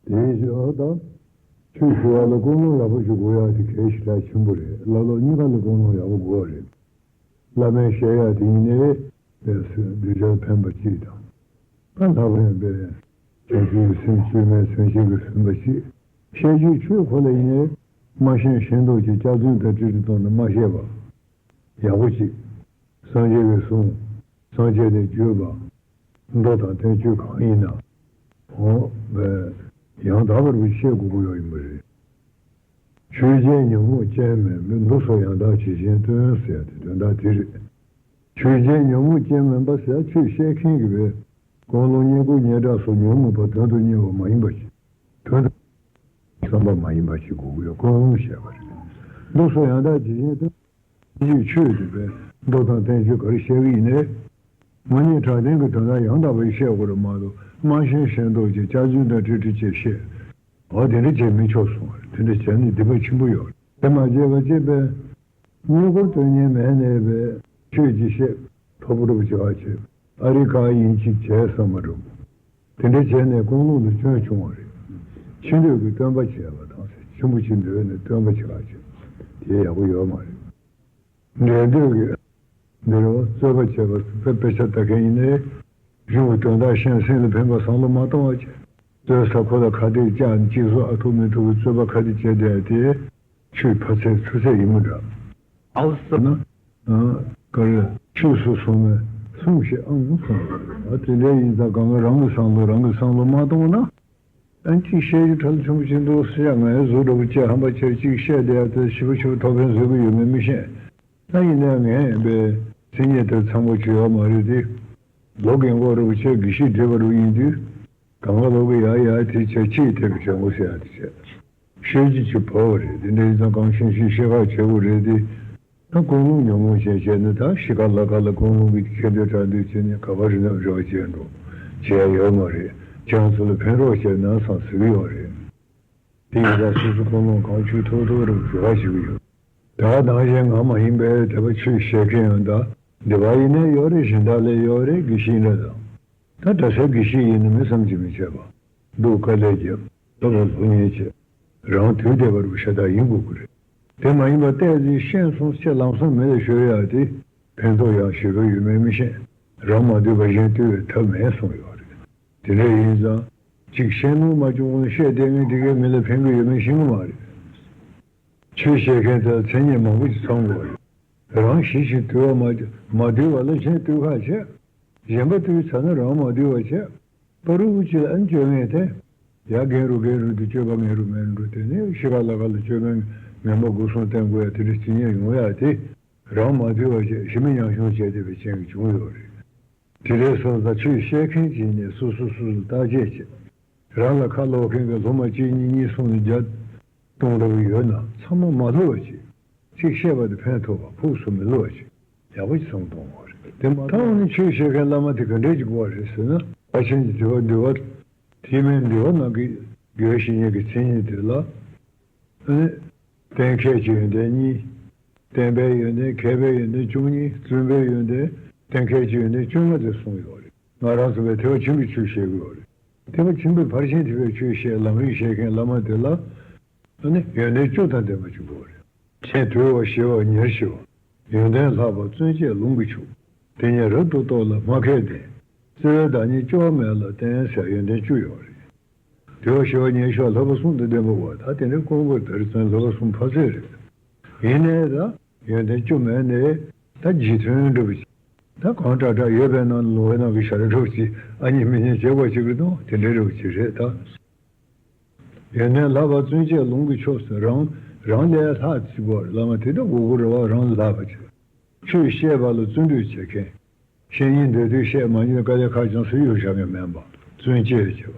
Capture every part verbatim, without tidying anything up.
དེའི་ཕྱིར་ད། ཆོས་ཞུ་བ་ལ་ཀུན་སློང་ཡག་པོ་ཞིག་དགོས་ཡག་དེ་གལ་ཞེ་དྲག་ཆེན་པོ་རེད། བླ་སློབ་གཉིས་ཀ་ལ་ཀུན་སློང་ཡག་པོ་དགོས་པ་རེད། བླ་མས་བཤད་ཡག་དེ་ཡིན་ནའི། དེ་ཚོས་གདུལ་བྱར་ཕན་པ་གཅིག་དང་། ད་ལྷག་པར་དུ་བྱང་ཆུབ་ཀྱི་སེམས་བཅོས་མའི་མཚོན་བྱེད་ཀྱིས་ཟིན་པ་གཅིག། བཤད་རྒྱུའི་ཆོས་ཁོ་ལ་ཡིན་ནའི། མ་ཤེས་ཤེས་མདོག་ཅིག། སྐྱག་རྫུན་དང་ཏིལ་འབྲུ་བཏང་ནས་མ་བཤད་པ། ཡག་པོ་གཅིག། སངས་རྒྱས་ཀྱིས་གསུངས། སངས་རྒྱས་ནས་བརྗོད་པ། མདོ་དང་བསྟན་བཅོས་གང་ཡིན་ན། འོ་བས། ཡང་དག་པར་བཤད་དགོས་ཀྱི་ཡོད་ཡིན་པ་རེད། ཆོས་ཅན་ཉོན་མོངས་ཅན་མིན་པའི། མདོ་སོགས་ཡང་དག་ཇི་བཞིན་སྟོན་ཟེར་ཡ་དེ་དོན་དག་དེ་རེད། ཆོས་ཅན་ཉོན་མོངས་ཅན་མིན་པ་ཟེར་ཡ་ཆོས་བཤད་མཁན་གྱི་བས། ཀུན་སློང་བསྙེན་བཀུར་སྙན་གྲགས་སོགས་ཉོན་མོངས་པ་དོན་དུ་གཉེར་བ་མ་ཡིན་པ་ཞིག། དོན་དུ་བསམ་པ་མ་ཡིན་པ་ཞིག་དགོས་ཀྱི་ཡོད། ཀུན་སློང་བཤད་པ་རེད། མདོ་སོགས་ཡང་དག་ཇི་བཞིན་སྟོན། ཡིད་ཆོས་དེ་བས་མདོ་དང་བསྟན་བཅོས་ག་རེ་བཤད་ཀྱི་ཡིན་ནའི། དངོས་གནས་དྲང་བདེན་གྱི་དོན་དག་ཡང་དག་པར་བཤད་དགོས་རེད་མ་གཏོགས། མ་ཤེས་ཤེས་མདོག་ཅིག། སྐྱག་རྫུན་དང་ཏིལ་འབྲུ་ཅིག་བཤད། འོ་དེ་འདྲ་བྱས་མི་ཆོག་གསུངས་པ་རེད། དེ་འདྲ་བྱས་ནས་སྡིག་པ་ཆེན་པོ་ཡོད་རེད། དེ་མ་བྱས་པ་བྱས་པས། བསྙེན་བཀུར་སྟོན་མཁན་མེད་ནས་པས། ཆོས་ཅིག་བཤད། ཐོབ་རབས་བྱེད་པ་བྱེད། ཨ་རི་ཁ་ཡིན་ཅིག་བྱས་བསམ་པ་འགྲོ། དེ་འདྲ་བྱས་ནས་ཀུན་སློང་དུ་སྐྱོན་བྱུང་བ་རེད། ཕྱི་འདོད་ཀྱི་སྟོན་པ་བྱས་པ་དང་། ཆེན་པོ་ཅིག་འདོད་ནས་སྟོན་པ་བྱེད་པ་བྱེད། དེ་ཡག་པོ་ཡོད་མ་རེད། འབྲས་འདོད་ཀྱི། འདི་རུ་རྩོད་པ་བྱས་པ་དཔེ་དཔེ་ཆ་ལྟ་མཁན་ཡིན་ནའི། གཞུང་གི་དོན་དག་ཤེས། སེམས་ལ་ཕན་པ་བསམ་བློ་མ་གཏོང་བ་བྱས། རྩོད་ས་ཁོ་ལ་ཁ་གཏད་བཅག་ནས་གཅིག་བཟོ་ཨ་ཐུབ་མི་ཐུབ་ཀྱི་རྩོད་པ་ཁ་གཏད་བྱས་བསྡད་དེ། ཆོས་ཕ་ཚད་ཚུ་ཚད་ཡིན་མི་འདྲ། ཨའུ་ཟེར་ན། ཨ། ག་རེ། ཆོས་སུ་སོང་བས་སུམ་ཞིག་ཨང་སོང་། ཨ། དེ་འདྲ་ཡིན་ཙང་གང་ག་རང་གི་བསམ་བློ་རང་གིས་བསམ་བློ་མ་གཏོང་ན། ཨ། གཅིག་བཤད་རྒྱུ་ཁྲ་ལ་ཆེན་པོ་ཅིག་འདུག་ཟེར་ཡ། ངའི་གཟུགས་འདྲ་པོ་བཅས་ཧམ་པ་ཆེར་གཅིག་བཤད་བསྡད་ཡ་དེ་ཞིབ་པོ་ཞིབ་པོ་ཐོག་ཕན་བཟོ་གི་ཡོད་མེད་མི་ཤེས། ད་ཡིན་ན་ངས་པའི་མཚན་ཉིད་དེར་ཚང་པོ་བྱེད་ཡོད་མ་རེད་དེ། ལོ་རྒན་གོག་འདྲ་པོ་བཅས་དགེ་བཤེས་བགྲེས་པ་འདྲ་པོ་ཡིན་དུས། གང་ག་ལོག་གི་ཡ་ཡ་དེ་བྱས་ཁྱི་ཡི་ཐད་ཀྱི་བྱ་མོ་ཟེར་ཡ་དེ་བྱས། ཤོད་ཀྱི་ཅིག་བོར་བ་རེད། དེ་འདྲ་ཡིན་ཙང་གང་ཤེས་ཤེས་བཤད་ཁག་བྱེད་དགོས་རེད་དེ། ད་ཀུན་སློང་ཉོན་མོངས་ཅན་བྱས་ནས་ད་ཤི་ཁ་ལ་ཁ་ལ་ཀུན་སློང་གི་ཁེ་འདོད་གྲགས་འདོད་བྱས་ནས་ག་པར་རི་ནབ་རི་བ་བྱས་འགྲོ་བྱེད་ཡ་ཡོད་མ་རེད། ཁྱེད་རང་ཚོ་ལ་ཕན་རོགས་བྱས་ན་བསམ་ཟེར་གི་ཡོད་རེད། དེ་ཡིན་ཙང་སོ་སོ་ཀུན་སློང་གང་ཆུད་ཐུབ་ཐུབ་རུ་བྱེད་པ་ཞིག་ཡོད། ད་ནང་བཞིན་ང་མ་ཡིན་པའི་དད་པ་ཆོས་བཤད་མཁན་ཡང་ད་སྡེ་པ་ཡིན་ནའི་ཡོད་རེད། གཞན་དག་ལས་ཡོད་རེད། དགེ་བཤེས་འདྲ་དང་། ད་གྲྭ་སའི་དགེ་བཤེས་ཡིན་ན་མི་བསམ་གྱིས་མི་ཁྱབ་པ་འདུག། དཀའ་ལས་རྒྱབ། ལོ་ལ་ལོ་ཉེས་བྱས། རང་དུས་བདེ་བ་རུ་ཤ་སྟག་ཡིན་དགོས་ཀྱི་རེད། དེ་མ་ཡིན་པ་ཏོག་ཙམ་ཤེས་སོང་ཅེས་ལམ་སང་མི་ལ་ཤོད་ཡག་དེ་ཕན་ཐོགས་ཡག་ཞེ་པོ་ཡོད་མེད་མི་ཤེས། རང་མ་འདུས་པ་གཞན་འདུལ་བའི་ཐབས་མེད་གསུངས་ཡོད་རེད། དེ་འདྲ་ཡིན་ཙང་གཅིག་ཤེས་ནོར་མ་བྱུང་གོང་བཤད་བསྡད་མཁན་དེ་གས་མི་ལ་ཕན་གྱི་ཡོད་མེད་ཤེས་ཀྱི་མ་རེད། ཆོས་བཤད་མཁན་དེ་ལ་མཚན་ཉིད་མང་པོ་ཞིག་ཚང་དགོས་རེད། རང་ཞི་ཞིང་དུལ་བ་མ་མ་དུལ་བ་ལ་གཞན་དུལ་ཁ་བྱེད། གཞན་པ་དུལ་ཚར་ན་རང་མ་དུལ་བ་བྱེད། པ་རུ་ཅི་ལ་ཨན་བཅོས་ངེས་ཏེ། ཡ་རྒན་རུ་རྒན་རུ་དུ་སྤྱོད་པ་ངན་རུ་ངན་རུ་དེ་ནས་ཤི་ཁ་ལ་ཁ་ལ་སྤྱོད་ངན་ངན་པ་སྒོ་གསུམ་བསྟན་དགོས་ཡ་དེ་འདྲ་ཇི་སྙེད་ཡོང་ཡ་དེ། རང་མ་དུལ་བ་བྱེད། ཞི་མི་ཉམ་ཆུང་བྱས་ཏེ་བའི་རྐྱེན་གྱིས་བྱུང་ཡོད་རེད། དེ་འདྲའི་སོང་ཙང་ཆོས་བཤད་མཁན་གྱིས་ནི་སོ་སོ་སོ་སོ་བརྟག་དཔྱད་བྱེད། རང་ལ་ཁ་ལོག་མཁན་གྱི་སློབ་མ་གཅིག་གཉིས་གཉིས་གསུམ་ནས་བརྒྱ་སྟོང་འདྲ་བོ་ཡོད་ན་ཚང་མ་མ་སླུ་བ་བྱེད། གཅིག་བཤད་པ་དེ་ཕན་ཐོགས་པ་ཕུགས་སུ་མི་སླུ་བ་བྱེད། ཡག་པོ་ཞིག་བསམ་གཏོང་དགོས་རེད། དེ་མ་ཐག་ནི་ཆོས་བཤད་མཁན་བླ་མ་དེ་ག་འདྲས་ཅིག་དགོས་རེད་ཟེར་ན། ཕར་ཕྱིན་གྱི་འདུལ་བ་འདུལ་བ། ཐེག་དམན་འདུལ་བ་ནང་གི་དགེ་བའི་བཤེས་གཉེན་གྱི་མཚན་ཉིད་དེ་ལ། ཨ་ནི། གཏན་འཁེལ་གྱི་ཡོན་ཏན་གཉིས། བསྟན་པའི་ཡོན་ཏན་མཁས་པའི་ཡོན་ཏན་བཅུ་གཉིས། བརྩོན་པའི་ཡོན་ཏན་གཏན་འཁེལ་གྱི་ཡོན་ཏན་བཅོ་ལྔ་དེ་གསུངས་ཡོད་རེད། ང་རང་ཚོ་བས་ཐེག་པ་ཆེན་པོའི་ཆོས་བཤད་ཀྱི་ཡོད་རེད། ཐེག་པ་ཆེན་པོའི་ཕར་ཕྱིན་ཐེག་པའི་ཆོས་བཤད་ལམ་རིམ་བཤད་མཁན་བླ་མ་དེ་ལ། ཨ་ནི་ཡོན་ཏན་བཅུ་དང་ལྡན་པ་ཅིག་དགོས་རེད། ཆེས་དུལ་བ་ཞི་བ་ཉེར་ཞི་བ། ཡོན་ཏན་ལྷག་པ་བརྩོན་བཅས་ལུང་གིས་ཕྱུག། དེ་ཉིད་རབ་ཏུ་རྟོགས་ལ་སྨྲ་མཁས་ལྡན། བརྩེ་བའི་བདག་ཉིད་སྐྱོ་བ་མེད་ལ་བརྟེན་ཟེར་ཡོན་ཏན་བཅུ་ཡོད་རེད། དུལ་བ་ཞི་བ་ཉེར་ཞི་བ་ལྷག་པ་གསུམ་དང་ལྡན་པ་བ་ད་དེ་འདྲའི་ཀུན་དགའ་དར་ཚོན་ལྷག་པ་གསུམ་ཕ་ཚད་རེད། ཡིན་ནའི་ད་ཡོན་ཏན་བཅུ་མེད་ནའི་ད་རྗེས་མཐུན་འདྲ་པོ་ཅིག། ད་གང་དྲག་དྲག་ཡོད་པའི་ནང་ལོ་བའི་ནང་གི་ཞྭ་ར་འདྲ་པོ་ཅིག་ཨ་ཉེ་མི་ཉེ་བྱེད་དགོས་ཅིག་རེད་དོ། དེ་འདྲའི་འདྲ་པོ་ཅིག་རེད་ད། ཡོན་ཏན་ལྷག་པ་བརྩོན་བཅས་ལུང་གིས་ཕྱུག་ཟེར། རང་རང་ལས་ལྷག་ཅིག་དགོས་རེད། བླ་མ་དེ་ད་དགོས་དགོས་རེད་བ། རང་ལས་ལྷག་པ་ཅིག། ཆོས་བཤད་པ་ལ་བརྩོན་འགྲུས་བྱེད་མཁན། བཤད་སྙིང་འདོད་དུས་བཤད། མ་ཉན་དཀའ་ལས་ཁག་ཀྱང་སུ་ཡོད་བཞག་མཁན་མིན་པ། བརྩོན་བཅས་བྱེད་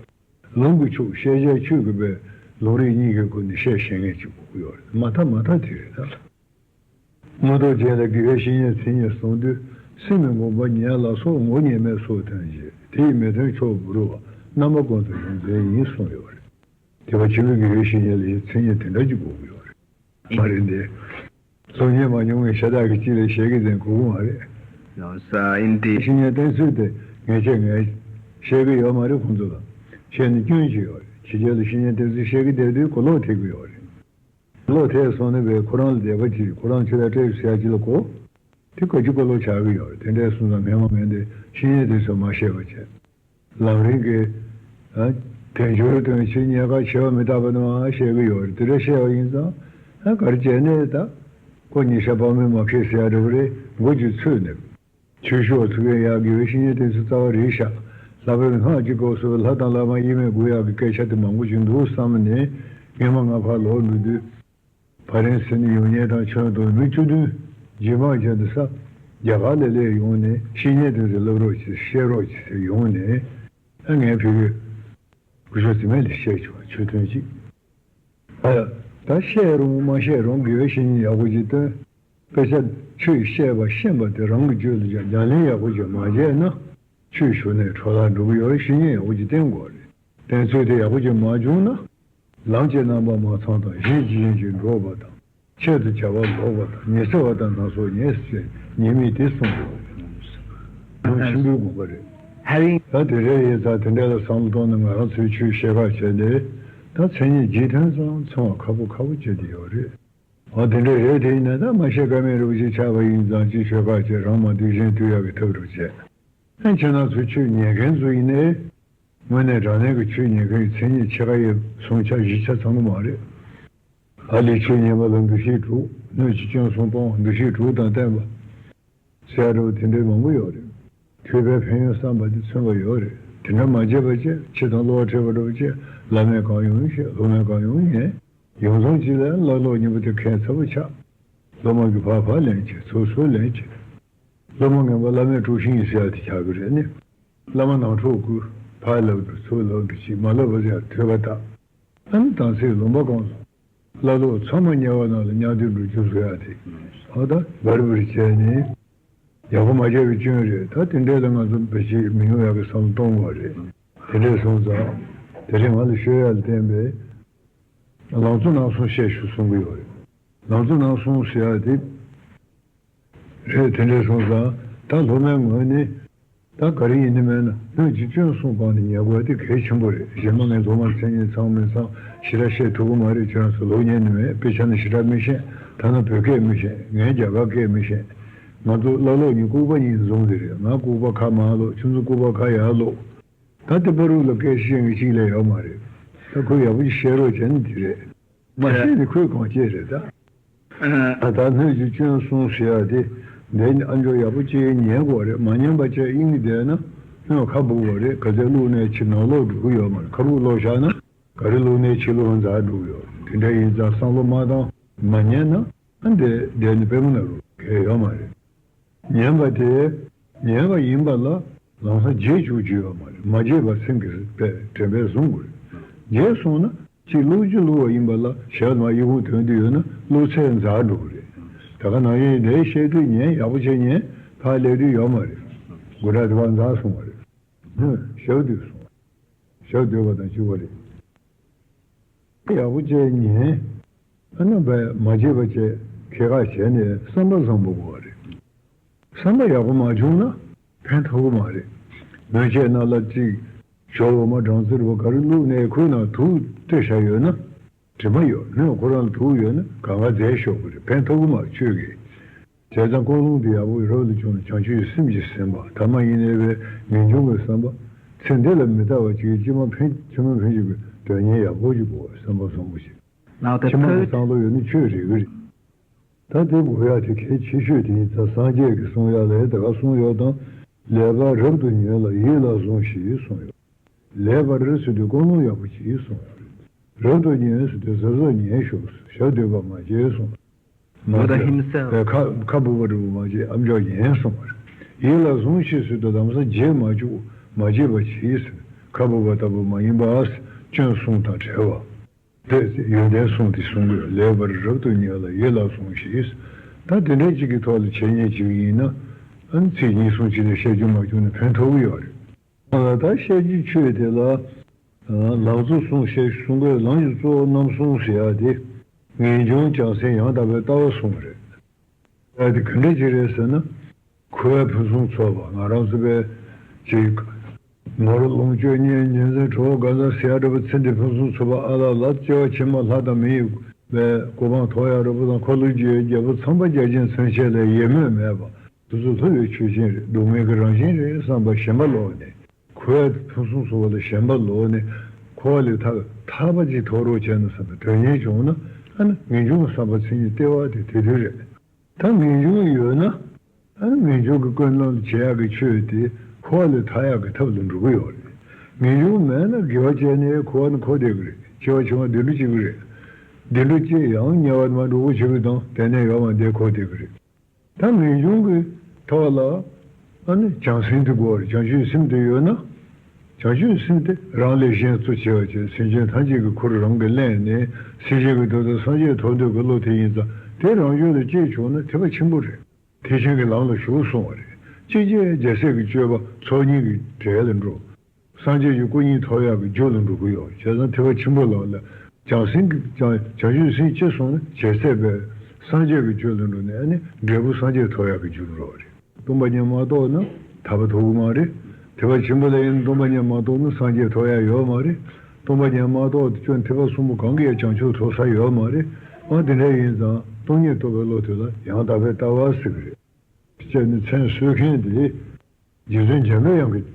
པ། ལུང་གིས་ཕྱུག། བཤད་བྱའི་ཆོས་ཀྱི་དཔེ་ལུང་རིགས་གཉིས་ཀྱི་སྒོ་ནས་བཤད་ཤེས་མཁན་ཅིག་དགོས་ཀྱི་ཡོད་རེད། མ་མཐའ་མ་མཐའ་དེ་རེད་ད། མངོན་རྟོགས་ཅན་ལ་དགེ་བའི་བཤེས་གཉེན་མཚན་ཉིད་གསུངས་དུས། སྲིད་མི་མགོན་པོ་ཉལ་ལ་སོགས་ངོ་བོ་ཉིད་མེད་སོགས་དོན་བཞི། དེ་ཡི་མི་མཐུན་ཕྱོགས་བུ་རུ་བ། རྣམ་པ་ཀུན་ཏུ་ཡོངས་འཛིན་ཡིན་གསུངས་ཡོད་རེད། དེ་བ་ཆེན་པོའི་དགེ་བའི་བཤེས་གཉེན་ལ་ཡང་མཚན་ཉིད་དེ་འདྲ་ཅིག་དགོས་ཀྱི་ཡོད་རེད། མ་རེད་འདི། སློབ་གཉེར་མ་མྱོང་བའི་ཤ་སྟག་གིས་ཅི་ལས་བཤད་ཀྱི་ཟེར་གོ་གི་མ་རེད། ལགས་སོ། ཨིན་ཏེ། བཤེས་གཉེན་བསྟེན་ཚུལ་དེ་ངས་བཤད། ངས་བཤད་ཀྱི་ཡོད་མ་རེད། ཁོང་ཚོ་ལ་བཤད་ནས་སྐྱོན་ཅི་ཡོད་རེད། ཕྱི་རྒྱལ་ལ་བཤེས་གཉེན་དེ་ཚོས་བཤད་ཀྱི་བསྡད་དུས་གོ་ལོག་ཐེབས་ཀྱི་ཡོད་རེད། གོ་ལོག་ཐེབས་སོང་ནས་བས་ཁོ་རང་ལ་དད་པ་གྱིས་ཁོ་རང་ཆོས་དང་འཕྲད་ཟེར་ཡ་ཅིག་ལ་གོ། དེ་ག་ཅི་གོ་ལོག་ཆགས་ཀྱི་ཡོད་རེད། དེ་འདྲའི་སོང་ཙང་སྔན་མ་ངན་དེ་བཤེས་གཉེན་དེ་ཚོས་མ་བཤད་པ་བྱས། ལམ་རིམ་གྱི་ཨ་དལ་འབྱོར་དོན་ཕྱིར་རྙེད་དཀའ་ཆེ་བ་མི་རྟག་པ་རྣམས་བཤད་ཀྱི་ཡོད་རེད། དེ་འདྲ་བཤད་པ་ཡིན་ཙང་ཨ་ག་རེ་བྱས་ནས་ད་ཁོ་ཉིན་ཞག་དཔག་མེད་མ་ཁེལ་ཟེར་ཡ་འདྲ་བོ་རེད། མགོ་ཅིག་ཚོས་ནས། ཆོས་ཕྱོགས་ཚུགས་མཁན་ཡག་གི་བཤེས་གཉེན་དེ་ཚོ་རྩ་བ་རེད་ཤག་ལྷག་པར་སྔགས་ཀྱི་སྐབས་སུ་ལྷ་དང་བླ་མ་དབྱེར་མེད་དགོས་ཡག་གི་སྐད་ཆ་དེ་མང་པོ་ཞིག་འདུག་བསམ་ནས་སྔན་མ་ང་ཕར་ལོག་འགྲོ་དུས། ཕ་རན་སི་ནས་ཡོང་མཁན་དང་ཁྱོན་བསྡོམས་མི་བཅུ་བདུན་རྗེས་མ་བྱས་ཏེ་ས་རྒྱ་གར་ལ་སླེབས་ཡོང་ནས་བཤེས་གཉེན་དེ་ཚོ་བསླབ་རོགས་བྱེད་བཤད་རོགས་བྱེད་ཟེར་ཡོང་ནས་ཨ་ངས་ཕ་གི་སྐུ་ཞབས་རྩིས་མེད་ལ་བཤད་བྱུང་བ་ཆོས་ཐུན་གཅིག་ཨ་ད་བཤད་རུང་མ་བཤད་རུང་དགེ་བའི་བཤེས་གཉེན་ཡག་པོ་ཅིག་བསྟེན། དཔེ་ཆ་ཆོས་བཤད་པ་ཤེས་པ་དེ་རང་གི་རྒྱུད་ལ་སྦྱང་ལན་ཡག་པོ་ཅིག་མ་བྱས་ན་ཆོས་ཞུ་ནས་འཕྲོ་བརླག་འགྲོ་གི་ཡོད་རེད། བཤེས་གཉེན་ཡག་པོ་ཅིག་བསྟེན་དགོས་རེད། བསྟེན་ཚུལ་དེ་ཡག་པོ་ཅིག་མ་བྱུང་ན། ལམ་གྱི་རྣམ་པ་མ་ཚང་དང་གཞན་གྱི་གཞན་གྱིས་འགྲོགས་པ་དང་ཆེད་དུ་བྱ་བ་ལོག་པ་དང་ཉི་ཚེ་བ་དང་ན་སོགས་ཉེས་སུ་ཉེས་དམིགས་དེ་གསུངས་ཡོད་རེད། ཆེན་པོའི་དགོངས་པ་རེད། ད་དེ་འདྲ་ཡིན་ཙང་དེ་འདྲ་ལ་བསམ་བློ་གཏོང་ན་ང་རང་ཚོའི་ཆོས་བཤད་ག་བྱས་ནས་ད་མཚན་ཉིད་བརྗེད་ཐོན་ཙང་ཚང་བ་ཁག་པོ་ཁག་པོ་བྱེད་དེ་ཡོད་རེད། འོ་དེ་འདྲ་རེད། དེ་ཡིན་ན་ད་མ་བཤད་ཀ་མེད་རུ་ཅིག་ཆགས་པ་ཡིན་ཙང་ཅིག་ཤོད་ཁག་བྱས་རང་མ་འདུས་གཞན་འདུས་ཡག་གི་ཐབས་རུ་བྱས། ཨ་ཁྱེད་རང་ཚོ་ཆོས་ཉན་མཁན་ཚོ་ཡིན་ནའི། དངོས་གནས་དྲང་གནས་ཀྱི་ཆོས་ཉན་མཁན་གྱི་མཚན་ཉིད་ཕྱེད་ཀ་ཡི་བསྲུང་བྱ་བཞི་ཆ་ཚང་གི་མ་རེད། ཨ་ལས་ཆོས་ཉན་པ་ལ་འདུ་ཤེས་དྲུག་སྣོད་ཀྱི་སྐྱོན་གསུམ་སྤོང་འདུ་ཤེས་དྲུག་དང་བསྟན་པ། ཟེར་ཡ་འདྲ་བོ་དེ་འདྲའི་མང་པོ་ཡོད་རེད། ཐོས་པའི་ཕན་ཡོན་བསམ་པ་དེ་མཚོན་པ་ཡོད་རེད། དེ་འདྲ་མ་བྱས་པ་བྱས་ཕྱི་དང་བློ་བ་འཕྲད་པ་འདྲ་བོ་བྱས་བླ་མས་གང་ཡོང་བཤད་སློབ་མས་གང་ཡོང་ཉན། ཡོང་ཚང་གཅིག་ལ་བླ་སློབ་གཉིས་པོ་དེ་ཁས་ཚ་པོ་ཆགས། སློབ་མ་གིས་ཕར་ཕར་ལན་བྱེད་ཚུར་ཚུར་ལན་བྱེད། སློབ་མ་ངན་པ་བླ་མས་དཀྲུག་ཤིང་ཡིན་ཟེར་ཡ་དེ་ཆགས་ཀྱི་རེད་ནི། བླ་མ་ནང་འཁྲུག་བསྐུལ། ཕར་ལབ་འགྲོ་ཚུར་ལབ་འགྲོ་ཅིག་མ་ལབ་པ་ཟེར་ཐོས་པ་དག་ཨ་ནི་དམ་ཚིག་ལུང་པ་གང་སོང་། བླ་སློབ་ཚང་མ་དམྱལ་བ་ནང་ལ་མྱང་འདས་འགྲོ་རྒྱུ་བཟོ་ཡ་དེ། ཨ་ད་བར་བར་བྱས་ནས། ཡག་པོ་མ་བྱས་པའི་སྐྱོན་རེད། ད་དེ་འདྲས་ལ་ང་ཚོ་བེད་སྤྱོད་མི་ཡོང་ཡག་གི་བསམ་བློ་གཏོང་དགོས་རེད། དེ་འདྲས་སོང་ཙང་། དེ་རིང་ང་ལ་ཤོད་ཡ་ལ་བརྟེན་པའི། ལང་ཚོ་སྣང་གསུམ་བཤད་ཤོག་གསུང་གི་ཡོད་རེད། ལང་ཚོ་སྣང་གསུམ་ཟེར་ཡ་དེ། རེད། དེ་འདྲས་སོང་ཙང་ད་སློབ་མའི་ངོས་ནས་ད་ག་རེ་ཡིན་ནི་མེད་ན་སྣོད་ཀྱི་སྐྱོན་གསུམ་སྤངས་ནས་ཉལ་དགོས་དེ་གལ་ཆེན་པོ་རེད། གཞན་མ་ངས་མདོ་སྨད་མཚན་ཉིད་ཚང་མི་ཚང་ཞེ་དྲག་བཤད་ཐུབ་ཀྱི་མ་རེད། ཁྱོད་རང་ཚོ་སློབ་གཉེར་ནི་མེད། དཔེ་ཆ་ནི་ཞེ་དྲག་མི་ཤེས། ཐ་ན་བོད་སྐད་མི་ཤེས། ངས་རྒྱ་གར་སྐད་མི་ཤེས། ང་ཚོ་བླ་སློབ་གཉིས་ལྐུགས་པ་གཉིས་འཛོམས་ཟིན་རེད། ང་ལྐུགས་པ་ཁ་མར་ལོག་ཁྱོད་ཚོ་ལྐུགས་པ་ཁ་ཡར་ལོག་ད་དེ་བར་དུ་ལ་སྐད་ཤེས་མཁན་གཅིག་ལས་ཡོད་མ་རེད། ད་ཁོས་ཡག་པོ་ཞིག་བཤད་རོགས་བྱས་ན་འདི་རེད། མ་ཤེས་ནི་ཁོས་གང་བྱས་རེད་ད། ཨ་ད་སྣོད་ཀྱི་སྐྱོན་གསུམ་ཟེར་ཡ་དེ། འདི་ནི་ཨ་མཆོག་ཡག་པོ་ཅིག་ཉན་དགོས་རེད། མ་ཉན་པ་བྱས་དབྱིངས་བསྡད་ན་སྣོད་ཁ་སྦུབ་པ་རེད། ག་ཚད་བླུགས་ནས་ཕྱིར་ནང་ལོགས་འགྲོ་གི་ཡོད་མ་རེད། ཁ་སྦུབ་ལོག་བཞག་ན་ག་རེ་བླུགས་ནས་ཕྱིར་ལོག་འཛག་འགྲོ་གི་ཡོད་རེད། དེ་འདྲ་ཡིན་ཙང་བསམ་བློ་མ་བཏང་མ་ཉན་ན་ཨ་འདི་བསྡད་ནི་དཔེ་མི་སྲིད་རུ་གལ་ཡོད་མ་རེད། ཉན་པ་དེ། ཉན་པ་ཡིན་པ་ལ་ལམ་སང་བརྗེད་བཅུག་རྒྱུ་ཡོད་མ་རེད། མ་བརྗེད་པ་སེམས་ཀྱི་པས་དྲན་པས་བཟུང་དགོས་རེད། བརྗེད་སོང་ན་གཅིག་བླུགས་རྒྱུ་བླུགས་པ་ཡིན་པ་ལ་ཞབས་མ་གཡས་གུང་དོན་དུ་ཡོད་ན་བླུགས་ཚད་འཛག་འགྲོ་གི་རེད། ད་ག་ནང་བཞིན་ལས་བཤད་དུས་ཉན། ཡག་པོ་བྱས་ཉན། ཕར་སླེབས་དུས་ཡོད་མ་རེད། དགུ་དྲག་དེ་བ་འཛག་སོང་བ་རེད། ཧུམ། ཞབས་སྡོད་སོང་བ་རེད། ཞབས་སྡོད་པ་དང་གཅིག་པ་རེད། ཡག་པོ་བྱས་ཉན། ཨ་ནི་བས་མ་བརྗེད་པ་བྱས་ཁེ་ཁ་བྱས་ནས་བསམ་པ་བཟང་པོ་དགོས་པ་རེད། བསམ་པ་ཡག་པོ་མ་བྱུང་ན་ཕན་ཐོགས་ཀྱི་མ་རེད། སྨོན་ཆས་ནང་ལ་གཅིག་ཞོ་འོ་མ་སྦྲང་རྩི་རུ་བ་ག་རེ་བླུགས་ནས་ཁོའི་ནང་དུག་སྤྲད་བཞག་ཡོད་ན་དྲི་མ་ཡོད། སྣོད་ཁོ་རང་ལ་དུག་ཡོད་ན་གང་ག་རྫས་ཤོར་གི་རེད། ཕན་ཐོགས་ཀྱི་མ་རེད་ཆོས་ཀྱི། བྱས་ཙང་ཀུན་སློང་དེ་ཡག་པོ་རབ་ཏུ་བྱུང་ན་བྱང་ཆུབ་ཀྱི་སེམས་ཀྱིས་ཟིན་པ་ཐ་མ་ཡིན་ནའི་བས་ངེས་འབྱུང་གི་བསམ་པ། ཚེ་འདི་ལ་མི་རྟག་པ་ཅིག་ཕྱི་མ་ཕན་ཕྱི་མ་ཕན་ཞིག་གི་དོན་གཉེར་ཡག་པོ་ཞིག་དགོས་བསམ་པ་བཟང་པོ་ཞིག་ལགས་དེ་ཕྱི་མ་ཕུལ། གི་བསམ་བློ་ཡོད་ན་ཆོས་རེད་གི་རེད། ད་དེ་དགོས་ཡག་དེ་གལ་ཆེ་ཤོས་དེ་ཡིན་ཙང་སངས་རྒྱས་ཀྱིས་གསུང་ཡག་ལས་དེ་ག་གསུང་ཡོད་དང་། ལེགས་པར་རབ་ཏུ་ཉོན་ལ་ཡིད་ལ་ཟུངས་ཤིག་གསུངས་ཡོད། ལེགས་པར་ཟེར་དུས་ཀུན་སློང་ཡག་པོ་གྱིས་གསུངས་ཡོད་རེད། རབ་ཏུ་ཉོན་ཟེར་དུས་གཟབ་གཟབ་ཉན་ཤོག་ཞབས་སྡོད་པ་མ་བྱེད་གསུངས། མ་བདག་ཟེར་ཧིམ་སེལ། ཁ་ཁ་སྦུབ་པ་འདྲ་པོ་མ་བྱེད་ཨ་མཆོག་ཉན་གསུངས་པ་རེད། ཡིད་ལ་ཟུངས་ཤིག་ཟེར་དུས་དམ་སང་བརྗེད་མ་བཅུག་མ་བརྗེད་པ་གྱིས་ཟེར། ཁ་སྦུབ་པ་ལྟ་བུ་མ་ཡིན་པ་སྐྱོན་གསུམ་དང་བྲལ་བ། དེ་ཡོན་ཏན་གསུམ་དེ་གསུང་དགོས། ལེགས་པར་རབ་ཏུ་ཉོན་ལ་ཡིད་ལ་ཟུངས་ཤིག་ད་དེ་འདྲ་གཅིག་གི་ཐོག་ལ་འཆད་ཉན་བྱེད་ཀྱི་ཡིན་ན། ཨ་ནི་ཚིག་གཉིས་གསུམ་གཅིག་ལས་བཤད་རྒྱུ་མ་བྱུང་ན་ཕན་ཐོགས་ཀྱི་ཡོད་རེད། ད་བཤད་རྒྱུ་ཆོས་དེ་ལ། ལག་རྩལ་གསུམ་བཤད་གསུང་དགོས། ལམ་གྱི་གཙོ་བོ་རྣམ་གསུམ་ཟེར་ཡ་དེ། ངེས་འབྱུང་བྱང་སེམས་ཡང་དག་པའི་ལྟ་བ་གསུམ་རེད། ཡ་དེ་ག་འདྲ་ཅིག་རེད་ཟེར་ན། ཁུ་བའི་ཕུན་སུམ་ཚོགས་པ་ང་རང་ཚོ་བས་ཅིག་ནོར་ལོངས་སྤྱོད་གཉེན་ཉེ་ཚན་གྲོགས་དགའ་མཚར་ཟེར་ཡ་འདྲ་པོ་ཚེ་འདི་ཕུན་སུམ་ཚོགས་པ་ཨ་ལ་ལ། སྐྱེ་བ་ཕྱི་མ་ལྷ་དང་མི་ཡི་བའི་གོ་འཕང་ཐོབ་ཡ་འདྲ་པོ་དང་། འཁོར་ལོས་སྒྱུར་བའི་རྒྱལ་པོ་ཚངས་པ་བརྒྱ་བྱིན་མཚོན་ཆེ་ལས་ཡིད་སྨོན་མེད་པ། དེ་ཚོ་ལྷ་ཡི་མཆོད་སྦྱིན་རེད། སྡུག་བསྔལ་གྱི་རང་བཞིན་རེད་བསམ་པ་ཞེན་པ་ལོག་ནས། འཁོར་བ་ཕུན་སུམ་ཚོགས་པ་ལ་ཞེན་པ་ལོག་ནས། འཁོར་བ་ལས་ཐར་ཐར་པ་ཅིག་ཐོབ་རོགས་བྱས་ན་བསམ་པའི་དོན་གཉེར་བྱུང་ན། ཨ་ནི་ངེས་འབྱུང་གི་བསམ་པ་མཚན་ཉིད་སྟེར་བ་དེ་དེ་དུས་རེད། ད་ངེས་འབྱུང་ཡོད་ན། ཨ་ནི་ངེས་འབྱུང་གི་ཀུན་སློང་ལ་བྱེད་ཡག་གི་ཆོས་དེ་འཁོར་བ་ལས་ཐར་ཡག་གི་ཐབས་ལ་འགྲོ་གི་ཡོད་རེད། ངེས་འབྱུང་མེད་ན་དགེ་བ་བྱས་ནས་འཁོར་བ་ནི་འཁོར་བསྡད་ཀྱི་རེད། སྐྱེ་བ་བྱུང་བ་བདེ་འགྲོ་སྐྱེ་གི་རེད། བདེ་འགྲོ་སྐྱེས་ཡང་དམྱལ་བ་ནང་འགྲོ་དགོས་བྱེད་ཀྱི་དང་། དེ་ནས་ཡོད་མ་བསྡད་འཁོར་བསྡད་ཀྱི་རེད། ད་ངེས་འབྱུང་གི་ཐོག་ལ་ཨ་ནི་བྱང་སེམས་དེ་དགོས་རེད། བྱང་ཆུབ་སེམས་དེ་ཡོད་ན། བྱང་ཆུབ་སེམས་དེ་རང་ལས་གཞན་གཙོ་བྱས་པ་བྱས། སེམས་ཅན་ཐམས་ཅད་ཀྱི་ཁུར་རང་གིས་ལེན་ནས་སེམས་ཅན་གྱི་དོན་དུ་སངས་རྒྱས་ཐོབ་འདོད་ཀྱི་བློ་དེ་ཡིན་ཙང་། དེ་རང་རྒྱུད་ལ་སྐྱེས་བྱུང་ན་ཐེག་པ་ཆེན་པོ་རེད། ཐེག་ཆེན་གྱི་ལམ་ལ་ཞུགས་སོང་བ་རེད། གཅིག་བྱས་རྒྱལ་སྲས་ཀྱི་སྤྱོད་པ་ཚོགས་གཉིས་ཀྱི་གྲལ་ལ་འགྲོ། སངས་རྒྱས་ཀྱི་སྐུ་གཉིས་ཐོབ་ཡག་གི་རྒྱུ་ལ་འགྲོ་གི་ཡོད། བྱས་ཙང་ཐེག་པ་ཆེན་པོ་ལ་ལ་བྱང་སེམས་ཀྱི་བྱང་བྱང་ཆུབ་སེམས་སྐྱེས་སོང་ན། རྒྱལ་སྲས་པས་སངས་རྒྱས་ཀྱི་རྒྱུ་ལ་འགྲོ་ནས། ཨ་ནི་འབྲས་བུ་སངས་རྒྱས་ཐོབ་ཡག་གི་རྒྱུ་རུ་འགྲོ་བ་རེད། སྟོང་པ་ཉིད་མ་རྟོགས་ན་ཐར་པ་ཐོབ་གི་མ་རེད། ཐེག་པ་ཆེན་པོ་ལ་ཡིན་ན་སྟོང་པ་ཉིད་མ་རྟོགས་ན་སངས་རྒྱས་ཐོབ་ཡག་ཡོད་མ་རེད། སྟོང་པ་ཉིད་མ་རྟོགས་ཏེ་སྐྱོན་ཐེག་པ་གསུམ་པོ་གང་གིས་ཡང་བྱང་ཆུབ་ཐོབ་ས་ཡོད་མ་རེད། ཨ་དེ་འདྲ་ཡིན་ཙང་སྟོང་ཉིད་རྟོགས་པའི་བློ་དེ་ལ་ཡང་དག་པའི་ལྟ་བ་ཟེར་གི་རེད། ཅེས་ནི་མཚན་གསོལ་མཁན་དེ། རྗེ་བཙུན་འཇམ་པའི་དབྱངས་ཀྱིས་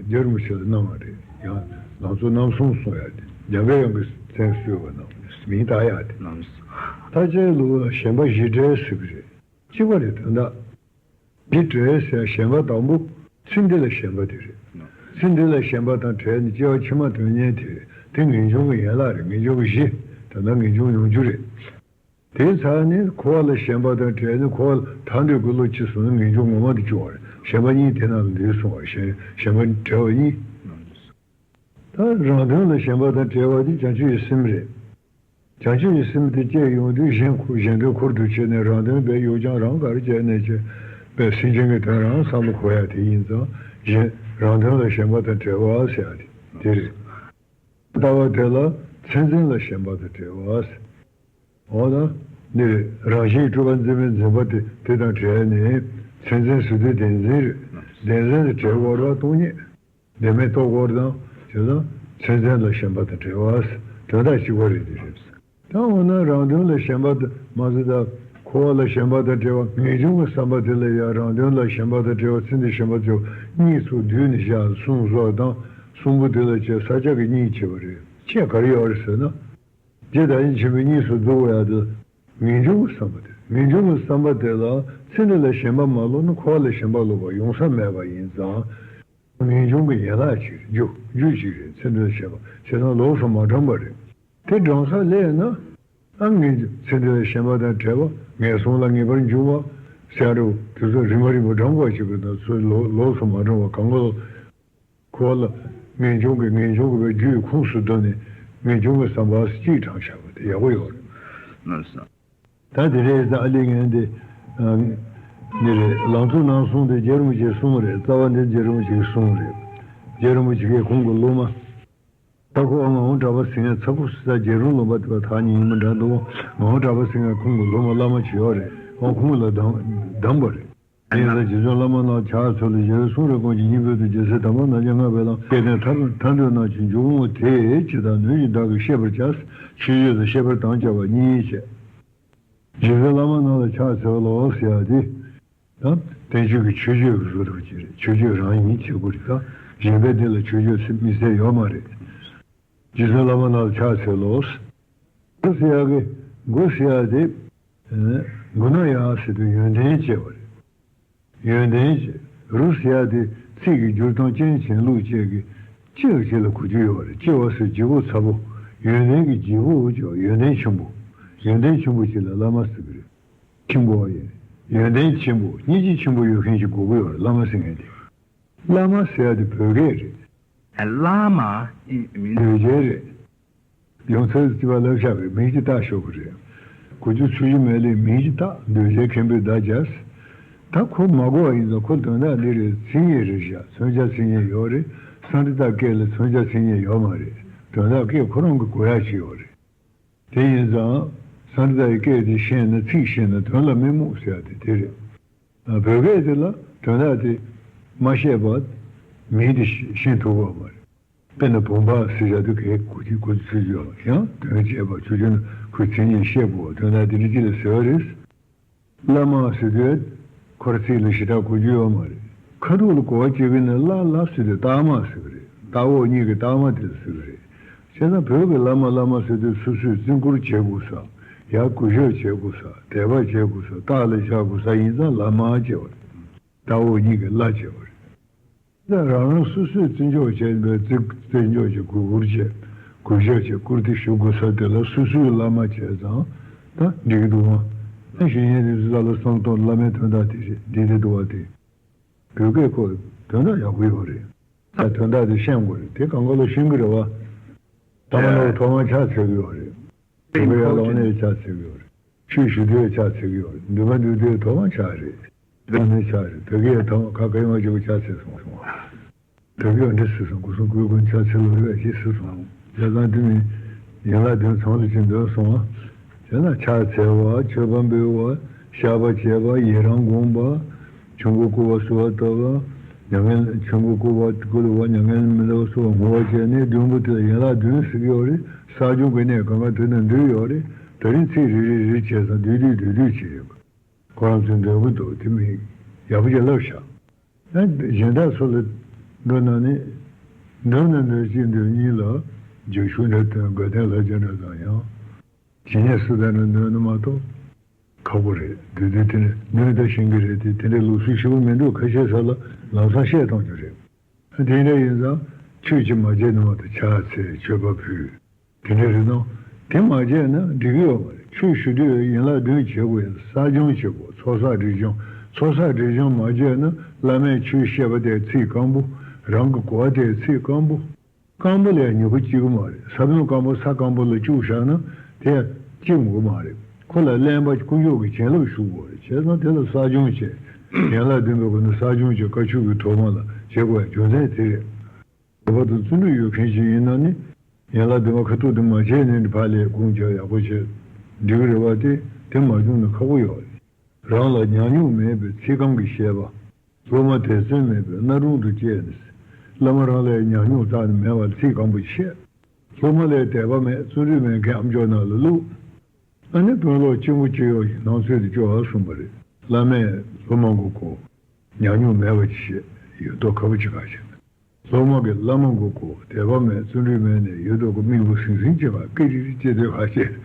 རྒྱལ་བ་རིན་པོ་ཆེ་ལ་གནང་བ་རེད། ཡང་ལང་ཚོ་རྣམ་གསུམ་གསུང་ཡ་དེ་འཇམ་པའི་དབྱངས་ཀྱི་མཚན་གསོལ་བ་ན་མིང་བཏགས་ཡ་དེ། ལྟ་བྱའི་ལུགས་ལ་ཞེན་པ་བཞི་བྲལ་ཟེར་གྱི་རེད། གཅིག་པ་རེད། དོན་དག་བཞི་བྲལ་ཟེར་ཞེན་པ་དང་པོ་ཚེ་འདི་ལ་ཞེན་པ་དེ་རེད། ཚེ་འདི་ལ་ཞེན་པ་དང་བྲལ་ནས་སྐྱེ་བ་ཕྱི་མ་དོན་གཉེར་དེ་རེད། དེ་ངེས་འབྱུང་གི་ཡན་ལག་རེད། ངེས་འབྱུང་གི་གཞི། དོན་དག་ངེས་འབྱུང་ཡོངས་གཅོད་རེད། དེའི་ཚེ་ནི་འཁོར་བ་ལ་ཞེན་པ་དང་བྲལ་ནས་འཁོར་བ་ལ་ཐར་འདོད་ཀྱི་བློ་སྐྱེས་སོང་ན་ངེས་འབྱུང་ངོ་མ་དེ་སྐྱེ་བ་རེད། ཞེན་པ་གཉིས་དེ་ནང་ལ་འདུས་སོང་བ། ཞེན་ཞེན་པ་བྲལ་བ་གཉིས། ད་རང་དོན་ལ་ཞེན་པ་དང་བྲལ་བ་དེ་བྱང་ཆུབ་ཀྱི་སེམས་རེད། བྱང་ཆུབ་ཀྱི་སེམས་དེ་སྐྱེས་ཡོང་དུས་གཞན་ཁུར་གཞན་དོན་ཁུར་དུ་བྱས་ནས་རང་དོན་སྦས་ཡོད་ཀྱང་རང་གར་བྱས་ནས་བྱས་པའི་སེམས་ཅན་གྱི་དོན་རང་བསམ་བློ་འཁོར་ཡ་དེ་ཡིན་ཙང་གཞན་རང་དོན་ལ་ཞེན་པ་དང་བྲལ་བ་ཟེར་ཡ་དེ་དེ་རེད། ལྟ་བ་དེ་ལ་མཚན་འཛིན་ལ་ཞེན་པ་དང་བྲལ་བ་ཟེར། འོ་ན། འདི་རེད། རང་བཞིན་སྤྲོས་པ་འཛིན་པའི་འཛིན་པ་དེ་དེ་དང་བྲལ་ནས་མཚན་འཛིན་ཟེར་དུས་བདེན་འཛིན་རེད། བདེན་འཛིན་དེ་བྲལ་དགོས་རེད་པ། སྟོང་ཉིད། བདེན་མེད་རྟོགས་དགོས་རེད་དང་། བྱས་ཙང་མཚན་འཛིན་ལ་ཞེན་པ་དང་བྲལ་བ། དོན་དག་གཅིག་པ་རེད། འདི་རེད། ད་འོ་ན་རང་དོན་ལ་ཞེན་པ་དང་མ་ཟད། ད་འཁོར་བ་ལ་ཞེན་པ་དང་བྲལ་བ། ངེས་འབྱུང་གི་བསམ་པ་དེ་ལ་ཡང་རང་དོན་ལ་ཞེན་པ་དང་བྲལ་བ། ཚེ་འདི་ཞེན་པ་དང་བྲལ་བ་གཉིས་སུ་བསྡུས་ནས་བཞག་གསུངས་སོ། དང་གསུམ་པོ་དེ་ལ་བྱས་ས་སྐྱ་གིས་གཉིས་ཕྱེ་བ་རེད། ཁྱད་ག་རེ་ཡོད་རེད་ཟེར་ན། རྗེ་བདག་ཉིད་ཆེན་པོས་གཉིས་སུ་བསྡུ་དགོས་ཡ་དེ། ངེས་འབྱུང་གི་བསམ་པ་དེ། ངེས་འབྱུང་གི་བསམ་པ་དེ་ལ་ཚེ་འདི་ལ་ཞེན་པ་མ་ལོག་ན་འཁོར་བ་ལ་ཞེན་པ་ལོག་པ་ཡོང་ས་མེད་པ་ཡིན་ཙང་། ངེས་འབྱུང་གི་ཡན་ལག་ཅིག་རེད། རྒྱུ་རྒྱུ་ཅིག་རེད། ཚེ་འདི་ལ་ཞེན་པ་བྱས་ཙང་ལོགས་སུ་མ་བགྲངས་པ་རེད། དེ་བགྲངས་ས་ལས་ན། ཨ་ངེས་ཚེ་འདི་ལ་ཞེན་པ་དང་བྲལ་བ། ངན་སོང་ལ་ངེས་པར་འབྱུང་བ་ཟེར་རོ། དེ་ཚོ་རིམ་པ་རིམ་པ་བགྲང་དགོས་ཅིག་གི་ན། ཚུར་ལོགས་ལོགས་སུ་མ་བགྲངས་པ་གང་ག་ལ། འཁོར་བ་ལ་ངེས་འབྱུང་གི་ངེས་འབྱུང་གི་བའི་རྒྱུའི་ཁུངས་སུ་བསྡུ་ནས་ངེས་འབྱུང་གི་བསམ་པ་གཅིག་བགྲངས་བཞག་པ་དེ་ཡག་པོ་ཡོད་རེད། ལགས་སོ། ད་དེ་རེད། ད་ཨ་ལི་ངན་དེ་འདི་རེད། ལང་ཚོ་རྣམ་གསུམ་དེ་རྗེ་རིན་པོ་ཆེའི་གསུང་རེད། རྩ་བ་འདི་རྗེ་རིན་པོ་ཆེའི་གསུང་རེད། རྗེ་རིན་པོ་ཆེ་གི་ཁོང་གི་སློབ་མ། ད་ཁོ་ཨ་ང་ཧོ་གྲྭ་པ་ཟེར་མཁན་ཚ་ཁུ་སི་ས་རྗེ་རིན་ལུང་པ་དེ་བ་ཐག་ཉེ་ཉེ་མ་འདྲ་འདུག་ང་ཧོ་གྲྭ་པ་ཟེར་མཁན་ཁོང་གི་སློབ་མ་བླ་མ་ཅིག་ཡོད་རེད། ཨོ་ཁོང་ལ་གདམས་གདམས་པ་རེད། དེ་ཡིན་ན་རྗེ་བཙུན་བླ་མ་རྣམས་ཕྱག་འཚལ་ལོ། རྗེ་བའི་གསུང་རབ་ཀུན་གྱི་སྙིང་པོའི་དོན། རྒྱལ་སྲས་དམ་པ་རྣམས་ཀྱིས་བསྔགས་པའི་ལམ། སྐལ་ལྡན་ཐར་ཐར་འདོད་རྣམས་ཀྱི་འབྱུང་གནས་དེ། ཇི་ལྟར་ནུས་ཤིང་བདག་གིས་ཤེས་པར་བྱ། མཆོད་བརྗོད་དང་བཤད་པར་དམ་བཅའ་བ་གཉིས་བྱས། རྗེ་བཙུན་བླ་མ་རྣམས་ལ་ཕྱག་འཚལ་ལོ་ཟེར་ཡ་དེ། ད་བསྟན་བཅོས་ཀྱི་མཆོད་བརྗོད་ཀྱི་བཟོ་འདྲ་ཅིག་རེད། མཆོད་བརྗོད་རང་ཡིན་བྱེད་དགོས་རེད། ད་གཞན་པའི་སྡེ་ལ་མཆོད་བརྗོད་ཟེར་མི་ཟེར་ཡོད་མ་རེད། རྗེ་བཙུན་བླ་མ་རྣམས་ལ་ཕྱག་འཚལ་ལོ། མགོ་ཟེར་ཡག་གི་མགོ་ཟེར་ཡག་དེ། མགོ་ན་ཡ་ཟེར་དུས་ཡོན་ཏན་ཅེས་པ་རེད། ཡོན་ཏན་ཅེས། རུ་ཟེར་ཡག་དེ་ཚིག་གི་སྦྱོར་སྟངས་རྐྱེན་བྱེད་ལུགས་བཅས་ཀྱི་ལྕེ་ལ་ལྕེ་ལ་གོ་རྒྱུ་ཡོད་རེད། ལྕེ་བ་ཟེར་ལྗིད་པོ་ཚ་པོ། ཡོན་ཏན་གྱི་ལྗིད་པོ་ཅོ། ཡོན་ཏན་ཆེན་པོ། ཡོན་ཏན་ཆེན་པོ་ཅིག་ལ་བླ་མ་ཟེར་གི་རེད། ཆེན་པོ་ཡིན། ཡོན་ཏན་ཆེན་པོ་སྙིང་རྗེ་ཆེན་པོ་ཡོད་མཁན་ཞིག་དགོས་ཀྱི་ཡོད་རེད། བླ་མ་ཟེར་མཁན་དེ། བླ་མ་ཟེར་ཡག་དེ་བོད་སྐད་རེད། བླ་མ་ཨེ་མིང་གདུལ་བྱ་རེད། ཡོངས་ཚོད་ཅིག་བ་ལབ་བཞག་པའི་མིང་ཅིག་བཏགས་ཤོག་གི་རེད། གོ་རྒྱུ་ཚོད་རྒྱུ་མེད་ལས་མིང་ཅིག་བཏགས། གདུལ་བྱ་མཁན་པོའི་བརྡ་སྦྱར། ད་ཁོ་མ་གོ་བ་ཡིན་ཙང་ཁོ་དོན་དག་འདི་རེད། མཚན་ཉིད་རེད་བཞག་མཚོན་བྱ་མཚན་ཉིད་ཡོད་རེད། སཾ་སྐྲྀ་ཏ་སྐད་ལ་མཚོན་བྱ་མཚན་ཉིད་ཡོད་མ་རེད། དོན་དག་སྐད་ཁོ་རང་གི་གོ་ཡག་ཅིག་ཡོད་རེད། དེ་ཡིན་ཙང་། སཾ་སྐྲྀ་ཏ་ཡི་སྐད་དེ་ཤེས་ན། ཚིག་ཤེས་ན་དོན་ལ་མི་རྨོངས་ཟེར་ཡ་དེ་དེ་རེད། བོད་སྐད་དེ་ལ་དོན་དག་དེ་མ་བཤད་པར་ མིང་དེ་ཤེས་ཤེས་ཐུབ་ཀྱི་ཡོད་མ་རེད། དཔེར་ན་བུམ་པ་ཟེར་བཞག་དུས་གས་གོ་ཅི་གོ་ཅི་ཚོད་ཡོད་ཡང་དོན་བྱེད་པ་ཆུ་ཆུ་ན་ཁོའི་མཚན་ཉིད་ཤེས་དགོས་པ་དོན་དག་དེ་འདྲ་ཅི་ལ་ཟེར་བ་རེད། བླ་མ་ཟེར་དུས་ཁོ་ར་ཚིག་ལ་ཞེ་དྲག་གོ་རྒྱུ་ཡོད་མ་རེད། ཁ་ཐུག་ལ་གོ་བ་བྱེད་ཀྱི་ནི་བླ་བླ་ཟེར་དུས་རྟགས་མ་ཟེར་གི་རེད། རྟགས་འོག་གཉིས་ཀྱི་རྟགས་མ་དེ་ལ་ཟེར་གི་རེད། བྱས་ཙང་བོད་ཀྱི་བླ་མ་བླ་མ་ཟེར་དུས་སོ་སོས་བརྩི་བཀུར་བྱེད་དགོས་ས། ཡར་གུས་ཞབས་བྱེད་དགོས་ས། དད་པ་བྱེད་དགོས་ས། རྟགས་ལ་བཞག་དགོས་ས་ཡིན་ཙང་བླ་མ་བྱས་པ་རེད། རྟགས་འོག་གཉིས་ཀྱི་བླ་བྱས་པ་རེད། ད་རང་རང་སོ་སོས་བརྩི་འཇོག་བྱས་པའི་བརྩི་བརྩི་འཇོག་བྱེད་དགོས་སྐུར་བྱེད་དགོས་ཤོག་བྱེད་སྐུར་དེ་ཞུ་དགོས་ས་དེ་ལ་སོ་སོའི་བླ་མ་བྱས་ཙང་ད་འགྲིག་གི་འདུག་ཨང་། ད་ཞུ་ཡས་དེ་ཚོ་ལ་བསམ་གཏོང་བླ་མའི་དོན་དག་དེ་རེད། འདི་དེ་འདུག་བ་དེ་བོད་སྐད་ཁོ་དོན་དག་ཡག་པོ་ཡོད་རེད། ད་དོན་དག་དེ་ཤེས་དགོས་རེད། དེ་གང་ག་ལ་ཤེས་གི་རེད་བ། ཐ་མ་ནོར་ཐོག་མར་ཕྱག་འཚལ་གི་ཡོད་རེད། དེ་ག་ཡར་ལངས་ནས་ཕྱག་འཚལ་གི་ཡོད་རེད། ཆོས་ཞུ་དུས་ཕྱག་འཚལ་གི་ཡོད་རེད། འདུན་པ་འདུས་དུས་ཐོག་མར་ཕྱག་རེད། འདུན་ནས་ཕྱག་རེད། དེ་གའི་ཐོག་མར་ཁ་ག་ཡོང་བ་ཅིག་ཕྱག་འཚལ་སོང་སོང་། དེ་གའི་འདི་སུ་སོང་སྐུ་སོང་སྐུའི་ཀུན་ཕྱག་འཚལ་ལོ་རེད་ཅེས་སུ་སོང་། བྱས་ཙང་དེ་ནི་ཡན་ལག་བདུན་ཚང་ལ་ཅིག་འདོན་སོང་བ། བྱས་ན་ཕྱག་འཚལ་བ། མཆོད་པ་འབུལ་བ། བཤགས་པ་བྱས་པ། ཡི་རང་བསྒོམ་པ། ཆོས་འཁོར་བསྐོར་བ་གསོལ་བ་བཏབ་པ། མྱ་ངན་ཆོས་འཁོར་བསྐོར་བ་བསྐུལ་བ། མྱ་ངན་མི་འདའ་བ་གསོལ་བ་བསྔོ་བ་བྱས་ནས་བདུན་པོ་དེ་ལ་ཡན་ལག་བདུན་ཟེར་གྱི་ཡོད་རེད། གསར་བྱུང་གི་གནས་གང་ག་དེ་ན་འདུས་ཡོད་རེད། ད་རིང་ཚིག་རེ་རེ་རེ་བྱས་ཙང་བསྡུས་བསྡུས་བསྡུས་བསྡུས་བྱས་ཡོད། ཁོ་རང་ཚོས་འདོན་གྱི་འདུག་དེ་མིན་ཡག་པོ་ཅིག་ལབ་ཤག་ཡང་གཞན་དག་ཚོ་ལ་འདོན་ན་ནི། འདོན་ན་འདོན་གཅིག་འདོན་གཉིས་ལ་རྒྱུགས་ཤུགས་འདྲ་སྟོན་དགའ་ལྡན་ལྷ་བརྒྱ་འདྲ་དང་ཡང་། ཇི་སྙེད་སུ་དང་ནི་འདོན་ནི་མ་གཏོགས་ཁག་པོ་རེད། དུས་དུས་དེ་ནས་འདོན་ད་ཤེས་ཀྱི་རེད་དེ་དེ་འདྲའི་ལུགས་སྲོལ་ཞིག་མི་འདུག་ཁ་ཤས་ས་ལ་ལམ་སང་བཤད་གཏོང་རྒྱུ་རེད། དེ་འདྲ་ཡིན་ཙང་ཆོས་ཀྱི་མ་བྱས་ནི་མ་གཏོགས་ཕྱག་འཚལ་མཆོད་པ་ཕུལ། དེ་འདྲ་རེད་དང་། དེ་མ་བྱས་ན་འགྲིག་གི་ཡོད་མ་རེད། ཆོས་ཞུ་དུས་ཡན་ལག་བདུན་བྱེད་དགོས། གསར་བྱུང་བྱེད་དགོས། ཚོགས་བསགས་སྒྲིབ་སྦྱོང་། ཚོགས་བསགས་སྒྲིབ་སྦྱོང་མ་བྱས་ན་བླ་མས་ཆོས་བཤད་པ་དེ་ཚིག་སྐམ་པོ། རང་གི་གོ་བ་དེ་ཚིག་སྐམ་པོ། སྐམ་པོ་ལས་ཉོ་གི་སྐྱིད་གི་མ་རེད། ས་བོན་སྐམ་པོ་ས་སྐམ་པོ་ལ་བཅུག་བཞག་ན་དེ་སྐྱིད་འོང་གི་མ་རེད། ཁོ་ལ་གླེན་པ་དཀོན་མཆོག་གི་བྱིན་རླབས་ཞུགས་དགོས་རེད། བྱས་ཙང་དེ་ལ་གསར་བྱུང་བྱས། ཡན་ལག་བདུན་པའི་སྒོ་ནས་གསར་བྱུང་བྱས་བཀའ་ཆོས་ཀྱི་ཐོག་མ་ལ་བྱེད་དགོས་ཡ་རྒྱུ་མཚན་དེ་རེད། དད་པ་དང་བརྩོན་འགྲུས་ཡོད་མཁན་ཞིག་ཡིན་ན་ནི། ཡན་ལག་བདུན་པ་ཁ་ཐུག་དེ་མ་བྱས་ནས་ཕར་ལས་སྒོམ་རྒྱག་ཡག་པོ་བྱས། འགྲིག་གི་རེད་བ། དེ་དེ་མ་བྱུང་ན་ཁག་པོ་ཡོད་རེད། རང་ལ་ཉམས་མྱོང་མེད་པའི་ཚིག་སྐམ་གྱི་བཤད་པ། སློབ་མ་དད་བརྩོན་མེད་པའི་སྣ་དྲུང་དུ་བཅད་ནས། བླ་མ་རང་ལ་ཉམས་མྱོང་རྩ་ནས་མེད་པར་ཚིག་སྐམ་པོ་བཤད། སློབ་མ་ལ་དད་པ་མེད་བརྩོན་འགྲུས་མེད་མཁན་ཨ་མཆོག་ནང་ལ་བླུགས། ཨ་ནི་དཔོན་སློབ་གཅིག་མོ་གཅིག་ཡོད་ཀྱི་སྣང་ཚུལ་དུ་སྐྱོ་བ་གསུངས་པ་རེད། བླ་མས་སློབ་མ་མགོ་སྐོར། ཉམས་མྱོང་མེད་པ་ཅིག་བཤད་ཡོད་མདོག་ཁ་པོ་ཅིག་ག་བྱས། སློབ་མ་གིས་བླ་མ་མགོ་སྐོར་དད་པ་མེད་བརྩོན་འགྲུས་མེད་ནས་ཡོད་མདོག་གི་མིག་བུ་ཟིང་ཟིང་ཅིག་ག་ཀི་རི་རི་ཅེས་དེ་བ་བྱས།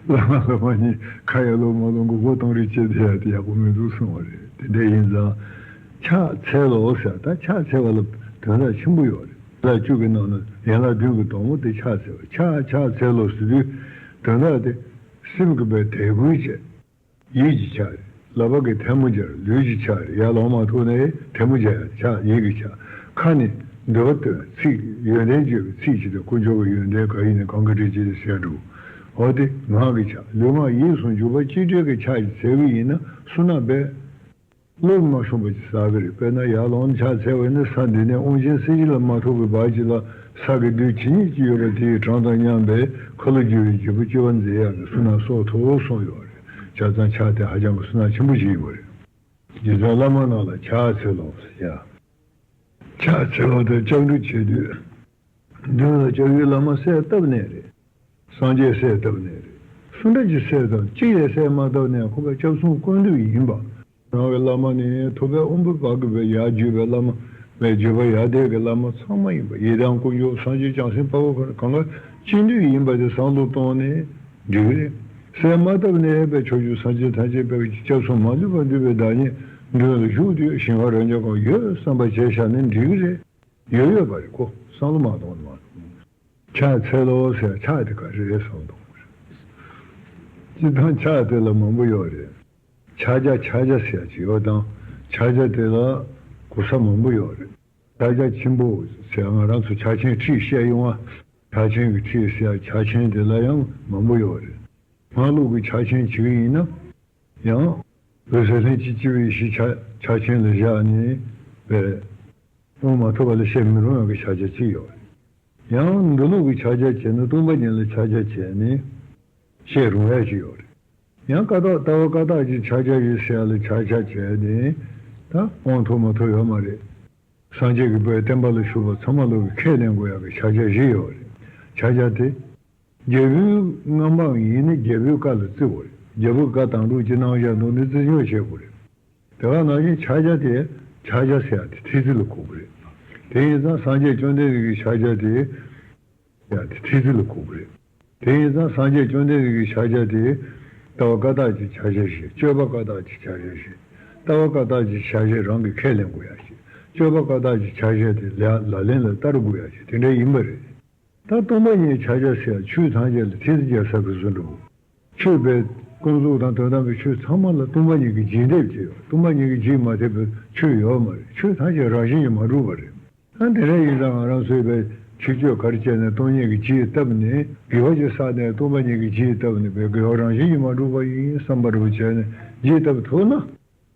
བླ་མ་སློབ་མ་གཉིས་ཁ་ཡ་ལོ་མ་ལོ་མགོ་སྐོར་གཏོང་རེས་བྱས་དེ་ཡ་དེ་ཡག་པོ་མི་འདུག་གསུངས་པ་རེད། དེ་འདྲ་ཡིན་ཙང་། ཕྱག་འཚལ་ལོ་ཟེར། ད་ཕྱག་འཚལ་བ་ལ་དོན་དག་ཆེན་པོ་ཡོད་རེད། ལ་བཅུ་གི་ནང་ན་ཡན་ལག་བདུན་གྱི་དང་པོ་དེ་ཕྱག་འཚལ་བ། ཕྱག་ཕྱག་འཚལ་ལོ་ཟེར་དུས་དོན་དག་དེ་སེམས་ཀྱི་བའི་དད་གུས་བྱས། ཡིད་ཀྱི་ཕྱག་རེད། ལག་པ་གི་ཐལ་མོ་སྦྱར། ལུས་ཀྱི་ཕྱག་རེད། ཡར་ལོང་མ་ཐུག་ནའི་ཐལ་མོ་སྦྱར་ཡ་ཕྱག་ཡིད་ཀྱི་ཕྱག་ཁ་ནས་འདོད་པ་སྟོན། ཚིག་ཡོན་ཏན་བརྗོད་པའི་ཚིག་ཅིག་དང་དཀོན་མཆོག་གི་ཡོན་ཏན་ག་ཡིན་ནའི་གང་གི་སྒྲིག་ཅིག་ཟེར་འགྲོ། འོ་དེ་ངག་གི་ཕྱག་ལུས་ངག་ཡིད་གསུམ་འཇུག་པ་གཅིག་སྒྲིལ་གྱི་ཕྱག་ཅིག་འཚལ་གི་ཡིན་ན་བསོད་ནམས་དཔེ་བློ་མ་ཤོང་བ་ཅིག་བསགས་གི་རེད། དཔེར་ན་ཡར་ལོང་ཕྱག་འཚལ་བས་ནི་ས་འདི་ནས་དབང་ཆེན་གསེར་གྱི་ལ་མ་ཐོབ་པའི་བར་གྱི་ལ་ས་གི་རྡུལ་ཇི་སྙེད་ཅིག་ཡོད་པ་དེའི་གྲངས་དང་མཉམ་པའི་ཁ་ལོ་བསྒྱུར་བའི་བརྒྱུད་པ་སྐྱེ་བ་མཛད་ཡག་གི་བསོད་ནམས་གསོག་ཐུབ་གསུངས་ཡོད་རེད། བྱས་ཙང་ཕྱག་དེ་ཧ་ཅང་གི་བསོད་ནམས་ཆེན་པོ་ཞིག་ཡིན་པ་རེད། རྗེ་བཙུན་བླ་མ་རྣམས་ལ་ཕྱག་འཚལ་ལོ་ཟེར་ཡ། ཕྱག་འཚལ་བ་དང་སྐྱབས་འགྲོ་བྱེད་དུས། མདུན་ལ་སྐྱབས་ཡུལ་བླ་མ་གསལ་བཏབ་ནས་རེད། སངས་རྒྱས་གསལ་བཏབ་ནས་རེད། སུ་འདྲ་ཅིག་གསལ་བཏབ་གཅིག་ལས་གསལ་མ་བཏབ་ནས་ཁོ་པའི་སྐྱབས་གསུམ་ཀུན་འདུས་ཡིན་པ། རང་གི་བླ་མ་ནི་ཐུབ་པའི་དབང་པོའི་བར་གྱི་བའི་ཡར་བརྒྱུད་པའི་བླ་མ། བའི་བརྒྱུད་པ་ཡར་དེད་ཀྱི་བླ་མ་ཚང་མ་ཡིན་པ། ཡི་དམ་དཀོན་མཆོག་སངས་རྒྱས་བྱང་སེམས་དཔའ་བོ་གང་ག་གཅིག་འདུས་ཡིན་པ་དེ་བསམ་བློ་བཏང་ནས་འགྲིག་གི་རེད། གསལ་མ་བཏབ་ནས་པའི་ཕྱོགས་བཅུའི་སངས་རྒྱས་ཐམས་ཅད་པའི་སྐྱབས་སུ་མ་ལུས་པ་འདུས་པའི་བདག་ཉིད་མདུན་ལ་བཞུགས་དུས་ཞིང་ཁ་རབ་འབྱམས་གང་ཡོད་བསམ་པ་བྱས་བཞག་ནས་འགྲིག་གི་རེད། ཡོད་ཡོད་པ་རེད་ཁོ། བསམ་བློ་མ་གཏོང་ནས་མ་གཏོང་། ཕྱག་འཚལ་ལོ་ཟེར་ཕྱག་དེ་ག་རེ་རེད་བསམ་གཏོང་བ་རེད། སྤྱིར་བཏང་ཕྱག་དེ་ལ་མང་པོ་ཡོད་རེད། ཕྱག་རྒྱ་ཕྱག་རྒྱ་ཟེར་ཡ་ཅིག་ཡོད་དང་། ཕྱག་རྒྱ་དེ་ལ་གོ་ས་མང་པོ་ཡོད་རེད། ཕྱག་རྒྱ་ཆེན་པོ་ཟེར་ཡ་ང་རང་ཚོ་ཕྱག་ཆེན་ཁྲིད་བཤད་ཡོང་བ། ཕྱག་ཆེན་གྱི་ཁྲིད་ཟེར་ཡ་ཕྱག་ཆེན་དེ་ལ་ཡང་མང་པོ་ཡོད་རེད། སྔགས་ལུགས་ཀྱི་ཕྱག་ཆེན་བྱེད་ཀྱི་ཡིན་ན། ཡང་། འོད་གསལ་ལྷན་ཅིག་སྐྱེས་པའི་ཡེ་ཤེས་ཕྱག་ཕྱག་ཆེན་ལ་བཞག་ནས་པའི། དབང་མ་ཐོབ་པ་ལ་བཤད་མི་རུང་ཡག་གི་ཕྱག་རྒྱ་གཅིག་ཡོད་རེད། ཡང་འདུལ་ལུགས་ཀྱི་ཕྱག་རྒྱ་བྱས་ན་སྟོང་པ་ཉིད་ལ་ཕྱག་རྒྱ་བྱས་ནས་བཤད་རུང་ཡག་ཅིག་ཡོད་རེད། ཡང་ཀ་དག་ལྟ་བ་ཀ་དག་གི་ཕྱག་རྒྱ་ཡོད་ཟེར་ཡ་ལ་ཕྱག་རྒྱ་བྱས་ནས་ད་དབང་ཐོབ་མ་ཐོབ་ཡོད་མ་རེད། སངས་རྒྱས་ཀྱི་བོད་བསྟན་པ་ལ་ཞུགས་པ་ཚང་མ་ལོག་གི་ཁས་ལེན་དགོས་ཡག་གི་ཕྱག་རྒྱ་བཞི་ཡོད་རེད། ཕྱག་རྒྱ་དེ། རྒྱལ་པོའི་མངའ་འབངས་ཡིན་ན་རྒྱལ་པོའི་བཀའ་ལ་བརྩི་དགོས་རེད། རྒྱལ་པོའི་བཀའ་དང་སྒྲུབ་ཀྱི་གནང་བཞག་འདུག་ནི་བརྩི་འཇོག་བྱེད་དགོས་རེད། དེ་ག་ནང་བཞིན་ཕྱག་རྒྱ་དེ་ཕྱག་རྒྱ་ཟེར་ཡག་དེ་ཐེལ་ཙེ་ལ་གོ་གི་རེད། དེ་ཡིན་ཙང་སངས་རྒྱས་བཅོམ་ལྡན་འདས་ཀྱི་ཕྱག་རྒྱ་དེ་ཡག་དེ་ཐེལ་ཙེ་ལ་གོ་གི་རེད། དེ་ཡིན་ཙང་སངས་རྒྱས་བཅོམ་ལྡན་འདས་ཀྱི་ཕྱག་རྒྱ་དེ། ལྟ་བ་བཀའ་རྟགས་ཀྱི་ཕྱག་རྒྱ་བཞི། སྤྱོད་པ་བཀའ་རྟགས་ཀྱི་ཕྱག་རྒྱ་བཞི། ལྟ་བ་བཀའ་རྟགས་ཀྱི་ཕྱག་རྒྱ་རང་གིས་ཁས་ལེན་དགོས་ཡག་བཞི། སྤྱོད་པ་བཀའ་རྟགས་ཀྱི་ཕྱག་རྒྱ་དེ་ལ་ལག་ལེན་ལ་བསྟར་དགོས་ཡག་བཞི་དེ་འདྲ་ཡིན་པ་རེད། ད་སྟོང་པ་ཉིད་ཕྱག་རྒྱ་ཟེར་ཡག་ཆོས་ཐམས་ཅད་ལ་ཐེལ་ཙེ་རྒྱག་ས་གི་བཟོ་འདྲ་བོ། ཆོས་པའི་ཀུན་རྫོབ་དང་དོན་དམ་པའི་ཆོས་ཚང་མ་ལ་སྟོང་པ་ཉིད་ཀྱི་འཇིག་འདེབས་ཀྱི་ཡོད། སྟོང་པ་ཉིད་ཀྱི་འཇིག་མ་ཐེབས་པའི་ཆོས་ཡོད་མ་རེད། ཆོས་ཐམས་ཅད་རང་བཞིན་གྱིས་མ་གྲུབ་པ་རེད། ད་དེ་འདྲ་ཡིན་ཙང་ང་རང་ཚོས་པའི་ཆོས་སྤྱོད་ག་རེ་བྱས་ནས་སྟོང་ཉིད་ཀྱི་འཇིག་བཏབ་ནས་དགེ་བ་ཅིག་བསགས་ནས་སྟོང་པ་ཉིད་ཀྱི་འཇིག་བཏབ་ནས་པའི་དགེ་བ་རང་བཞིན་གྱིས་མ་གྲུབ་པ་ཡིན་བསམ་པ་འདྲ་བོ་བྱས་ནས་འཇིག་བཏབ་ཐུབ་ན་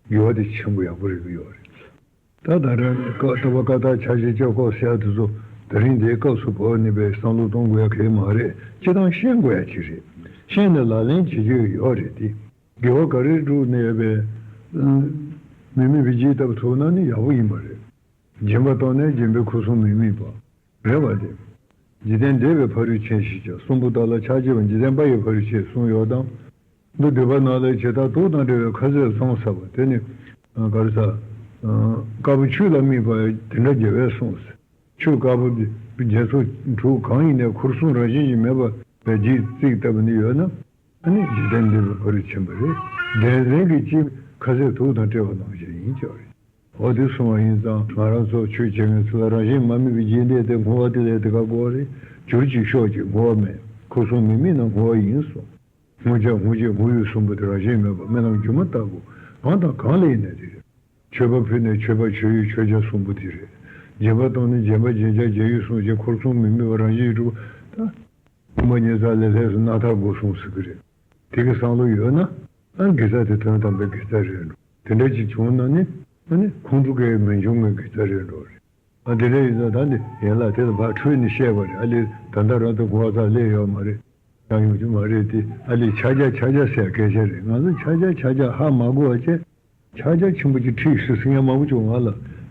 དགེ་བ་དེ་ཆེན་པོ་ཡག་པོ་རེད་གི་ཡོད་རེད། ད་ད་རེས་ཀ་ལྟ་བ་བཀའ་རྟགས་ཕྱག་རྒྱ་སྤྱོད་ཁོག་ཟེར་ཡག་དེ་ཚོ་དེ་རིང་འདིའི་སྐབས་སུ་བབས་ནས་པའི་བསམ་བློ་གཏོང་དགོས་ཡག་གང་ཡང་མ་རེད། སྤྱིར་བཏང་ཤེས་དགོས་ཡག་ཅིག་རེད། ཤེས་ནས་ལག་ལེན་བྱེད་རྒྱུ་ཡོད་རེད་དེ། དགེ་བ་ག་རེ་བསྒྲུབས་ནས་པའི་མི་དམིགས་པའི་འཇིག་བཏབ་ཐུབ་ན་ནི་ཡག་པོ་ཡིན་པ་རེད། སྦྱིན་པ་བཏང་ནས་སྦྱིན་པའི་ཁུར་སོང་མི་དམིགས་པ། རེད་བ་དེ། འཇིག་རྟེན་འདས་པའི་ཕ་རོལ་ཕྱིན་ཞེས་བྱ་གསུམ་པོ་དག་ལ་ཕྱག་བྱས་པ་འཇིག་རྟེན་པ་ཡི་ཕ་རོལ་ཕྱིན་གསུངས་ཡོད་དམ། མདོ་སྡུད་པ་ནང་ལ་ཇི་ལྟར་དུག་དང་འདྲ་བའི་ཁ་ཟས་བཟང་ཟེར་བ་དེ་ནི། ག་རེ་ཟ། དཀར་པོ་ཆུ་ལ་དམིགས་པ་དེ་འདྲ་རྒྱལ་བས་གསུངས་ཟེར། ཆུ་དཀར་པོ་དེ་རྒྱལ་ཚོགས་དྲུག་གང་ཡིན་ནའི་ཁུར་སོང་རང་བཞིན་གྱིས་མེད་པ་བའི་ལྗིད་རྩིས་ལྟ་བུ་ནི་ཡོད་ན། ཨ་ནི་འཇིག་རྟེན་འདས་པའི་ཕ་རོལ་ཕྱིན་པ་རེད། འདྲེན་ཟིན་གྱི་ལྕི་ཁ་ཟས་དུག་དང་བསྲེས་པ་ནང་བཞིན་ཡིན་ཀྱང་རེད། འོ་དེ་གསུངས་པ་ཡིན་ཙང་ང་རང་ཚོ་ཆོས་བྱེད་མཁན་ཚོ་ལ་རང་བཞིན་མ་དམིགས་པའི་རྗེས་འདེད་དེ་བསྔོ་བ་དེ་ལས་དེ་ག་དགོས་པ་རེད། གྱུར་ཅིག་ཤོག་ཅིག་བསྔོ་བ་མེད། ཁུར་སོང་མི་དམིགས་ན་བསྔོ་བ་ཡིན་གསུངས། བསྔོ་བྱ་བསྔོ་བྱེད་བསྔོ་ཡུལ་གསུམ་པོ་དེ་རང་བཞིན་མེད་པ་རྨི་ལམ་སྒྱུ་མ་ལྟ་བུ་གང་དང་གང་ལ་ཡིན་ནའི་དེ་རེད། མཆོད་པ་ཕུལ་ནས་མཆོད་པ་མཆོད་ཡུལ་མཆོད་བྱ་གསུམ་པོ་དེ་རེད། སྦྱིན་པ་བཏང་ནས་སྦྱིན་པ་སྦྱིན་བྱ་སྦྱིན་ཡུལ་གསུམ་བྱས་ཁུར་སོང་མི་དམིགས་པ་རང་བཞིན་གྱིས་གྲུབ་པ་དང་། སྟོང་པ་ཉིད་ཙམ་ལས་ལྷག་སུ་རྣམ་ཐར་དགོས་གསུངས་ཟེར་གི་རེད། དེ་གི་བསམ་བློ་ཡོད་ན། ཨ་དགེ་རྩ་དེ་དོན་དམ་པའི་དགེ་རྩ་རེད་འགྲོ། དེ་འདྲ་ཅིག་བྱུང་ན་ནི། ཨ་ནི་ཁོང་ཁྲོ་སྐྱེ་མི་འབྱུང་བའི་དགེ་རྩ་རེད་འགྲོ་རེད། ཨ་དེ་འདྲ་ཡིན་ཙང་ད་འདི་ཡན་ལག་དེ་ལ་ཕར་འཕྲོས་ནས་བཤད་པ་རེད། ཨ་ལས་ད་ལྟ་རང་དུ་གོ་བ་ཙམ་སླེབས་ཡོད་མ་རེད། ཡང་ཡོང་རྒྱུ་མ་རེད་དེ། ཨ་ལས་ཕྱག་རྒྱ་ཕྱག་རྒྱ་ཟེར་སྐད་ཆ་རེད། ང་ཚོ་ཕྱག་རྒྱ་ཕྱག་རྒྱ་ཧ་མ་གོ་བ་བྱས། ཕྱག་རྒྱ་ཆེན་པོ་ཅིག་ཁྲིད་ཤོག་ཟེར་མཁན་མང་པོ་བྱུང་། ང་ལ་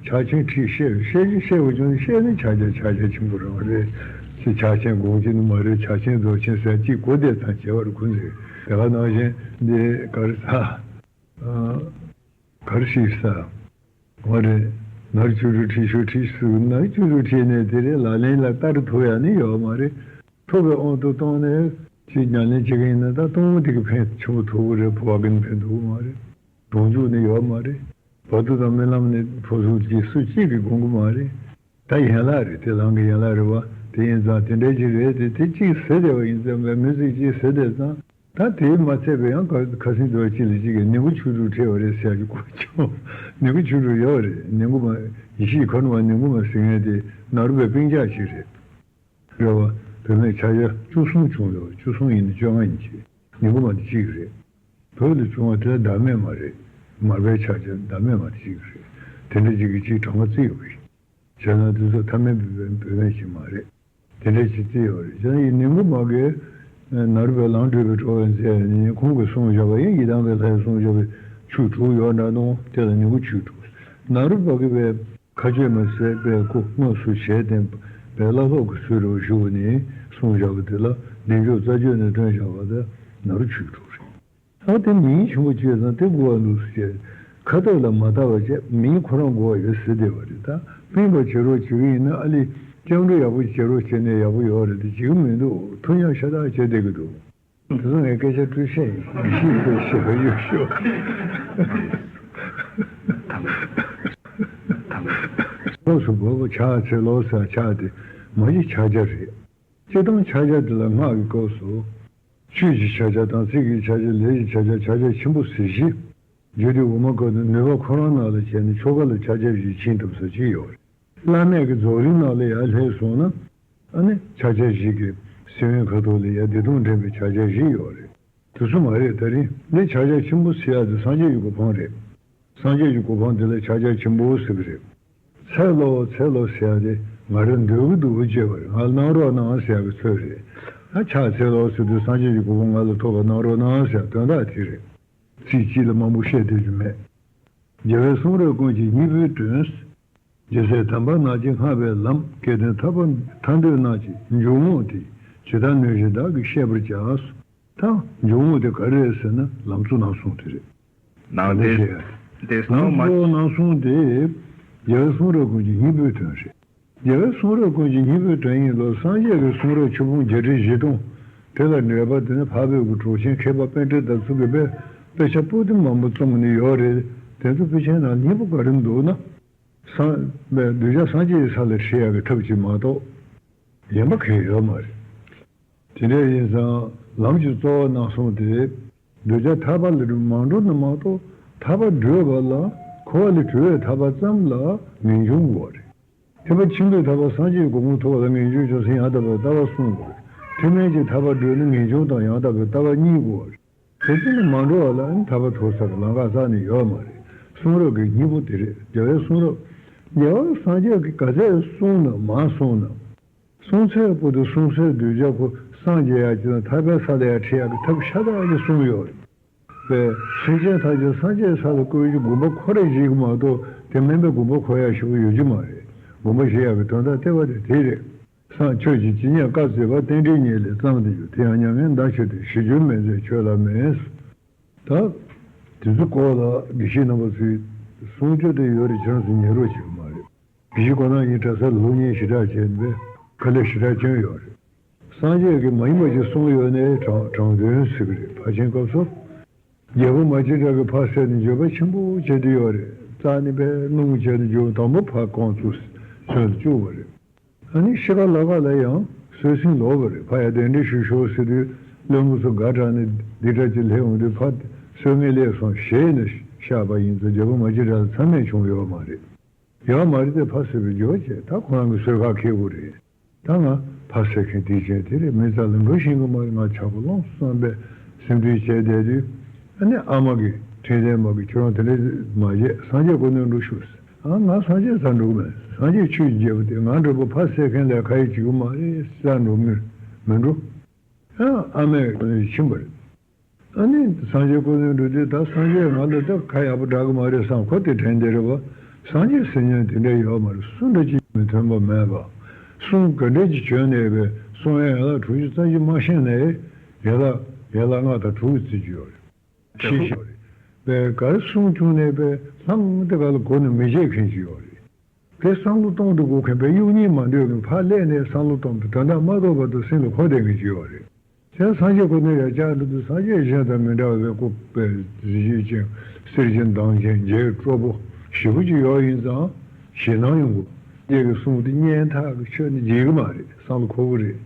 ཕྱག་ཆེན་ཁྲིད་བཤད་བཤད་ཀྱི་བཤད་པ་བྱུང་། བཤད་ནི་ཕྱག་རྒྱ་ཕྱག་རྒྱ་ཆེན་པོ་རང་རེད། ཅི་ཕྱག་ཆེན་དགོངས་ཀྱི་ནི་མ་རེད། ཕྱག་ཆེན་རྫོགས་ཆེན་ཟེར་གཅིག་གོ་བདེ་ཐང་བྱས་པར་ཁུ་འཛིན། དེ་ག་ནང་བཞིན་འདི་ག་རེ་ཟ། ག་རེ་ཞིག་ཟ། མ་རེད། ནར་ཆུ་རུ་ཁྲིད་ཤོག་ཁྲིད་ཤོག་ཟེར། ནར་ཆུ་རུ་ཁྲིད་ནས་དེ་རེད། ལག་ལེན་ལ་བསྟར་ཐུབ་ཡ་ནི་ཡོད་མ་རེད། ཐུབ་པའི་དབང་དུ་བཏང་ནས་ཅིག་ཉམས་ལེན་བྱེད་མཁན་ཡིན་ན་ད་གཏོང་དེ་གི་ཕན་ཆེན་པོ་ཐོགས་ཀྱི་རེད། ཕོ་བ་གི་ནི་ཕན་ཐོགས་ཀྱི་མ་རེད། གདུང་འཇུག་ནི་ཡོད་མ་རེད། བར་དུ་དང་རྨི་ལམ་ནི་ཕོ་གཟུགས་ཀྱི་སུ་གཅིག་གིས་དགོངས་ཀྱི་མ་རེད། ད་ཡན་ལག་རེད། དེ་ལམ་གྱི་ཡན་ལག་རེད་བ། དེ་ཡིན་ཙང་དེ་འདྲ་ཅིག་རེད་དེ། དེ་གཅིག་ཟེར་བསྡད་པ་ཡིན་ཙང་བའི་མི་ཚིག་གཅིག་ཟེར་བསྡད་ཙང་། ད་དེའི་མ་ཚད་པའི་ཡང་ཁ་ཁ་སེང་དུ་གཅིག་ལ་གཅིག་གིས་ནི་གུ་ཆུ་དྲུག་ཁྲིད་པ་རེད་ཟེར་གྱི་གོ་ཆོག་ནི་གུ་ཆུ་དྲུག་ཡོད་རེད། ནི་གུ་མ་ཡེ་ཤེས་ཁ་ནུ་མ་ནི་གུ་མ་ཟེར་མཁན་དེ་ནཱ་རོ་པའི་སྤུན་ཀྱག་ཅིག་རེད། རེད་བ། བུད་མེད་ཕྱག་རྒྱ་བཅུ་གསུམ་བྱུང་ཡོད། བཅུ་གསུམ་ཡིན་ན་བཅོ་ལྔ་ཡིན་གྱི། ཉིན་གུང་མ་དེ་གཅིག་རེད། བོད་ལ་བྱུང་བ་དེ་ལ་ཟླ་མེད་མ་རེད། མར་པའི་ཕྱག་རྒྱ་ཟླ་མེད་མ་དེ་གཅིག་རེད། དེ་འདྲ་གཅིག་གིས་གཅིག་གྲངས་ཀ་བརྩི་ཡོད་པ་ཡིན། བྱས་ན་དེ་ཚོ་ཐ་མལ་པའི་བུད་མེད་ཅིག་མ་རེད། དེ་འདྲ་ཅིག་བརྩི་ཡོད་རེད། བྱས་ན་ཡིན་ནིང་གུ་མ་གིས་ནཱ་རོ་པའི་ལམ་བགྲོད་པའི་གྲོགས་ཡིན་ཟེར་ནས་ཁོང་གིས་གསུངས་བཞག་པ་ཡིན། ཡི་དམ་པའི་ལྷས་གསུངས་བཞག་པའི་ཆུ་དྲུག་ཡོད་འདྲ་འདུག་དེ་ལ་ནི་གུ་ཆུ་དྲུག་ནཱ་རོ་པ་གིས་པའི། མཁའ་སྤྱོད་མ་ཟད་པའི་སྐུ་དངོས་སུ་ཞལ་བསྟན་པའི་བླ་སློབ་ཀྱི་ཚུལ་རེ་བ་ཞུ་བ་ནི་གསུངས་བཞག་པ་དེ་ལ་བདེ་མཆོག་རྩ་ཆོས་ནས་བཏོན་བཞག་པ་དེ་ནཱ་རོ་ཆོས་དྲུག་རེད། ད་དེ་མིང་ཆེན་པོ་བཅོས་ཙང་དེ་དགོས་པ་འདུག་ཟེར་བྱས། ཁ་ཐུག་ལ་མ་བལྟ་བ་བྱས་མིང་ཁོ་རང་དགོས་པ་ཡོད་ཟེར་བསྡད་པ་རེད། ད་སྤེན་པ་བྱེད་རོགས་བྱེད་ཀྱི་ཡིན་ན་ཨ་ལི་སྐྱབས་འགྲོ་ཡག་པོ་བྱེད་རོགས་བྱས་ནས་ཡག་པོ་ཡོད་རེད་དེ་བྱེད་ཀྱི་མི་འདུག་ཐུགས་ཉམས་ཤ་སྟག་བྱས་བསྡད་ཀྱི་འདུག་དེ་ཚོ་ངས་སྐད་ཆ་སྤྲོས་བཤད་ཡིན། ཡེ་ཤེས་པའི་ཞེས་པ་ཡོད་ཤོག་ལོགས་སུ་བོད་པ་ཕྱག་འཚལ་ལོ་ཟེར་ཕྱག་དེ་མ་གཞི་ཕྱག་རྒྱ་རེད། སྤྱིར་བཏང་ཕྱག་རྒྱ་དེ་ལ་སྔགས་ཀྱི་སྐབས་སུ། ཆོས་ཀྱི་ཕྱག་རྒྱ་དང་ཚིག་གི་ཕྱག་རྒྱ། ལས་ཀྱི་ཕྱག་རྒྱ། ཕྱག་རྒྱ་ཆེན་པོ་ཟེར་བཞི། རྒྱུད་སྡེ་དབུ་མ་སྐབས་ནས་ནུས་པ་ཁོ་རང་ནང་ལ་བྱས་ནས་ཆོ་ག་ལ་ཕྱག་རྒྱ་བཞི་ཕྱིན་ཐུབ་ས་ཅིག་ཡོད་རེད། བླ་མེད་ཀྱི་རྫོགས་རིམ་ནང་ལ་ཡར་སླེབས་སོང་ན། ཨ་ནི་ཕྱག་རྒྱ་བཞི་གི་སེམས་དཔའི་ཁ་ཐོག་ལ་ཡར་བདེ་སྟོང་འདྲེན་པའི་ཕྱག་རྒྱ་བཞི་ཡོད་རེད། དེ་ཚོ་མ་རེད། ད་རིང་འདི་ཕྱག་རྒྱ་ཆེན་པོ་ཟེར་ཡག་དེ་སངས་རྒྱས་ཀྱི་གོ་འཕང་རེད། སངས་རྒྱས་ཀྱི་གོ་འཕང་དེ་ལ་ཕྱག་རྒྱ་ཆེན་པོ་ཟེར་གི་རེད། འཚལ་ལོ་འཚལ་ལོ་ཟེར་ཡག་དེ་ང་རང་འདོད་ཀྱི་འདུག་པ་བྱས་པ་རེད། ང་ལ་གནང་རོགས་གནང་ཟེར་ཡག་གི་ཚུལ་རེད། ཨ་ཕྱག་འཚལ་ལོ་ཟེར་དུས་སངས་རྒྱས་ཀྱི་གོ་འཕང་ང་ལ་ཐོབ་པ་གནང་རོགས་གནང་ཟེར་ཡག་དོན་དག་དེ་རེད། ཚིག་གཅིག་ལ་མང་པོ་བཤད་བསྡད་རྒྱུ་མེད། རྒྱལ་བའི་གསུང་རབ་ཀུན་གྱི་སྙིང་པོའི་དོན། རྒྱལ་སྲས་དམ་པ་རྣམས་ཀྱིས་བསྔགས་པའི་ལམ། སྐལ་ལྡན་ཐར་པ་ཐར་འདོད་རྣམས་ཀྱི་འཇུག་ངོགས་དེ། ཇི་ལྟར་ནུས་བཞིན་བདག་གིས་བཤད་པར་བྱ། ད་འཇུག་ངོགས་དེ་ག་རེ་རེད་ཟེར་ན་ལམ་གཙོ་རྣམ་གསུམ་དེ་རེད། ནང་དེ་དེ་ལམ་གཙོ་རྣམ་གསུམ་དེ་རྒྱལ་བའི་གསུང་རབ་ཀུན་གྱི་སྙིང་པོའི་དོན་རེད། རྒྱལ་བའི་གསུང་རབ་ཀུན་གྱི་སྙིང་པོའི་དོན་ཡིན་ལ། སངས་རྒྱས་ཀྱི་གསུང་རབ་ཆུ་ཕུང་བརྒྱད་ཁྲི་བཞི་སྟོང་། དེ་ལ་འགྲེལ་པ་དེ་ནི་འཕགས་པའི་གི་གྲུབ་ཆེན་མཁས་པ་པཎྜི་ཏ་ཚོ་གིས་དཔེ་དཔེ་ཆ་པོ་ཏི་མང་པོ་བརྩམས་ནས་ཡོད་རེད། དེ་ཚོ་དཔེ་ཆའི་ནང་སྙིང་པོ་ག་རེ་འདུག་ན། སངས་པའི་གདུལ་བྱ་སངས་རྒྱས་ཀྱི་ས་ལ་ཁྲིད་ཡག་གི་ཐབས་ཅིག་མ་གཏོགས་གཞན་པ་གང་ཡང་ཡོད་མ་རེད། དེ་འདྲ་ཡིན་ཙང་ལམ་གྱི་གཙོ་བོ་རྣམ་གསུམ་དེ། གདུལ་བྱ་ཐར་པ་ལ་མ་འགྲོ་ན་མ་གཏོགས་ཐར་པ་བགྲོད་པ་ལ། འཁོར་བ་ལས་གྲོལ་བའི་ཐར་པ་ཙམ་ལ་ངེས་འབྱུང་དགོས་པ་རེད། ཐེག་པ་ཆེན་པོའི་ཐར་པ་སངས་རྒྱས་གོ་འཕང་ཐོབ་པ་ལ་ངེས་འབྱུང་བྱུང་ཟིན་ཡང་དག་པའི་ལྟ་བ་གསུམ་དགོས། ཐེག་དམན་གྱི་ཐར་པ་བགྲོད་ན་ངེས་འབྱུང་དང་ཡང་དག་པའི་ལྟ་བ་གཉིས་དགོས་པ་རེད། དེ་ཚོ་ནི་མ་འགྲོ་བ་ལ་ཨ་ནི་ཐར་པ་ཐོབ་ས་གི་ལམ་ཁ་རྩ་ནས་ཡོད་མ་རེད། གསུང་རབ་ཀྱི་སྙིང་པོ་དེ་རེད། རྒྱལ་བའི་གསུང་རབ། རྒྱལ་བ་སངས་རྒྱས་ཀྱིས་ག་ཚད་གསུངས་ན་མ་གསུངས་ན། གསུང་ཚད་པོ་དེ་གསུང་སའི་གདུལ་བྱ་ཁོ་སངས་རྒྱས་ཡག་ཅིག་དང་ཐར་པའི་ས་ལ་ཡར་ཁྲིད་ཡག་གི་ཐབས་ཤ་སྟག་ཅིག་གསུངས་ཡོད་རེད། པས་སེམས་ཅན་ཐམས་ཅད་སངས་རྒྱས་ས་ལ་བཀོད་རྒྱུ་དགོངས་པ་ཁོ་ར་བཞེས་ཀྱི་མ་གཏོགས་དེ་དམན་པའི་དགོངས་པ་ཁོ་ཡག་ཞེ་པོ་ཡོད་རྒྱུ་མ་རེད། དགོངས་པ་བཞེས་ཡག་གི་དོན་དག་ལྟེ་བ་དེ་དེ་རེད། སངས་ཆོས་ཀྱི་སྤྱི་གཉེར་བཀའ་སྩལ་པ། རྟེན་འབྲེལ་ཉིད་ལས་བརྩམས་ཏེ་ཡོད། དེ་ཡང་མྱ་ངན་འདའ་ཕྱིར་ཏེ། ཞི་རྒྱུར་མི་མཛད་ཆོས་ལ་མེད། ད་དེ་ཚོ་སྐོར་ལ་དགེ་བཤེས་རྣམ་པ་ཚོས་གསུང་ཆོས་དེ་ཡོད་རེད། ཁྱེད་རང་ཚོ་ཉན་རོགས་བྱེད་ཀྱི་མ་རེད། དགེ་བཤེས་ཁོ་རང་གཉིས་གྲྭ་སར་སློབ་གཉེར་ཞེ་དྲག་བྱས་ནས་དཀའ་ལས་ཞེ་དྲག་བསྐྱོན་ཡོད་རེད། སངས་རྒྱས་ཀྱིས་མ་ཡིན་པ་ཅིག་གསུངས་ཡོད་ནའི་དྲང་དྲང་དོན་ཟེར་གྱི་རེད། ཕར་ཕྱིན་སྐབས་སུ། རྒྱལ་པོ་མ་སྐྱེས་དགྲ་གིས་ཕར་བསད་ནས་འགྱོད་པ་ཆེན་པོ་བྱས་ཏེ་ཡོད་རེད། རྩ་ནས་པས་སྣང་བྱས་ནས་འགྱོད་པ་དང་པོ་ཕར་རྐང་བཙུགས་སོན་དུ་བཅུག་པ་རེད། ཨ་ནི་ཤི་ཁ་ལ་ཁ་ལ་ཡང་གསོད་སྲིན་ལོག་པ་རེད། ཕར་ཡར་གདན་འདྲེན་ཞུ་ཤོག་ཟེར་དུས་བློན་པོ་ཚོ་དགའ་དྲགས་ནས་སྡིག་གྲྭ་ཅིག་སླེབས་འོང་དུས་ཕར་གསོད་ངེས་སླེབས་སོང་ཞེད་ནས་བཤགས་པ་ཡིན་ཙང་རྒྱལ་པོ་མ་སྐྱེས་དགྲ་ལ་མཚམས་མེད་བྱུང་ཡོད་མ་རེད། ཡོད་མ་རེད་དེ་ཕར་གསོད་པའི་རྒྱུ་བ་བྱས། ད་ཁོ་རང་གི་གསོད་ཁག་འཁེལ་དགོས་རེད། ད་ང་ཕར་གསོད་མཁན་དེ་བྱས་དེ་རེད། མི་རྩ་ལ་འགྲོ་ཤེས་ཀྱི་མ་རེད། ང་ཆག་པོ་ལངས་སོང་བསམ་པའི་སེམས་ཁྲལ་བྱས་བསྡད་དུས། ཨ་ནི་ཨ་མ་གིས་འཕྲིན་ལས་མ་གིས་ཁྱོད་རང་དེ་འདྲ་མ་བྱེད། སངས་རྒྱས་གོ་ནས་འགྲོ་ཤོག་ཟེར། ཨ་ང་སངས་རྒྱས་རྩར་འགྲོ་གི་མེད། སངས་རྒྱས་ཆོས་ཀྱི་རྒྱལ་པོ་དེ་ང་འདྲ་པོ་ཕར་གསོད་མཁན་ལས་ཁ་ཡིས་བྱེད་ཀྱི་མ་རེད། རྩར་འགྲོ་མི་མི་འགྲོ། ཨ་ཨ་མས་ཕྱིན་པ་རེད། ཨ་ནི་སངས་རྒྱས་སྐུ་མདུན་འགྲོ་དུས་ད་སངས་རྒྱས་ང་ལ་ད་ཁ་ཡག་པོ་བསྒྲག་གི་མ་རེད་བསམ། ཁོ་དེ་དྲན་བསྡད་རེད་བ། སངས་རྒྱས་ཟེར་མཁན་དེ་འདྲ་ཡོད་མ་རེད། སུ་འདྲ་ཅིག་མི་མཐུན་པ་མེད་པ། གསུང་ག་འདྲ་ཅིག་བྱོན་ནས་པའི་གསུང་ཡན་ཡན་ལག་དྲུག་ཅུ་རྩ་བཞི་མ་ཤེས་ནའི་ཡན་ལག་ཡན་ལག་ལྔ་དང་དྲུག་བརྩི་རྒྱུ་ཡོད་རེད། ཤེས་ཤེས་ཡོད་རེད། པའི་གར་གསུང་བྱུང་ནས་པའི་ལྷང་དེ་ག་ལ་གོ་ནས་མི་བརྗེད་མཁན་ཅིག་ཡོད་རེད། དེ་བསམ་བློ་གཏོང་དུ་དགོས་མཁན་པའི་གཡུ་གཉིས་མ་འདོད་མཁན། ཕར་སླེབས་ནས་བསམ་བློ་གཏོང་དུས་དོན་དག་མ་རྟོགས་བར་དུ་སེམས་ལ་འཁོར་བསྡད་མཁན་ཅིག་ཡོད་རེད། དེ་སངས་རྒྱས་ཁོ་ནའི་ཡ་ཅག་འདུག་དུས་སངས་རྒྱས་གཞན་དང་མི་འདྲ་བའི་སྐུ་པའི་གཟི་བརྗིད་ཅན་གསེར་གྱི་མདངས་ཅན་རྒྱན་སྤྲོ་པོ་ཞེ་པོ་ཅིག་ཡོད་ཡིན་ཙང་ཞེད་སྣང་ཡོང་གི། སངས་རྒྱས་ཀྱི་གསུང་དེ་སྙན་ཐག་གི་ཆོད་ནས་བརྗེད་གི་མ་རེད། བསམ་བློ་འཁོར་གི་རེད།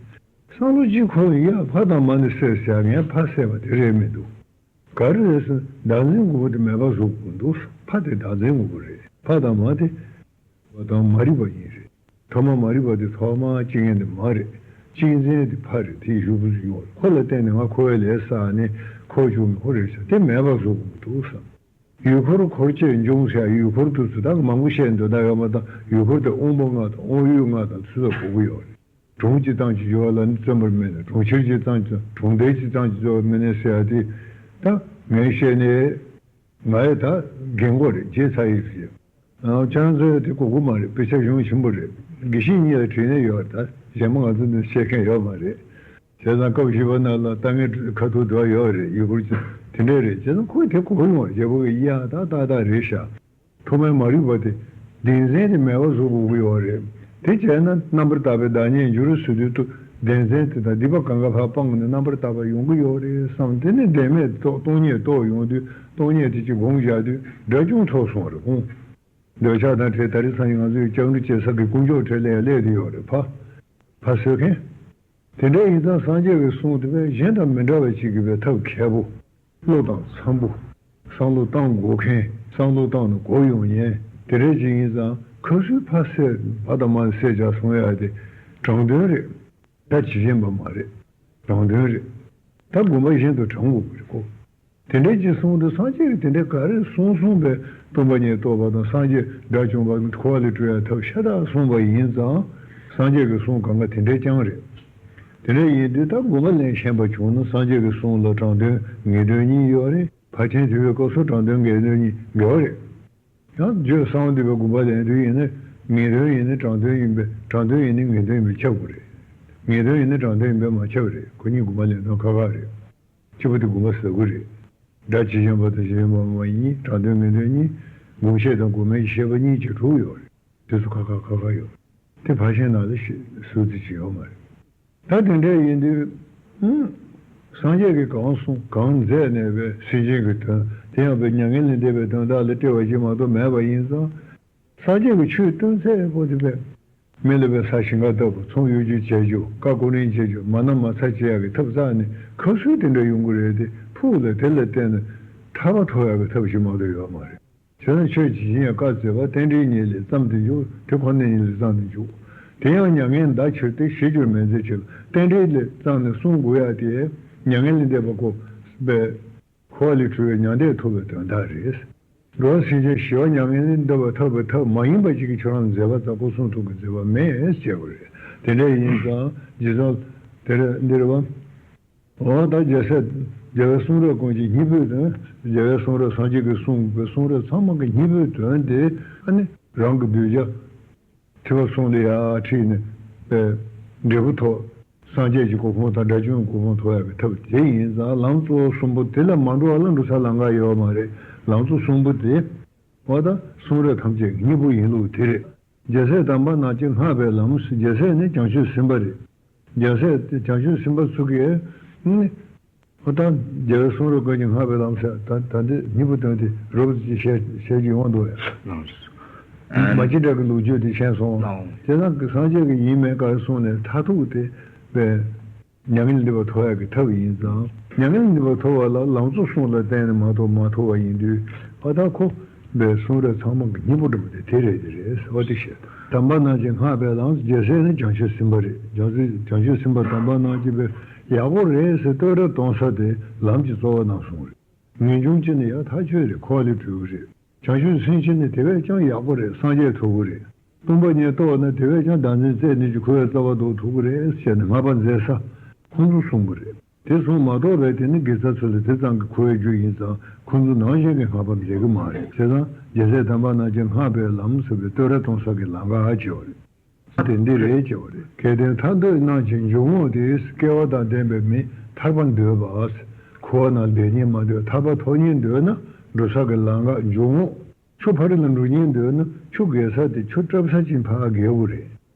བསམ་བློ་གཅིག་འཁོར་ཡ་ཕ་དང་མ་ནི་བསད་ཟེར་ངས་ཕ་བསད་པ་དེ་རེད་མི་འདུག་ག་རེ་རེད་ཟེར་ན་བདག་འཛིན་དགུ་པོ་དེ་མེད་པ་བཟོ་དགོས་འདུག་ཕ་དེ་བདག་འཛིན་དགུ་པོ་རེད། ཕ་དང་མ་དེ་བ་དང་མ་རིག་པ་ཡིན་རེད། ཐོག་མ་མ་རིག་པ་དེ་ཐོག་མ་གཅིག་ཡིན་དེ་མ་རེད། གཅིག་འཛིན་དེ་ཕ་རེད། དེ་ཡི་ཞུ་བུ་ཡོད་རེད། ཁོ་ལ་བརྟེན་ནས་ང་འཁོར་བའི་ལས་བསགས་ནས་འཁོར་བཅུག་ནས་ཁོ་རེད་ཤག་དེ་མེད་པ་བཟོ་དགོས་འདུག་བསམ། ཡུལ་འཁོར་འཁོར་བཅས་འབྱུང་ཟེར་ཡུལ་འཁོར་དུ་ཚུད་ད་མང་པོ་བཤད་འདོད་ད་ཡོད་མ་གཏོགས་ཡུལ་འཁོར་དེ་དབང་པོ་ལྔ་དང་དབང་ཡུལ་ལྔ་དང་ཚུད་ད་གོ་གི་ཡོད་རེད། གྲོང་གཅིག་ཐང་གཅིག་འགྱུར་བ་ལ་ནི་བརྩོན་པར་སྨོན་ནས། གྲོང་ཁྱེར་གཅིག་ཐང་གཅིག་གྲོང་རྡལ་གཅིག་ཐང་གཅིག་འགྱུར་བར་སྨོན་ནས་ཟེར་ཡ་དེ་ད་ངས་བཤད་ནས་ང་ཡི་ད་རྒན་གོག་རེད། བརྗེད་ཚར་ཡི་ཟེར། ཨ་ཁྱེད་རང་ཚོས་དེ་གོ་གི་མ་རེད། དཔེ་ཆ་གཞུང་ཆེན་པོ་རེད། དགེ་བཤེས་གཉིས་ལ་དྲིས་ནས་ཡོད་རེད། ད་གཞན་པ་ང་ཚོ་འདི་བཤད་མཁན་ཡོད་མ་རེད། བྱས་ཙང་སྐབས་བཞི་པ་ནང་ལ་ལྟ་ངན་ཁ་ཐུག་འདུག་ཡོད་རེད། ཡུལ་སྐོར་གྱི་དེ་འདྲས་རེད། བྱས་ཙང་ཁོས་དེ་གོ་ཡོང་བ་རྒྱལ་པོ་གི་ཡ་ད་ཏག་ཏག་རེད་ཤག་ཐོག་མའི་མ་རིག་པ་དེ་བདེན་འཛིན་དེ་མེད་པ་བཟོ་དགོས་ཀྱི་ཡོད་རེད། དེ་བྱས་ན་རྣམ་པར་དག་པའི་བདག་ཉིད་འགྱུར་ཟེར་དུས་དུ་བདེན་འཛིན་དེ་དང་སྡིག་པ་གང་ག་ཕར་སྤངས་ནས་རྣམ་པར་དག་པ་ཡོང་གི་ཡོད་རེད་བསམ། དེ་ནས་བདེན་མེད་རྟོགས་སྟོང་ཉིད་རྟོགས་ཡོང་དུས་སྟོང་ཉིད་དེ་ཅིག་དགོངས་བཞག་དུས་དགྲ་ཅུང་ཐོབ་སོང་རེད་ཁོང་། འདོད་ཆགས་དང་བྲལ། ད་རེས་སང་ཉིན་ང་ཚོའི་སྐྱབས་འགྲོ་བྱེད་ས་གི་དཀོན་མཆོག་གྲལ་ལ་ཡང་སླེབས་བསྡད་ཡོད་རེད། ཕ་ཕ་གསོད་མཁན། དེ་འདྲ་ཡིན་ཙང་སངས་རྒྱས་ཀྱི་གསུང་དེ་བས་གཞན་དང་མི་འདྲ་བ་ཞིག་གི་བའི་ཐབས་མཁས་པོ། བློ་དང་འཚམ་པོ། བསམ་བློ་བཏང་དགོས་མཁན། བསམ་བློ་བཏང་ན་གོ་ཡོང་མཁན་དེ་འདྲ་ཅིག་ཡིན་ཙང་ཁ་སུའི་ཕ་བསད་ཕ་དང་མ་བསད་བྱ་གསུང་ཡ་དེ་དྲང་དོན་རེད། ད་ཇི་བཞིན་པ་མ་རེད། དྲང་དོན་རེད། ད་དགོངས་པ་གཞན་དུ་དྲང་དགོས་ཀྱི་རེད་ཁོ། དེ་འདྲའི་ཅིག་གསུངས་དུས་སངས་རྒྱས་ཀྱིས་དེ་འདྲའི་ག་རེ་གསུངས་གསུངས་པའི་སྟོང་པ་ཉིད་རྟོགས་པ་དང་སངས་རྒྱས་དགྲ་བཅོམ་པ་འཁོར་བ་ལས་གྲོལ་ཡ་ཐབས་ཤ་སྟག་གསུངས་པ་ཡིན་ཙང་། སངས་རྒྱས་ཀྱི་གསུང་གང་ག་དེ་འདྲའི་རྐྱང་རེད། དེ་འདྲ་ཡིན་དུས་ད་དགོངས་པ་ལེན་ཤེས་པ་བྱུང་ན་སངས་རྒྱས་ཀྱི་གསུང་ལ་དྲང་དོན་ངེས་དོན་གཉིས་ཡོད་རེད། ཕར་ཕྱིན་དྲི་བའི་སྐབས་སུ་དྲང་དོན་ངེས་དོན་གཉིས་འགལ་བ་རེད། ཡང་བརྗོད་གསང་བ་འདུས་པའི་དགོངས་པ་ལེན་དུས་ཡིན་ན་ ངེས་དོན་ཡིན་ན་དྲང་དོན་ཡིན་པས། དྲང་དོན་ཡིན་ན་ངེས་དོན་ཡིན་པས་ཁྱབ་དགོས་རེད། ངེས་དོན་ཡིན་ན་དྲང་དོན་ཡིན་པས་མ་ཁྱབ་རེད། ཁོ་གཉིས་དགོངས་པ་ལེན་སྟངས་ཁག་ཁག་རེད། གཅིག་པ་དེ་དགོངས་པ་ཟ་དགོས་རེད། སྒྲ་ཇི་བཞིན་པ་དང་ཇི་བཞིན་པ་མིན་པ་གཉིས། དྲང་དོན་ངེས་དོན་གཉིས། སྒོམ་བྱེད་དང་སྒོམ་མེད་ཀྱི་ཤེས་པ་གཉིས་ཀྱི་དྲུག་ཡོད་རེད། དེ་ཚོ་ཁག་ཁག་ཁག་ཁག་ཡོད། དེ་ཕར་ཕྱིན་ནང་ལ་ཞེ་ཟུར་དུ་ཅི་ཡོད་མ་རེད། ད་དེ་འདྲ་ཡིན་དུས། ཨང་། སངས་རྒྱས་ཀྱིས་གང་གསུངས་གང་མཛད་ནས་པའི་སེམས་ཅན་གྱི་དོན་དེ་ཡང་པའི་མྱ་ངན་ལས་འདས་པའི་དོན་དག་ལ་བཀྲི་བ་ཞིག་མ་གཏོགས་མེད་པ་ཡིན་ཙང་། སངས་རྒྱས་ཀྱི་ཆོས་སྟོན་ཚད་པོ་དེ་པའི་མི་ལ་པའི་ས་ཞིང་ཁ་བཏབ་པ། ཚོང་གཡོ་སྒྱུ་བྱེད་རྒྱུ། བཀའ་བསྐུར་ལེན་བྱེད་རྒྱུ། མ་ན་མ་ཚ་བྱེད་ཡག་གི་ཐབས་བཙལ་ནས་ཁ་སུས་དེ་འདྲ་ཡོང་གི་རེད་དེ། ཕུགས་ལ་དེ་ལ་བརྟེན་ནས་ཐར་པ་ཐོབ་ཡག་གི་ཐབས་ཤིག་མ་གཏོགས་ཡོད་མ་རེད། བྱས་ན་ཆོས་ཇི་བཞིན་ཡང་བཀའ་སྩལ་པ། རྟེན་འབྲེལ་ཉིད་ལས་བརྩམས་ཏེ་འཇུག་དེ་ཁོ་ནའི་ཉིད་ལས་བརྩམས་ཏེ་འཇུག་དེ་ཡང་མྱ་ངན་འདའ་ཕྱིར་ཏེ། ཞེས་བསྒྱུར་མི་མཛད་ཕྱིར་ལ། རྟེན་འབྲེལ་ལས་བརྩམས་ནས་གསུང་དགོས་ཡ་དེ། མྱ་ངན་ལས་འདས་པ་ཁོ་པའི་འཁོར་བ་ལས་གྲོལ་བའི་མྱང་འདས་ཐོབ་པའི་དོན་དག་རེད། འགྲོ་བ་སེམས་ཅན་ཞི་བ་མྱ་ངན་ལས་འདའ་བར་ཐོབ་པའི་ཐབས་མ་ཡིན་པ་ཅིག་གི་ཁྱོད་རང་མཛད་པ་ཙམ་ཁོ་གསུང་ཐུབ་ཀྱི་མཛད་པ་མེད་ཅེས་པ་རེད། དེ་འདྲ་ཡིན་ཙང་རྗེ་ཙོང་དེར་འདིར་བ། འོ་ད་རྒྱལ་སྲས་རྒྱལ་བའི་གསུང་རབ་ཀུན་གྱི་སྙིང་པོའི་དོན། རྒྱལ་བའི་གསུང་རབ་སངས་རྒྱས་ཀྱིས་གསུངས་པའི་གསུང་རབ་ཚང་མ་གི་སྙིང་པོའི་དོན་དེ་ཨ་ནི་རང་གི་གདུལ་བྱ་ཐེག་པ་གསུམ་ལ་ཡར་ཁྲིད་ནས་པའི་འབྲས་བུ་ཐོབ། སངས་རྒྱས་ཀྱི་གོ་འཕང་དང་དགྲ་བཅོམ་གྱི་གོ་འཕང་ཐོབ་ཡག་གི་ཐབས་དེ་ཡིན་ཙང་། ལམ་གཙོ་བོ་གསུམ་པོ་དེ་ལ་མ་འགྲོ་བ་ལ་འགྲོ་ས་ལམ་ཁ་ཡོད་མ་རེད། ལམ་གཙོ་གསུམ་པོ་དེ། འོ་ད་གསུང་རབ་ཐམས་ཅད་ཀྱི་སྙིང་པོ་ཡིན་ལུགས་དེ་རེད། རྒྱལ་སྲས་དམ་པ་རྣམས་ཀྱིས་བསྔགས་པའི་ལམ། རྒྱལ་སྲས་ནི་བྱང་ཆུབ་སེམས་དཔའ་རེད། རྒྱལ་སྲས་དེ་བྱང་ཆུབ་སེམས་དཔའ་ཚོ་གིས་ནི། ཨོ་ད་རྒྱལ་བའི་གསུང་རབ་ཀུན་གྱིས་བསྔགས་པའི་ལམ་ཟེར། ད་ད་འདི་སྙིང་པོ་དོན་དེ་རོབ་ཙམ་བཤད་བཤད་རྒྱུ་ཡོང་འདུག་ཡ། ལགས་སོ། མ་ཅིག་འདྲ་གི་ལོ་རྒྱུས་དེ་མཁྱེན་སོང་། ལགས། དེ་དང་གི་སངས་རྒྱས་ཀྱི་ཡིན་མིན་ག་རེ་གསུངས་ནས་མཐར་ཐུག་དེ་པའི་མྱ་ངན་ལས་འདས་པ་ཐོབ་ཡག་གི་ཐབས་ཡིན་ཙང་། མྱ་ངན་ལས་འདས་པ་ཐོབ་པ་ལ་ལམ་གཙོ་གསུམ་ལ་བརྟེན་ནས་མ་ཐོབ་མ་ཐོབ་པ་ཡིན་དུས། ཨ་ད་ཁོ་པའི་གསུང་རབ་ཚང་མ་གི་སྙིང་པོ་འདྲ་པོ་དེ་དེ་རེད། དེ་རེད། ཨོ་དེ་བཤད། དམ་པ་རྣམས་ཀྱིས་བསྔགས་པའི་ལམ། རྒྱལ་སྲས་ནི་བྱང་ཆུབ་སེམས་དཔའ་རེད། བྱང་ཆུབ་བྱང་ཆུབ་སེམས་དཔའ་དམ་པ་རྣམས་ཀྱིས་པའི་ཡག་པོ་རེད་ཟེར་བསྟོད་ར་གཏོང་ས་དེ་ལམ་གྱི་གཙོ་བོ་རྣམས་གསུངས་རེད། ངེས་འབྱུང་སྤྱི་ནི་ཡང་ཐག་ཆོད་རེད། འཁོར་བ་ལས་གྲོལ་གི་རེད། བྱང་ཆུབ་སེམས་སྤྱི་ནི་དེ་བས་ཀྱང་ཡག་པོ་རེད། སངས་རྒྱས་ཐོབ་གི་རེད། སྟོང་པ་ཉིད་རྟོགས་ན་དེ་བས་ཀྱང་བདག་འཛིན་རྩད་ནས་ཀྱི་འཁོར་བའི་རྩ་བ་ཟློག་ཐུབ་ཀྱི་རེད་ཟེར་ནས་བསྔགས་པ་མཛད་ས་ཁོང་ཚོ་གསུངས་པ་རེད། དེ་གསུངས་མ་གཏོགས་པའི་དེ་ནི་དགེ་རྩ་ཚོ་ལ་དེ་ཙམ་གྱི་མཁོ་བའི་རྒྱུ་ཡིན་ཙང་ཁོང་ཚོ་ནང་བཞིན་གྱི་བསྔགས་པ་མཛད་ཀྱི་མ་རེད། བྱས་ཙང་རྒྱལ་སྲས་དམ་པ་རྣམས་ཀྱིས་བསྔགས་པའི་ལམ་ཟེར་བའི་བསྟོད་ར་གཏོང་ས་གི་ལམ་ཁ་ཧ་ཅེ་བ་རེད། དེ་འདི་རེད་ཅེས་པ་རེད། གལ་ཏེ་ཐར་འདོད་རྣམས་ཀྱི་འཇུག་ངོགས་དེ། སྐལ་བ་དང་ལྡན་པའི་མི་ཐར་པར་འདོད་པ། འཁོར་བ་ན་སྡོད་སྙིང་མ་འདོད་ཐར་པ་ཐོབ་སྙིང་འདོད་ན། འགྲོ་ས་གི་ལམ་ཁ་འཇུག་ངོགས། ཆུ་ཕ་རི་ལ་འགྲོ་སྙིང་འདོད་ན་ཆུ་རྒལ་ས་དེ་ཆུ་བཀྲབ་ས་ཅིག་ཕར་བརྒལ་དགོས་རེད།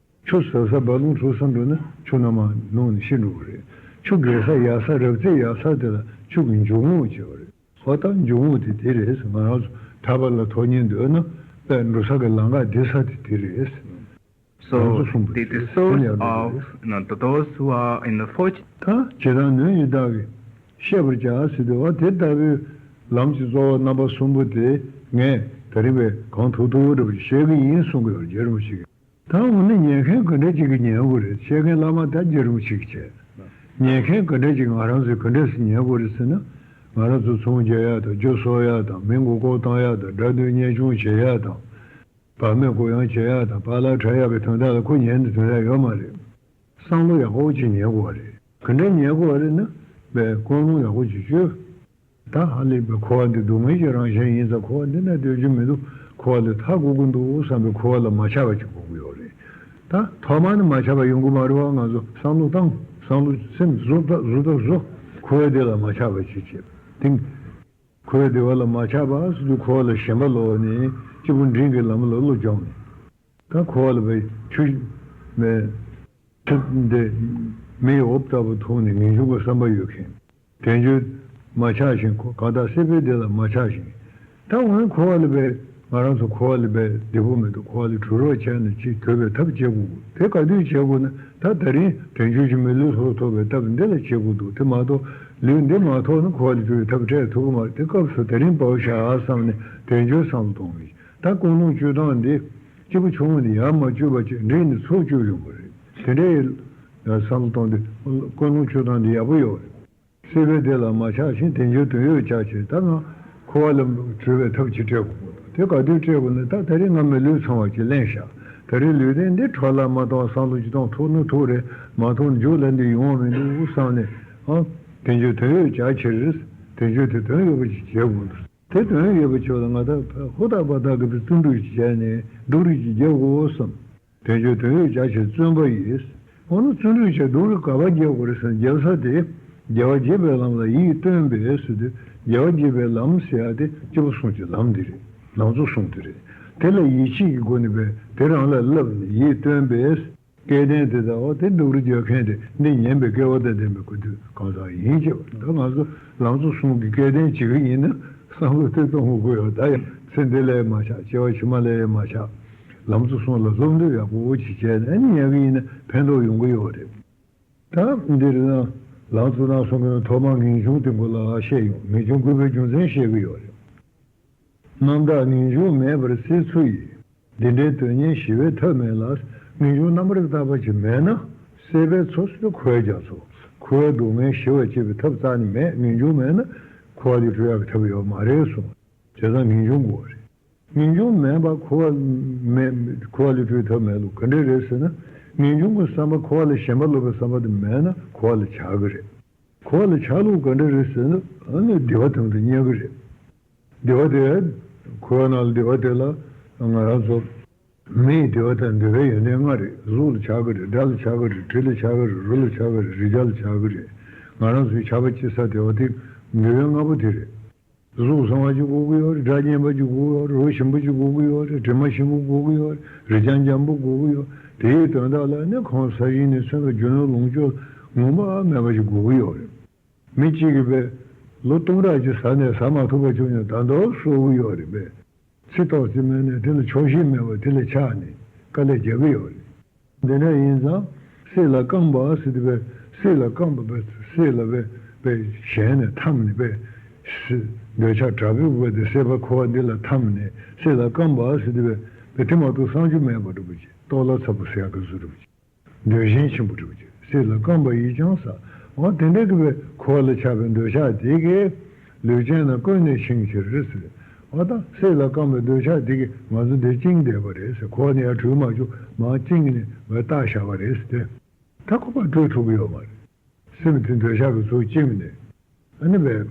ཆུ་ཟབ་ས་རྦ་ཀློང་འཁྲུག་ས་འགྲོ་ན་ཆུ་ནང་མར་ནུབ་ནས་ཤི་འགྲོ་གི་རེད། ཆུ་རྒལ་ས་ཡག་ས་རབ་རྩེ་ཡག་ས་དེ་ལ་ཆུ་གི་འཇུག་ངོགས་ཅེས་པ་རེད། འོ་ད་འཇུག་ངོགས་དེ་དེ་རེད། ང་རང་ཚོ་ཐར་པ་ལ་ཐོབ་སྙིང་འདོད་ན་པས་འགྲོ་ས་གི་ལམ་ཁ་བདེ་ས་དེ་དེ་རེད། So, the, the source of, you know, the, those who are in the fortune. ད་ཇི་ལྟར་ནོན་ཡོད་བདག་གིས་ཤེས་པར་བྱ་ཟེར་དུས། འོ་དེ་ལྟ་བུའི་ལམ་གྱི་གཙོ་བོ་རྣམ་པ་གསུམ་པོ་དེ་ངས་ད་རིང་བས་གང་ཐུབ་ཐུབ་འདྲ་པོ་ཞིག་བཤད་ཀྱི་ཡིན་གསུང་གི་ཡོད། རྗེ་རིན་པོ་ཆེ་གིས། ད་འོ་ན་ཉན་མཁན་ག་འདྲ་ཅིག་གིས་ཉན་དགོས་རེད། བཤད་མཁན་བླ་མ་ད་རྗེ་རིན་པོ་ཆེ་གིས་བྱས། ཉན་མཁན་ག་འདྲ་ཅིག་ང་རང་ཚོས་ག་འདྲ་ཞིག་ཉན་དགོས་རེད་ཟེར་ན། ང་རང་ཚོ་ཚོང་རྒྱག་ཡག་དང་རྒྱུ་གསོག་ཡག་དང་མི་མགོ་སྐོར་གཏོང་ཡག་དང་དགྲ་འདུལ་གཉེན་སྐྱོང་བྱེད་ཡག་དང་། བག་མེད་གུ་ཡངས་བྱེད་ཡག་དང་པཱ་ལགས་འཁྲབ་ཡག་གི་དོན་དག་ལ་ཁོ་ཉན་ནས་དོན་དག་ཡོད་མ་རེད། བསམ་བློ་ཡག་པོ་ཅིག་ཉན་དགོས་པ་རེད། ག་འདྲ་ཉན་དགོས་པ་རེད་ན། པའི་ཀུན་སློང་ཡག་པོ་ཅིག་བཅོས། ད་ཧ་ལས་པའི་འཁོར་བ་འདི་སྡུག་བསྔལ་གྱི་རང་བཞིན་ཡིན་ཙང་འཁོར་བ་འདི་ན་སྡོད་རྒྱུ་མི་འདུག་འཁོར་བ་ལས་ཐར་དགོས་ཀྱི་འདུག་བསམ་པའི་འཁོར་བ་ལ་མ་ཆགས་པ་ཅིག་དགོས་ཀྱི་ཡོད་རེད། ད་ཐོག་མ་ནས་མ་ཆགས་པ་ཡོང་གི་མ་རེད་པ། ང་ཚོ་བསམ་བློ་བཏང་། བསམ་བློ་སེམས་བཟོ་ད་བཟོ་ད་བཟོ། འཁོར་བ་འདི་ལ་མ་ཆགས་པ་ཅིག་བྱེད། དེང་འཁོར་བའི་བདེ་བ་ལ་མ་ཆགས་པ་ཟེར་དུས་འཁོར་བ་ལ་ཞེན་པ་ལོག་ནས་སྐྱིད་པོ་འབྲིང་གི་ལམ་ལ་བློ་སྦྱོང་ནས། ད་འཁོར་བ་ལ་བའི་ཆུ་མེ་ཆུ་འདི་མེ་ཡི་འོབས་ལྟ་བུ་འཐུང་ནས་ངེས་འབྱུང་གི་བསམ་པ་ཡོད་མཁན། དལ་འབྱོར་མ་ཆགས་ཤིང་གང་དག་སྲིད་པའི་བདེ་ལ་མ་ཆགས་ཤིང་། ད་འོ་ན་འཁོར་བ་ལ་བའི་ང་རང་ཚོ་འཁོར་བ་ལ་བའི་བདེ་པོ་མི་འདུག་འཁོར་བ་ལས་གྲོལ་རོགས་བྱས་ནས་ཅིག་ཐོབ་པའི་ཐབས་བྱེད་དགོས། དེ་ག་དུས་བྱེད་དགོས་ན། ད་ད་རིང་དལ་འབྱོར་གྱི་མི་ལུས་ལྷོད་ཐོབ་པའི་ཐབས་འདི་ལ་བྱེད་དགོས་འདུག་དེ་མ་གཏོགས་ལུས་འདི་མ་ཐོབ་ན་འཁོར་བ་ལས་གྲོལ་བའི་ཐབས་སྤྲད་ཐུབ་ཀྱི་མ་རེད། དེ་སྐབས་སུ་དེ་རིང་བབས་བཞག་བསམ་ནས་དལ་འབྱོར་བསམ་བློ་གཏོང་གི། ད་ཀུན་སློང་བཅོས་སྟངས་འདི་སྐྱིད་པོ་ཆུང་ངུ་འདི་ཡར་མ་བཅོས་པ་བྱས་འདྲེས་ནས་ཚུར་བཅོས་ཡོང་གི་རེད། དེ་འདྲའི་བསམ་བློ་གཏོང་དུས་ཀུན་སློང་བཅོས་སྟངས་འདི་ཡག་པོ་ཡོད་རེད། སྲིད་པའི་བདེ་ལ་མ་ཆགས་ཤིང་། དལ་འབྱོར་དོན་ཡོད་བྱ་ཕྱིར། ད་ང་འཁོར་བ་ལས་གྲོལ་བའི་ཐབས་ཅིག་སྤྲད་དགོས། དེ་ག་དུས་སྤྲད་དགོས་ན། ད་ད་རེས་ང་མི་ལུས་ཚང་བ་ཅིག་ལེན་བཞག་དེ་རིང་ལུས་རྟེན་འདི་འཕྲོ་བརླག་མ་གཏོང་བསམ་བློ་ཅིག་གཏོང་། ཐུབ་ན་ཐུབ་རེད། མ་ཐུབ་ན་མཇུག་ལ་འདི་ཡོང་བ་མི་འདུག་བསམ་ནས། ཨ། དལ་འབྱོར་དོན་ཡོད་བྱ་ཕྱིར། དལ་འབྱོར་དེ་དོན་ཡོད་པ་ཅིག་བྱེད་དགོས་འདུག་དེ་དོན་ཡོད་པ་ཆོག་ལ་ང་ད་ཧུར་ཐག་པ་ཐག་གི་བརྩོན་འགྲུས་བྱས་ནས་སྡུག་རུས་ཀྱི་རྒྱག་དགོས་བསམ། དོན་བརྗོད་དོན་ཡོད་བྱ་ཕྱིར་བརྩོན་པ་ཡིས། འོ་ན་བརྩོན་འགྲུས་བྱས་སྡུག་རུས་ག་པར་རྒྱག་དགོས་རེད་ཟེར་ན་རྒྱལ་ས་དེ། རྒྱལ་བ་དགྱེས་པའི་ལམ་ལ་ཡིད་རྟོན་པས་ཟེར་དུས་རྒྱལ་བ་དགྱེས་པའི་ལམ་ཟེར་ཡ་དེ་སྐྱེས་བུ་གསུམ་གྱི་ལམ་འདི་རེད། ལམ་གཙོ་གསུམ་དེ་རེད། དེ་ལ་ཡིད་ཆེས་ཀྱི་སྒོ་ནས་པས་དེ་རང་ལ་བསླབས་ནས་ཡིད་རྟོན་པས། སྐལ་ལྡན་དེ་དག་འོ་དེ་སྡུག་རུས་རྒྱག་མཁན་དེ་འདི་ཉན་པའི་སྐལ་བ་དང་ལྡན་པའི་སྐུ་དུས་གང་ཟག་ཡིན་ཅེས་པ་ད་ང་ཚོ་ལམ་གཙོ་གསུམ་གྱི་སྐལ་ལྡན་བྱེད་ཀྱི་ཡིན་ན་བསམ་བློ་དེ་གཏོང་དགོས་ཡོད། ད་ཡང་ཚེ་འདི་ལས་མ་ཆགས་སྐྱེ་བ་ཕྱི་མ་ལས་མ་ཆགས་ལམ་གཙོ་གསུམ་ལ་སློབ་འདོད་ཡག་པོ་ཅིག་བྱས་ནས་ཉན་གྱི་ཡིན་ན་ཕན་ཐོགས་ཡོང་གི་ཡོད་རེད། ད་འདིར་ན་ལམ་གཙོ་ན་གསུང་གི་ཐོག་མར་ངེས་འབྱུང་དེ་མགོ་ལ་བཤད་ཡོང་། ངེས་འབྱུང་བསྐུལ་བའི་རྒྱུ་མཚན་བཤད་ཀྱི་ཡོད་རེད། རྣམ་དག་ངེས་འབྱུང་མེད་པར་སྲིད་ཚུལ་ཡིན། འདི་འདྲའི་དོན་གཉིས་ཞི་བའི་ཐབས་མེད་ལ། ངེས་འབྱུང་རྣམ་པར་དག་པ་ཅིག་མེད་ན། སྲེད་པའི་ཚོགས་སུ་འཁོར་བའི་རྒྱ་མཚོ། འཁོར་བའི་སྡུག་བསྔལ་ཞི་བར་བྱེད་པའི་ཐབས་རྩ་ནས་མེད། ངེས་འབྱུང་མེད་ན་འཁོར་བ་ལས་གྲོལ་ཡག་གི་ཐབས་ཡོད་མ་རེད་གསུངས། བྱས་ཙང་ངེས་འབྱུང་དགོས་པ་རེད། ངེས་འབྱུང་མེད་པར་འཁོར་བ་མེད། འཁོར་བ་ལས་གྲོལ་ཐབས་མེད་ལུགས་ག་འདྲ་རེད་ཟེར་ན། ངེས་འབྱུང་གི་བསམ་པ་འཁོར་བ་ལ་ཞེན་པ་ལོག་པའི་བསམ་པ་དེ་མེད་ན་འཁོར་བ་ལ་ཆགས་ཀྱི་རེད། འཁོར་བ་ལ་ཆགས་ལུགས་ག་འདྲ་རེད་ཟེར་ན་ཨ་ནི་བདེ་བ་དང་དུ་གཉེར་གྱི་རེད། བདེ་བ་དེ་འཁོར་བ་ནང་ལ་བདེ་བ་དེ་ལ་ང་རང་ཚོ་མིའི་བདེ་བ་དང་འདོད་པའི་ཡོན་ཏན་ལྔ་རེད། གཟུགས་ལ་ཆགས་ཀྱི་རེད། སྒྲ་ལ་ཆགས་ཀྱི་རེད། དྲི་ལ་ཆགས་ཀྱི་རེད། རོ་ལ་ཆགས་ཀྱི་རེད། རེག་བྱ་ལ་ཆགས་ཀྱི་རེད། ང་རང་ཚོའི་ཆགས་པ་སྐྱེ་ས་བདེ་བ་དེ་འདོད་ཡོན་ལྔ་པོ་དེ་རེད། གཟུགས་བཟང་བ་ཅིག་དགོས་ཀྱི་ཡོད་རེད། སྒྲ་སྙན་པ་ཅིག་དགོས་ཀྱི་ཡོད་རེད། རོ་ཞིམ་པོ་ཅིག་དགོས་ཀྱི་ཡོད་རེད། དྲི་མ་ཞིམ་པོ་དགོས་ཀྱི་ཡོད་རེད། རེག་བྱ་འཇམ་པོ་དགོས་ཀྱི་ཡོད། དེའི་དོན་དག་ལ་ནི་ཁོང་ས་གཞི་ནས་མཚོན་པའི་རྒྱུ་ནོར་ལོངས་སྤྱོད་ངོ་མ་མེད་པ་ཅིག་དགོས་ཀྱི་ཡོད་རེད། མི་གཅིག་གིས་པས་ལོ་སྟོང་ཕྲག་ཅིག་ཟ་ནས་ཟ་མ་ཐུབ་པ་བྱུང་ཡང་ད་དུང་གསོ་གི་ཡོད་རེད་པས། ཚིག་ཐོག་ཅིག་མེད་ནས་དེ་ལ་ཆོག་ཤེས་མེད་པ་དེ་ལ་ཆགས་ནས་དཀའ་ལས་རྒྱག་གི་ཡོད་རེད། འདི་འདྲ་ཡིན་ཙང་སྲེད་ལ་རྐང་པ་ཟེར་དུས་པས་སྲེད་ལ་རྐང་པ་པས་སྲེད་ལ་པས་པས་ཞེན་ནས་འཐམས་ནས་པས་སྲེད་འདོད་ཆགས་དྲག་པོའི་དབང་གིས་སྲེད་པ་འཁོར་བ་འདི་ལ་འཐམས་ནས་སྲེད་ལ་རྐང་པ་ཟེར་དུས་པས་པས་དེ་མ་གཏོགས་བསམ་རྒྱུ་མེད་པ་འདྲ་པོ་ཅིག་རྟོགས་སླ་ཚ་པོ་ཟེར་ཡག་གི་བཟོ་འདྲ་པོ་ཅིག་འདོད་ཞེན་ཆེན་པོ་འདྲ་པོ་ཅིག་སྲེད་ལ་རྐང་པ་ཡིས་ཀྱང་ཟ། འོ་དེ་འདྲ་གི་པའི་འཁོར་བ་ལ་ཆགས་པའི་འདོད་ཆགས་དེ་གིས་ལུས་ཅན་ལ་ཀུན་ནས་འཆིང་ཕྱིར་ཟེར། འོ་ད་སྲེད་ལ་རྐང་པའི་འདོད་ཆགས་དེ་གིས་ང་ཚོ་འདིར་བཅིངས་བསྡད་པ་རེད་ཟེར། འཁོར་བ་ནས་ཡར་གྲོལ་མ་བྱུང་མར་བཅིངས་ནས་ངས་བཏགས་བཞག་པ་རེད་ཟེར་ཏེ། ད་ཁོ་པར་གྲོལ་ཐུབ་ཀྱི་ཡོད་མ་རེད། སེམས་དེ་འདོད་ཆགས་ཀྱི་ཚུར་བཅིངས་ནས། ཨ་ནི་བས།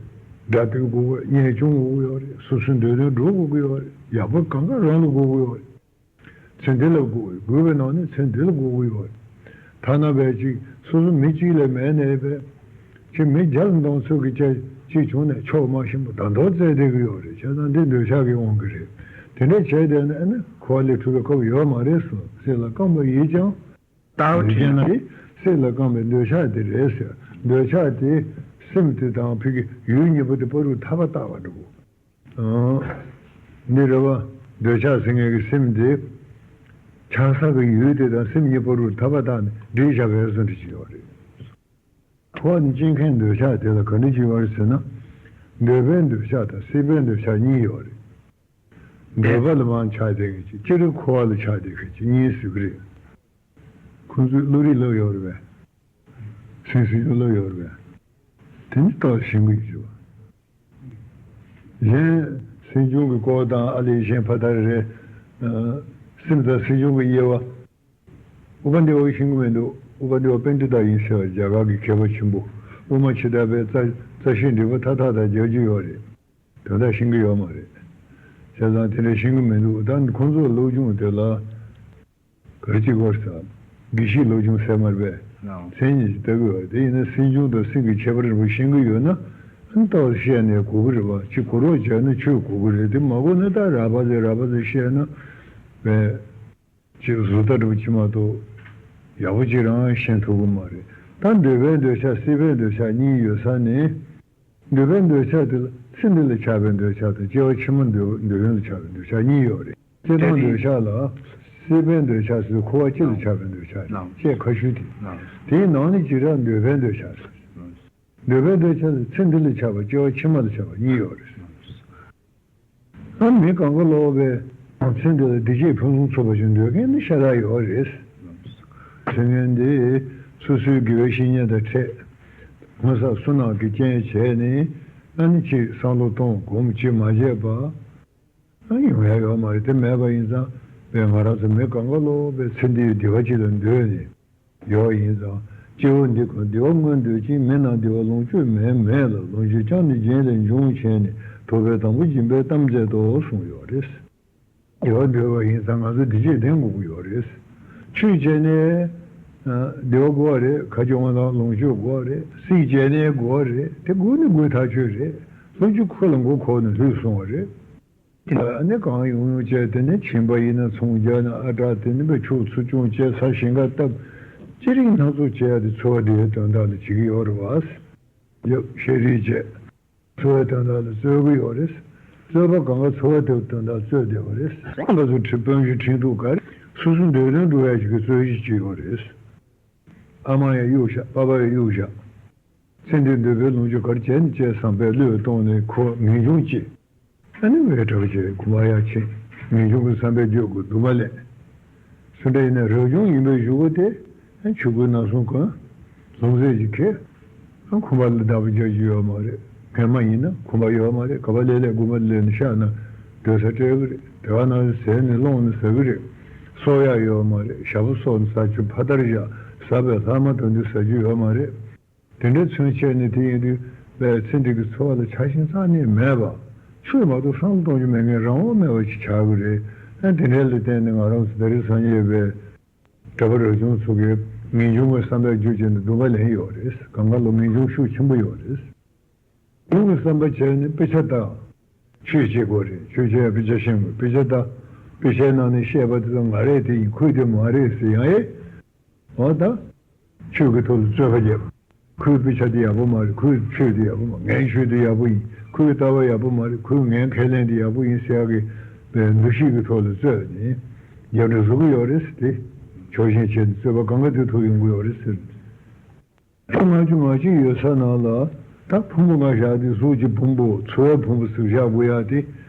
སྒྲ་དོན་དགོས་ཀྱི་ཡོད་རེད། གཉེན་སྐྱོང་དགོས་ཀྱི་ཡོད་རེད། སོ་སོའི་འདོད་དོན་སྒྲུབ་དགོས་ཀྱི་ཡོད་རེད། ཡག་པོ་གང་ག་རང་ལ་དགོས་ཀྱི་ཡོད་རེད། ཚེ་འདི་ལ་དགོས་དགོས་པའི་ནང་ནས་ཚེ་འདི་ལ་དགོས་ཀྱི་ཡོད་རེད། ཐ་ན་བས་ཅིག་སོ་སོ་མི་གཅིག་ལས་མེད་ནས་བས། ཅིག་མི་བརྒྱ་ལ་འདང་ཚོད་ཀྱི་ཅིག་བྱུང་ནས་ཆོག་མ་ཤེས་པ་ད་དུང་བཙལ་བསྡད་ཀྱི་ཡོད་རེད། བྱས་ཙང་འདི་འདོད་ཆགས་ཀྱི་དབང་གིས་རེད། དེ་འདྲ་བྱས་བསྡད་ན་ཨ་ནི་འཁོར་བ་ལས་གྲོལ་བའི་སྐབས་ཡོད་མ་རེད་གསུངས། སྲེད་ལ་རྐང་པ་ཡིས་ཀྱང་། ལྟ་བ་ལུས་ཅན་ལ་དེ་སྲེད་ལ་རྐང་པའི་འདོད་ཆགས་དེ་རེད་ཟེར། འདོད་ཆགས་དེ་སེམས་དེ་དང་ཕ་གི་ཡུལ་གཉིས་པོ་དེ་བར་དུ་ཐར་པ་བཏགས་པ་འདྲ་པོ། འདི་རེད་བ། འདོད་ཆགས་ཟེར་མཁན་གྱི་སེམས་དེ་ཆགས་ས་གི་ཡུལ་དེ་དང་སེམས་གཉིས་བར་དུ་ཐར་པ་བཏགས་ནས་སྒྲིབ་བཞག་པའི་བཟོ་འདྲ་ཅིག་ཡོད་རེད། འཁོར་བ་ནི་སྐྱེ་མཁན་འདོད་ཆགས་དེ་ལ་ག་འདྲ་ཅིག་ཡོད་རེད་ཟེར་ན། འདོད་པའི་འདོད་ཆགས་དང་སྲེད་པའི་འདོད་ཆགས་གཉིས་ཡོད་རེད། འདོད་པ་ལ་མར་ཆགས་བསྡད་མཁན་གཅིག་སྤྱིར་འཁོར་བ་ལ་ཆགས་བསྡད་མཁན་གཅིག་གཉིས་ཟེར་གི་རེད། ཁོང་ཚོས་བློ་རིག་བསླབ་ཡོད་རེད་པས། སེམས་སྲིད་སྐྱོང་བསླབ་ཡོད་རེད་པས། དེ་ནི་ཏོག་ཙམ་ཤེས་ཀྱི་ཡོད་ཅེས་པ། གཞན་སྲིད་སྐྱོང་གི་སྐོར་དང་ཨ་ལས་གཞན་ཕ་མཐར་རེད། སེམས་དང་སྲིད་སྐྱོང་གི་དབྱེ་བ། ཨུ་པ་འདི་བ་ཤེས་ཀྱི་མི་འདུག་ཨུ་པ་འདི་བ་པཎྜི་ཏ་ཡིན་ཟེར་བ་རྒྱ་གར་གྱི་མཁས་པ་ཆེན་པོ་དབུ་མ་ཕྱི་དར་པའི་རྩ་རྩ་ཤེས་འགྲེལ་པ་མཐའ་དག་དང་རྒྱག་རྒྱུ་ཡོད་རེད། དོན་དག་ཤེས་ཀྱི་ཡོད་མ་རེད། བྱས་ཙང་དེ་འདྲ་ཤེས་ཀྱི་མི་འདུག་ད་ཁོང་ཚོའི་སློབ་སྦྱོང་དེ་ལ་ག་རེ་བྱེད་དགོས་ཟེར། དགེ་བཤེས་སློབ་སྦྱོང་ཟེར་མ་རེད་པས། ལགས། མཚན་ཉིད་ཅིག་ལྟ་དགོས་པ་དེ་ཡིན་ན་སྲིད་སྐྱོང་དང་སེམས་ཀྱི་ཁྱད་པར་རིང་པོ་ཤེས་ཀྱི་ཡོད་ན་ཨ་ནི་ཏོག་ཙམ་བཤད་ནས་གོ་གི་རེད་པ། ཅིག་གོ་རོགས་བྱས་ན་ཁྱོད་གོ་གི་རེད། དེ་མ་གོ་ན་ད་ར་བ་ཟེར་ར་བ་ཟེར་བཤད་ན་བས། ཅིག་བཟོ་ལྟ་འདྲ་པོ་ཅིག་མ་གཏོགས་ཡག་པོ་ཅིག་རང་ཤེས་ཐུབ་ཀྱི་མ་རེད། ད་འདོད་པའི་འདོད་ཆགས་སྲེད་པའི་འདོད་ཆགས་གཉིས་ཡོད་ས་ནས། འདོད་པའི་འདོད་ཆགས་དེ་ལ་ཚེ་འདི་ལ་ཆགས་པའི་འདོད་ཆགས་དང་སྐྱེ་བ་ཕྱི་མ་འདོད་འདོད་ཡོན་ལ་ཆགས་པའི་འདོད་ཆགས་གཉིས་ཡོད་རེད། སྐྱེ་དང་འདོད་ཆགས་ལ་སྲེད་པའི་འདོད་ཆགས་ཟེར་འཁོར་བ་སྤྱི་ལ་ཆགས་པའི་འདོད་ཆགས་རེད། ལགས། སྐྱེ་ཁ་ཤུལ་དེ། ལགས། དེའི་ནང་ནས་བྱེ་བྲག་འདོད་པའི་འདོད་ཆགས་ཟེར། འདོད་པའི་འདོད་ཆགས་ལ་ཚེ་འདི་ལ་ཆགས་པ་སྐྱེ་བ་ཕྱི་མ་ལ་ཆགས་པ་གཉིས་ཡོད་རེད། ཨ་མི་གང་ག་ལོག་པའི་ཚེ་འདི་ལ་བདེ་སྐྱིད་ཕུན་སུམ་ཚོགས་པ་ཞིག་འདོད་མཁན་ནི་ཤ་སྟག་ཡོད་རེད། ཚེ་སྔོན་འདི་སོ་སོའི་དགེ་བའི་བཤེས་གཉེན་དང་འཕྲད། ངོ་ཚ་བསོད་ནམས་ཀྱི་རྐྱེན་བྱས་ནས་ཨ་ནི་ཅིག་བསམ་བློ་གཏོང་སྒོམ་ཅིག་མ་བྱས་པ། ཨ་ཡོང་ཡ་ཡོད་མ་རེད། དེ་མེད་པ་ཡིན་ཙང་བས་ང་རང་ཚོ་མི་གང་ག་ལོག་པའི་ཚེ་འདིའི་བདེ་བ་ཅིག་ལ་འདོད་ནས། ཡོད་ཡིན་ཙང་སྐྱེ་བོ་འདི་ཀུན་བདེ་བ་མངོན་འདོད་ཅིང་མི་རྣམས་བདེ་བ་ལོངས་སྤྱོད་མེད་མེད་ལ་ལོངས་སྤྱོད་ཀྱང་ནི་རྒྱན་ལས་འབྱུང་བྱས་ནས་ ཐོབ་པའི་དང་པོ་སྦྱིན་པའི་གཏམ་བཅད་དོ་གསུངས་ཡོད་རེད། དགེ་བ་འདོད་པ་ཡིན་ཙང་ང་ཚོ་འདི་བྱས་དེ་འགུག་གི་ཡོད་རེད། ཆོས་བྱས་ནས་བདེ་བ་དགོས་པ་རེད། ཁ་སྐྱོང་བ་དང་ལོངས་སྤྱོད་དགོས་པ་རེད། སྲིད་བྱས་ནས་དགོས་པ་རེད། དེ་དགོས་ནི་དགོས་ཐག་ཆོད་རེད། ལྷུན་གྱིས་ཁོ་ལ་མགོ་འཁོར་ནས་ལྷུད་སོང་བ་རེད། ཨ་ནི་གང་ཡོང་ཡོང་བྱས་དེ་ནས་བྱིན་པ་ཡིན་ན་ཚོང་རྒྱག་ན་ཨ་དྲག་དེ་ནི་བའི་ཕྱུགས་འཚོ་སྐྱོང་བྱས་ས་ཞིང་ཁ་བཏབ། ཅི་རིགས་སྣ་ཚོགས་བྱས་ཏེ་འཚོ་བ་འདིའི་དོན་དག་ལ་བྱེད་ཀྱི་ཡོད་རེད་བ། ཡབ་ཤེས་རིག་བྱས། འཚོ་བའི་དོན་དག་ལ་རྩོད་ཀྱི་ཡོད་རེད། རྩོད་པ་གང་ག་འཚོ་བ་དེའི་དོན་དག་རྩོད་བསྡད་པ་རེད། ཁོང་ཚོ་ཁྲི་དཔོན་གྱི་ཁྲིན་ཏུའུ་གར་སོ་སོ་འདོད་དོན་འགྲུབ་ཡ་ཞིག་གི་རྩོད་གཞི་ཅིག་ཡོད་རེད། ཨ་མ་ཡང་གཡུག་བཞག་པ་ཕ་ཡང་གཡུག་བཞག་ཚེ་འདིར་འདོད་པའི་ལོངས་སྤྱོད་ག་རེ་བྱས་ནས་བྱས་བསམ་པའི་བློས་གཏོང་ནས་ཁོ་ངེས་འབྱུང་སྐྱེས། ཨ་ནི་བའི་གྲགས་ཆེ་ཁུ་མ་ཡ་ཆེ། ངེས་འབྱུང་གི་བསམ་པའི་རྒྱུད་ཀྱི་དུ་མ་ལས། སུ་འདྲ་ཡིན་ན་རབ་བྱུང་ཡིན་པའི་གཞུག་གུ་དེ་ཨ་ཆོས་སྐུའི་ནང་སོང་གང་ལྷུང་བཟེད་ཀྱི་ཁེ། ཨ་ཁུ་མ་ལ་བདག་པོ་རྒྱག་རྒྱུ་ཡོད་མ་རེད། ངས་མ་ཡིན་ན་ཁུ་མ་ཡོད་མ་རེད། ག་པ་ལས་ལས་དགུ་མ་ལས་ནས་ཤག་ན་སྡོད་ས་སྤྲད་གི་རེད། དེ་བ་ན་ཟས་ནས་སློང་ནས་ཟ་གི་རེད། གསོག་ཡག་ཡོད་མ་རེད། ཞག་པོ་གསོག་ནས་ཟ་རྒྱུ་ཕ་དར་བཞག་ཟ་བའི་ལྷག་མ་དང་དུ་ཟ་རྒྱུ་ཡོད་མ་རེད། དེ་འདྲའི་ཚུན་ཆད་ནས་དེ་ཡིན་དུས་པའི་ཚེ་འདི་གི་འཚོ་བ་ལ་ཆགས་ཞེན་རྩ་ནས་མེད་པ། ཆོས་མ་གཏོགས་བསམ་བློ་གཏོང་རྒྱུ་མེད་མཁན་རང་དབང་མེད་པ་ཞིག་ཆགས་ཀྱི་རེད། ཨ་དེ་འདྲའི་ལ་བརྟེན་ནས་ང་རང་ཚོ་ད་རེས་སང་ཉིན་པའི་གྲྭ་པ་རབ་བྱུང་ཚོ་གིས་ངེས་འབྱུང་གི་བསམ་པའི་རྒྱུ་ཅན་དུ་སྡོམ་པ་ལེན་ཡོད་རེད། གང་ག་ལོ་ངེས་འབྱུང་ཤུགས་ཆེན་པོ་ཡོད་རེད། ངེས་འབྱུང་གི་བསམ་པ་བྱས་ནས་དཔེ་ཆ་ལྟ། ཆོས་བྱེད་དགོས་རེད། ཆོས་བྱེད་ཡ་དཔེ་ཆ་ཤེས་དགོས། དཔེ་ཆ་ལྟ། དཔེ་ཆའི་ནང་ནས་བཤད་པ་དེ་ཚོ་ང་རེད་དེ་ཡིན་ཁུལ་དེ་མ་རེད་ཟེར་ཡང་ཨེ། འོ་ད། ཆོས་ཀྱི་ཐོག་ལ་རྩོད་པ་རྒྱབ། ཁོའི་དཔེ་ཆ་དེ་ཡག་པོ་མ་རེད། ཁོའི་ཆོས་དེ་ཡག་པོ་མ་ངའི་ཆོས་དེ་ཡག་པོ་ཡིན། ཁོའི་ལྟ་བ་ཡག་པོ་མ་རེད། ཁོའི་ངའི་ཁས་ལེན་དེ་ཡག་པོ་ཡིན་ཟེར་ཡག་གི་འདུ་ཤེས་ཀྱི་ཐོག་ལ་རྩོད་ནས་རྒྱབ་འདྲེ་བཟོ་གི་ཡོད་རེད་ཟེར་ཏེ། ཕྱོགས་ཞེན་བྱས་ནས་རྩོད་པ་གང་ག་དེ་ཐུག་ཡོང་གི་ཡོད་རེད་ཟེར། ལྔ་བཅུ་ང་གཅིག་ཡོད་ས་ནང་ལ་ད་ཕུང་པོ་ལྔ་བཞག་དེ་གཟུགས་ཀྱི་ཕུང་པོ། ཚོར་བའི་ཕུང་པོ་ཟེར་བཞག་དགོས་ཡག་དེ།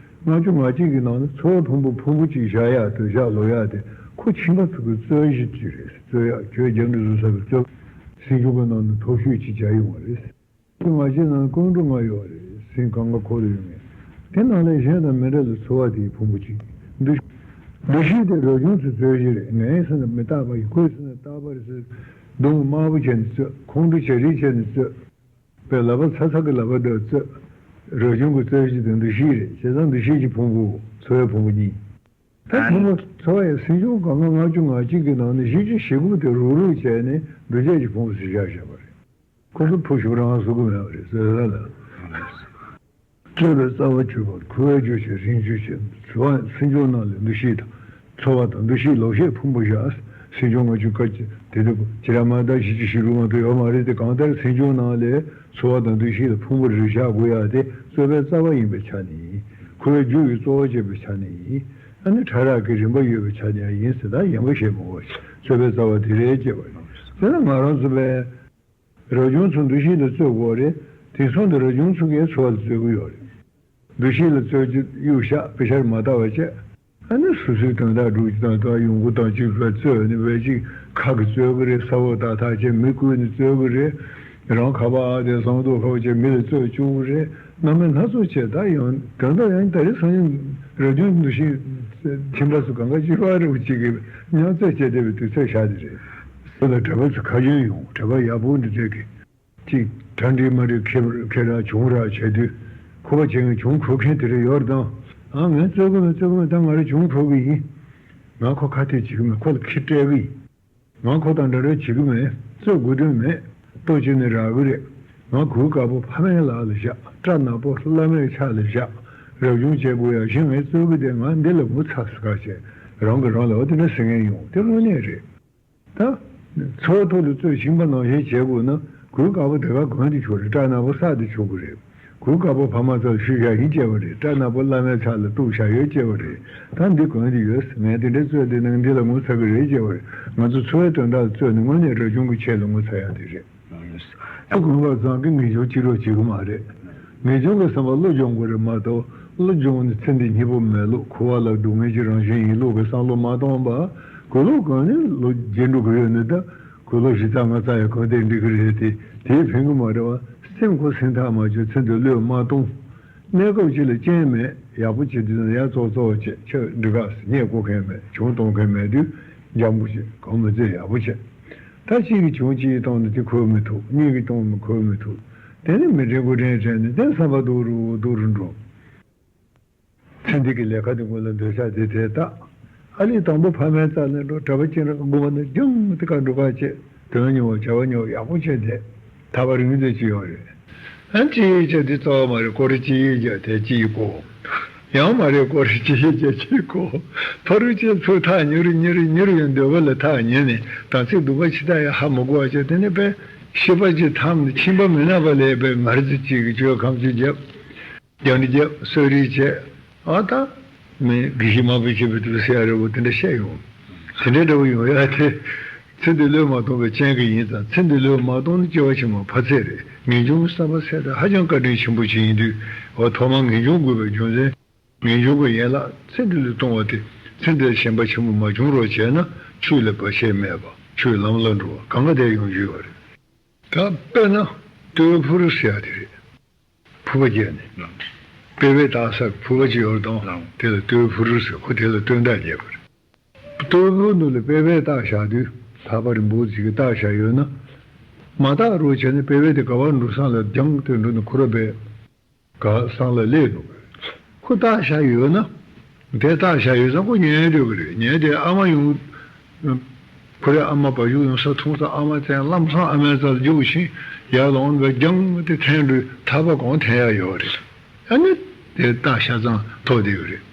ལྔ་བཅུ་ང་གཅིག་གི་ནང་ནས་ཚོར་བའི་ཕུང་པོ་ཕུང་པོ་གཅིག་བཞག་ཡག་དེ་བཞག་ལོ་ཡག་དེ་ཁོ་ཁྱིམ་པ་ཚོ་གི་རྩོད་གཞི་གཅིག་རེད། རྩོད་ཡག་ཁྱོད་རྒྱབ་འདྲེ་བཟོ་ས་གི་རྩོད། སེམས་བྱུང་གི་ནང་ནས་མཐོ་ཤོས་གཅིག་བྱ་ཡོང་བ་རེད། ལྔ་བཅུ་ང་གཅིག་ནང་ཀུན་འགྲོ་ལྔ་ཡོད་རེད། སེམས་གང་ག་འཁོར་ཡོད་ངེས། དེ་ནང་ལས་གཞན་དང་མི་འདྲ་ལ་ཚོར་བ་དེའི་ཕུང་པོ་གཅིག་འདུ། འདུ་ཤེས་དེ་རབ་བྱུང་ཚོའི་རྩོད་གཞི་རེད། ངའི་ཟེར་ན་མི་རྟག་པ་ཡིན། ཁོའི་ཟེར་ན་རྟག་པ་རེད་ཟེར། གདོང་དམར་པོ་བྱས་ནས་རྩོད། ཁོང་ཁྲོ་བྱ་རིགས་བྱས་ནས་རྩོད། པའི་ལག་པ་ཚ་ཚ་གི་ལག་པ་འདྲ་རྩོད། རབ་བྱུང་གི་རྩོད་གཞི་དེ་འདུ་ཤེས་རེད། བྱས་ཙང་འདུ་ཤེས་ཀྱི་ཕུང་པོ། ཚོར་བའི་ཕུང་པོ་གཉིས། ད་ཕུང་པོ་ཚོར་བའི་སེམས་བྱུང་གང་ག་ལྔ་བཅུ་ང་གཅིག་གི་ནང་ནས་བཞི་བཅུ་ཞེ་དགུ་དེ་རུག་རུག་བྱས་ནས་འདུ་བྱེད་ཀྱི་ཕུང་པོ་ཟེར་བཞག་བཞག་པ་རེད། ཁོ་ཚོ་ཕུ་ཤུབས་རང་བཟོ་གི་མེད་པ་རེད་ཟེར་ལ། རྩོད་པའི་རྩ་བ་གཅོད་པར་ཁུ་བའི་རྒྱུ་བྱེད་རིན་ཆུ་བྱེད། ཚོར་བ་སེམས་བྱུང་ནང་ལས་འདུ་ཤེས་དང་། ཚོར་བ་དང་འདུ་ཤེས་ལོག་ཤེས་ཕུང་པོ་བཞག་སེམས་བྱུང་ལྔ་བཅུ་ང་གཅིག་དེ་དུས་ཁྱེད་རང་མ་ད་བཞི་བཅུ་ཞེ་དྲུག་མ་གཏོགས་ཡོད་མ་རེད་དེ། གང་ལྟར་སེམས་བྱུང་ནང་ལས་ཚོར་བ་དང་འདུ་ཤེས་ལ་ཕུང་པོ་རེ་བཞག་དགོས་ཡག་དེ་རྩོད་པའི་རྩ་བ་ཡིན་པའི་ཆ་ནས་ཡིན། ཁུ་བའི་རྒྱུ་ཡི་གཙོ་བོ་བྱེད་པའི་ཆ་ནས་ཡིན། ཨ་ནི་ཕྲ་རགས་ཀྱི་རིམ་པ་ཡོད་པའི་ཆ་ནས་ཡང་ཡིན་ཟེར། ད་ཡང་པོ་ཞེས་མ་གོ། རྩོད་པའི་རྩ་བ་དེ་རེད་ཅེས་པ་ཡིན། དེ་ལ་ང་རང་ཚོ་པའི། རབ་བྱུང་ཚོ་འདུ་ཤེས་ལ་རྩོད་དགོས་རེད། དེང་སང་དུ་རབ་བྱུང་ཚོ་གས་ཚོར་བ་ལ་རྩོད་ཀྱི་ཡོད་རེད། འདུ་ཤེས་ལ་རྩོད་རྒྱུ་གཡུག་བཞག་དཔེ་ཆར་མ་ལྟ་བ་བྱས། ཨ་ནི་སོ་སོའི་དོན་དག་སྒྲུབ་རྒྱུ་དང་། ད་ཡོང་སྒོ་དང་གཅིག་པའི་རྩོད་ནི་བས་ཅིག་ཁ་གི་རྩོད་ཀྱི་རེད། ས་འོག་ཏག་ཏག་བྱས་མི་བསྐུལ་ནི་རྩོད་ཀྱི་རེད། རང་ཁ་པ་ཨ་དེ་བཟང་འདུག་ཁ་པ་བྱས་མི་ལ་རྩོད་བཅུག་གི་རེད། རྣམ་པ་སྣ་ཚོགས་བྱས། ད་ཡང་དོན་དག་ཡང་ད་རེས་སང་ཉིན་རབ་བྱུང་འདུ་ཤེས་ཁྱིམ་པ་ཚོ་གང་ག་གཅིག་པ་རེ་བ་གཅིག་གི་མཉམ་རྩོད་བྱས་བསྡད་པའི་དུས་ཚོད་ཤར་དེ་རེད། དེ་ལ་གྲྭ་པ་ཚོ་ཁ་རྒྱུན་ཡོང་། གྲྭ་པ་ཡག་པོ་འདི་འདྲས་ཀྱི་ཅིག་གྲ་འགྲིག་མ་འགྲིག་ཁེ་ཁེ་ར་བྱུང་ར་བྱས་དུས། ཁོ་པ་བྱས་ངས་བྱུང་འཕྲོག་མཁན་དེ་རེ་ཡོད་རེད་དང་། ཨ་ངས་རྩོད་གི་མེད་རྩོད་གི་མེད། ད་ང་རེ་བྱུང་འཕྲོག་གི་ཡིན། ང་ཁོ་ཁ་གཏད་བྱེད་གི་མེད། ཁོ་ལ་ཁེ་སྤྲད་གི་ཡིན། ང་ཁོ་དང་འདྲ་འདྲ་བྱེད་གི་མེད། རྩོད་དགོས་དོན་མེད། ལྟོ་ཅི་ནས་རག་གི་རེད། ང་གོས་དཀར་པོ་ཕ་མའི་ལག་ལ་བཞག་སྐྲ་ནག་པོ་བླ་མའི་ཕྱག་ལ་བཞག་རབ་བྱུང་བྱེད་དགོས་ཡ་གཞི་ངས་རྩོད་གི་དེ། ང་འདི་ལ་ངོ་ཚ་ཟེར་ཁ་བྱས་རང་གི་རང་ལ་འོ་དེ་འདྲ་ཟེར་མཁན་ཡོང་། དེ་དངོས་གནས་རེད། ད། ཚོགས་ཐོག་ལ་རྩོད་ཞིང་པ་ནང་བཞིན་བྱེད་དགོས་ན་གོས་དཀར་པོ་དེ་ག་གོན་དེ་ཆོག་རེད། སྐྲ་ནག་པོ་བསགས་དེ་ཆོག་གི་རེད། གོས་དཀར་པོ་ཕ་མ་ཚོ་ལ་ཞུས་བཞག་ཡིན་བྱས་པ་རེད། སྐྲ་ནག་པོ་བླ་མའི་ཕྱག་ལ་གཏུགས་བཞག་ཡོད་བྱས་པ་རེད། ད་འདི་གོན་དེ་ཡོད། ངས་དེ་འདྲའི་རྩོད་དེ་ནང་འདི་ལ་ངོ་ཚ་གི་རེད་བྱས་པ་རེད། ང་ཚོ་འཚོ་བའི་དོན་དག་ལ་རྩོད་ནི་དངོས་གནས་རབ་བྱུང་གི་ཆེད་ལ་ངོ་ཚ་ཡག་དེ་རེད། ཨ་དགོན་པ་ཚང་གི་ངེས་འབྱུང་ཅི་རོགས་བྱེད་གི་མ་རེད། ངེས་འབྱུང་གི་བསམ་པ་བློ་སྦྱོང་དགོས་རེད་མ་གཏོགས། བློ་སྦྱོང་ནི་ཚེ་འདི་སྙིང་པོ་མེད་ལུགས། འཁོར་བ་ལ་སྡུག་བསྔལ་གྱི་རང་བཞིན་ཡིན་ལུགས་ཀྱི་བསམ་བློ་མ་གཏོང་བར། གོས་ལོག་གོན་ནས་ལོ་རྒྱན་དྲུག་གི་ཡོད་ནི་ད། གོས་ལོག་བཞི་རྩ་ལྔ་རྩ་ཡང་གོན་དེ་འགྲིག་གི་རེད་དེ། དེས་ཕན་གི་མ་རེད་བ། སེམས་ཁོ་སེམས་ཐག་མ་ཆོད། ཚེ་འདི་བློས་མ་གཏོང་། གནས་སྐབས་ཅིག་ལ་རྐྱེན་མེད། ཡག་པོ་བྱེད་དུས་ན་ཡར་ཙོག་ཙོག་བྱེད་ཆོག་འགྲིག་ག་ཟེར། རྙེད་དགོས་མཁན་མེད། བྱུང་གཏོང་མཁན་མེད་དུས་འཇམ་པོ་བྱེད། གང་མི་བརྩི་ཡག་པོ་བྱེད། ད་གཅིག་གིས་བྱུང་གཅིག་གིས་གཏོང་ནས་དེ་གོ་མི་ཐུབ། གཉིས་ཀྱིས་གཏོང་ནས་གོ་མི་ཐུབ། དེ་ནས་མི་དྲན་དགུ་དྲན་དྲན་ནས་དེ་བསམ་པ་སྡུག་རུ་སྡུག་རུ་འགྲོ། ཚེ་འདི་གི་ལས་ཀ་དེ་སྔོན་ལ་འདོད་ཆགས་དེ་དེ་དག་ཨ་ལས་དང་པོ་ཕ་མའི་རྩ་ལས་འགྲོ་གྲྭ་པ་སྐྱེ་འགྲོ་དགོངས་པ་ན་སྦྱང་དེ་ག་འགྲོ་ག་བྱེད་དོན་མྱོང་བ་བྱ་བ་མྱོང་ཡག་པོ་བྱས་ཏེ་ཐར་པ་རིང་དེ་ཅི་ཡོང་རེད། ཨ་ཅི་ཡིས་བྱས་དེ་རྩ་བ་མ་རེད་ཀོ་རེ་ཅི་ཡིས་བྱས་དེ་ཅི་ཡིས་གོ་ཡང་མ་རེད་ཀོ་རེ་ཅི་ཡིས་བྱས་ཅི་ཡིས་གོ་ཕ་རུ་ཅི་ཚུ་ཐག་ཉེ་རུ་ཉེ་རུ་ཉེ་རུ་ཡོང་འདོད་པ་ལ་ཐག་ཉེ་ནས་དམ་ཚིག་སྡུག་པ་ཅི་ལྟ་ཡང་ཧ་མ་གོ་བ་བྱས་དེ་ནས་པས་ཤི་པ་ཅི་ཐམ་ནས་ཁྱིམ་པ་མི་ན་པ་ལས་པས་མར་ཙི་ཅིག་གི་བཅོས་ཁམ་ཆུ་རྒྱབ། རྒྱང་རིང་རྒྱབ་སོ་རིག་བྱས། ཨ་ད། མི་དགེ་བཤེས་མ་བུ་ཆེ་བུ་དུ་སེ་ཡ་རེ་བོ་དེ་འདྲ་བཤད་ཡོང་། དེ་འདྲའི་འདྲ་བོ་ཡོང་ཡ་དེ། ཚེ་འདི་བློས་མ་གཏོང་བའི་རྐྱེན་གྱིས་ཡིན་ཙང་ཚེ་འདི་བློས་མ་གཏོང་ན་སྐྱེ་བ་ཕྱི་མ་ཕ་ཚད་རེད། ངེས་འབྱུང་གི་བསམ་པ་ཚད་དེ་ཧ་ཅང་བཀའ་དྲིན་ཆེན་པོ་ཞིག་ཡིན་དུས་འོ་ཐོག་མར་ངེས་འབྱུང་དགོས་པའི་རྒྱུ་མཚན། ངེས་འབྱུང་གི་ཡན་ལག་ཚེ་འདི་བློས་གཏོང་བ་དེ་ཚེ་འདིར་ཞེན་པ་ཆེན་པོ་མ་བྱུང་རོགས་བྱས་ན་ཆོས་ལ་བར་ཆད་མེད་པ་ཆོས་ལམ་ལ་འགྲོ་བ་གང་ག་དེ་ཡོང་རྒྱུ་ཡོད་རེད། ད་དཔེར་ན་ལྟོས་ཕུར་ཟེར་ཡ་དེ་རེད། ཕུར་པ་བརྒྱབ་ནས། པེ་པེ་བཏགས་ས་ཕུར་པ་ཅིག་ཡོད་དང་། དེ་ལ་ལྟོས་ཕུར་ཟེར་ཁོ་དེ་ལ་སྟོན་རྟགས་རྒྱག་པ་རེད། ལྟོས་ཕུར་འདི་ལ་པེ་པེ་བཏགས་བཞག་དུས་ཐག་པ་རིང་པོ་ཅིག་གི་བཏགས་བཞག་ཡོད་ན། མ་བཏགས་རོགས་བྱས་ན་པེ་པེ་དེ་ག་བར་འགྲོ་སང་ལ་རྒྱང་དུ་འགྲོ་ནས་ཁོ་ར་པས། ག་སང་ལ་སླེབས་འདུག་ཁོ་བཏགས་བཞག་ཡོད་ན། དེ་བཏགས་བཞག་ཡོད་ཙང་ཁོ་ཉན་འདོད་ཀྱི་རེད། ཉན་དེ་ཨ་མ་ཡོང་། ཁོ་རའི་ཨ་མ་བ་ཡུག་ཡོང་ས་མཐོང་ས་ཨ་མ་བཙན་ལམ་སང་ཨ་མའི་རྩར་རྒྱུགས་ཤིང་ཡར་ལོངས་པའི་རྒྱང་དེ་འཐེན་འགྲོའི་ཐག་པ་གང་འཐེན་ཡ་ཡོད་རེད། ཨ་ནི་དེ་བཏགས་བཞག་ཙང་ཐོག་བསྡད་ཡོད་རེད།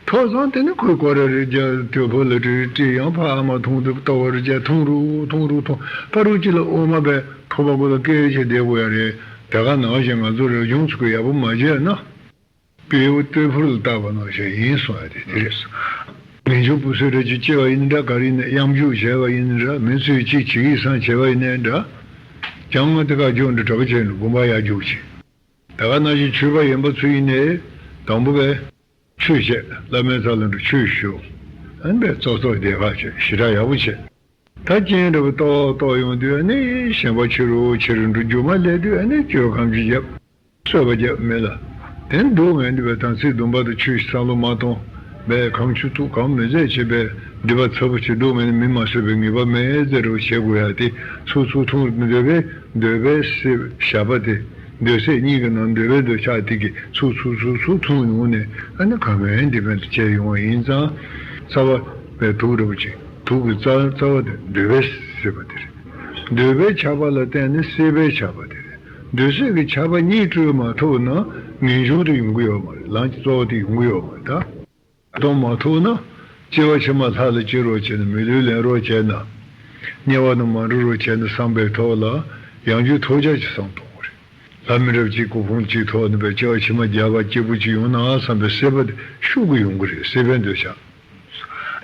ཐོག་ཙང་དེ་ནི་ཁོས་སྐོར་ར་རེ་རྒྱག་ལྟོས་ཕུར་ལ་དྲིལ་དྲིལ་ཡང་ཕ་ཨ་མ་མཐོང་དུས་ལྟ་བ་རེ་རྒྱག་ཐུང་རུ་ཐུང་རུ་ཐུང་ཕ་རུ་ཅི་ལ་ཨོ་མ་བས་ཐོག་པ་གོ་ལ་སྐད་ཆ་བསྡད་དགོས་ཡ་རེད། དེ་ག་ནང་བཞིན་ང་ཚོ་རབ་བྱུང་ཚོ་གི་ཡག་པོ་མ་བྱས་ན། དཔེ་ཡོད་ལྟོས་ཕུར་ལ་བཏགས་པ་ནང་བཞིན་ཡིན་གསུང་ཡ་དེ་དེ་རེད། ངེས་འབྱུང་བུ་སོད་རེ་ཅིག་སྐྱེ་བ་ཡིན་འདྲ་ག་རེ་ཡིན་ན་གཡང་འཇུག་བྱས་པ་ཡིན་འདྲ་མི་ཚོས་ཅིག་བྱེད་ཀྱི་སང་བྱས་པ་ཡིན་ནའི་འདྲ། ཀྱང་ང་དེ་ག་འཇོག་འདྲ་གྲྭ་པ་བྱས་ནས་དགོན་པ་ཡར་རྒྱུགས་ཤིང་། ད་ག་ནང་བཞིན་ཆོས་པ་ཡིན་པ་ཚོ་ཡིན་ནའི་དང་པོ་བས་ཆོས་བཤད་བླ་མའི་རྩ་ལ་འགྲོ་ཆོས་ཞུ། ཨན་པས་ཙོག་ཙོག་བསྡད་པ་བྱས་ཞེ་དྲག་ཡག་པོ་བྱས། ད་རྐྱེན་འདྲ་བོ་ཏོག་ཏོག་ཡོང་དུས་ཨ་ནི་ཞེན་པ་ཆེ་རུ་ཆེ་རུ་འགྲོ་རྒྱུ་མ་སླེབས་དུས་ཨ་ནི་སྐྱོ་གམ་གྱི་རྒྱབ། གསོད་པ་རྒྱབ་མེད་ལ། དེ་འདུག་ངས་འདི་བའི་དམ་ཚིག་སྡོམ་པ་དང་ཆོས་བསམ་བློ་མ་གཏོང་བས་གང་ཆུ་ཐུག་གང་མི་མཛད་བྱེད་པའི་སྡིག་པ་ཚ་པོ་ཆེ་འདུག་ངས་ནི་མི་མ་གསོད་པའི་ངེས་པ་མེད་ཟེར་རོ་བྱེད་དགོས་ཡ་དེ་ཚུར་ཚུར་ཐུང་འདོད་པའི་འདོད་པའི་སེམས་ཞགས་པ་དེ་འདོད་སེམས་གཉིས་ཀྱི་ནང་འདོད་པའི་འདོད་ཆགས་དེ་གི་ཚུར་ཚུར་ཚུར་ཚུར་ཐུང་ཡོང་ནས་ཨ་ནི་གང་མེད་འདི་མེད་དུ་བྱས་ཡོང་བ་ཡིན་ཙང་རྩ་བ་པའི་དུག་འདྲ་པོ་ཅིག་དུག་གི་རྩ་རྩ་བ་དེ་འདོད་པའི་སྲེད་པ་དེ་རེད། འདོད་པའི་ཆགས་པ་ལ་བརྟེན་ནས་སྲེད་པའི་ཆགས་པ་དེ་རེད། འདོད་སྲེད་ཀྱི་ཆགས་པ་གཉིས་བཀྲུས་མ་ཐུབ་ན་ངེས་འབྱུང་དེ་ཡོང་གི་ཡོད་མ་རེད། ལམ་གྱི་རྩ་བ་དེ་ཡོང་གི་ཡོད་མ་རེད་ད། གཏོང་མ་ཐུབ་ན་སྐྱེ་བ་ཕྱི་མ་ལྷ་ལ་སྐྱེ་རོགས་བྱས་ན་མི་ལུས་ལེན་རོགས་བྱས་ན། དམྱལ་བ་ནང་མ་འགྲོ་རོགས་བྱས་ན་བསམ་པའི་ཐོག་ལ་ཡང་རྒྱུ་ཐོག་ཆ་ཅིག་བསམ་གཏོང་གི་རེད། ལྷ་མི་རབས་གཅིག་གོ་ཁུངས་གཅིག་ཐོག་ནས་པའི་སྐྱེ་བ་ཕྱི་མ་རྒྱལ་བ་སྐྱེས་བུ་གཅིག་ཡོང་ན་བསམ་པའི་སྲེད་པ་དེ་ཤུགས་ཀྱིས་ཡོང་གི་རེད། སྲེད་པའི་འདོད་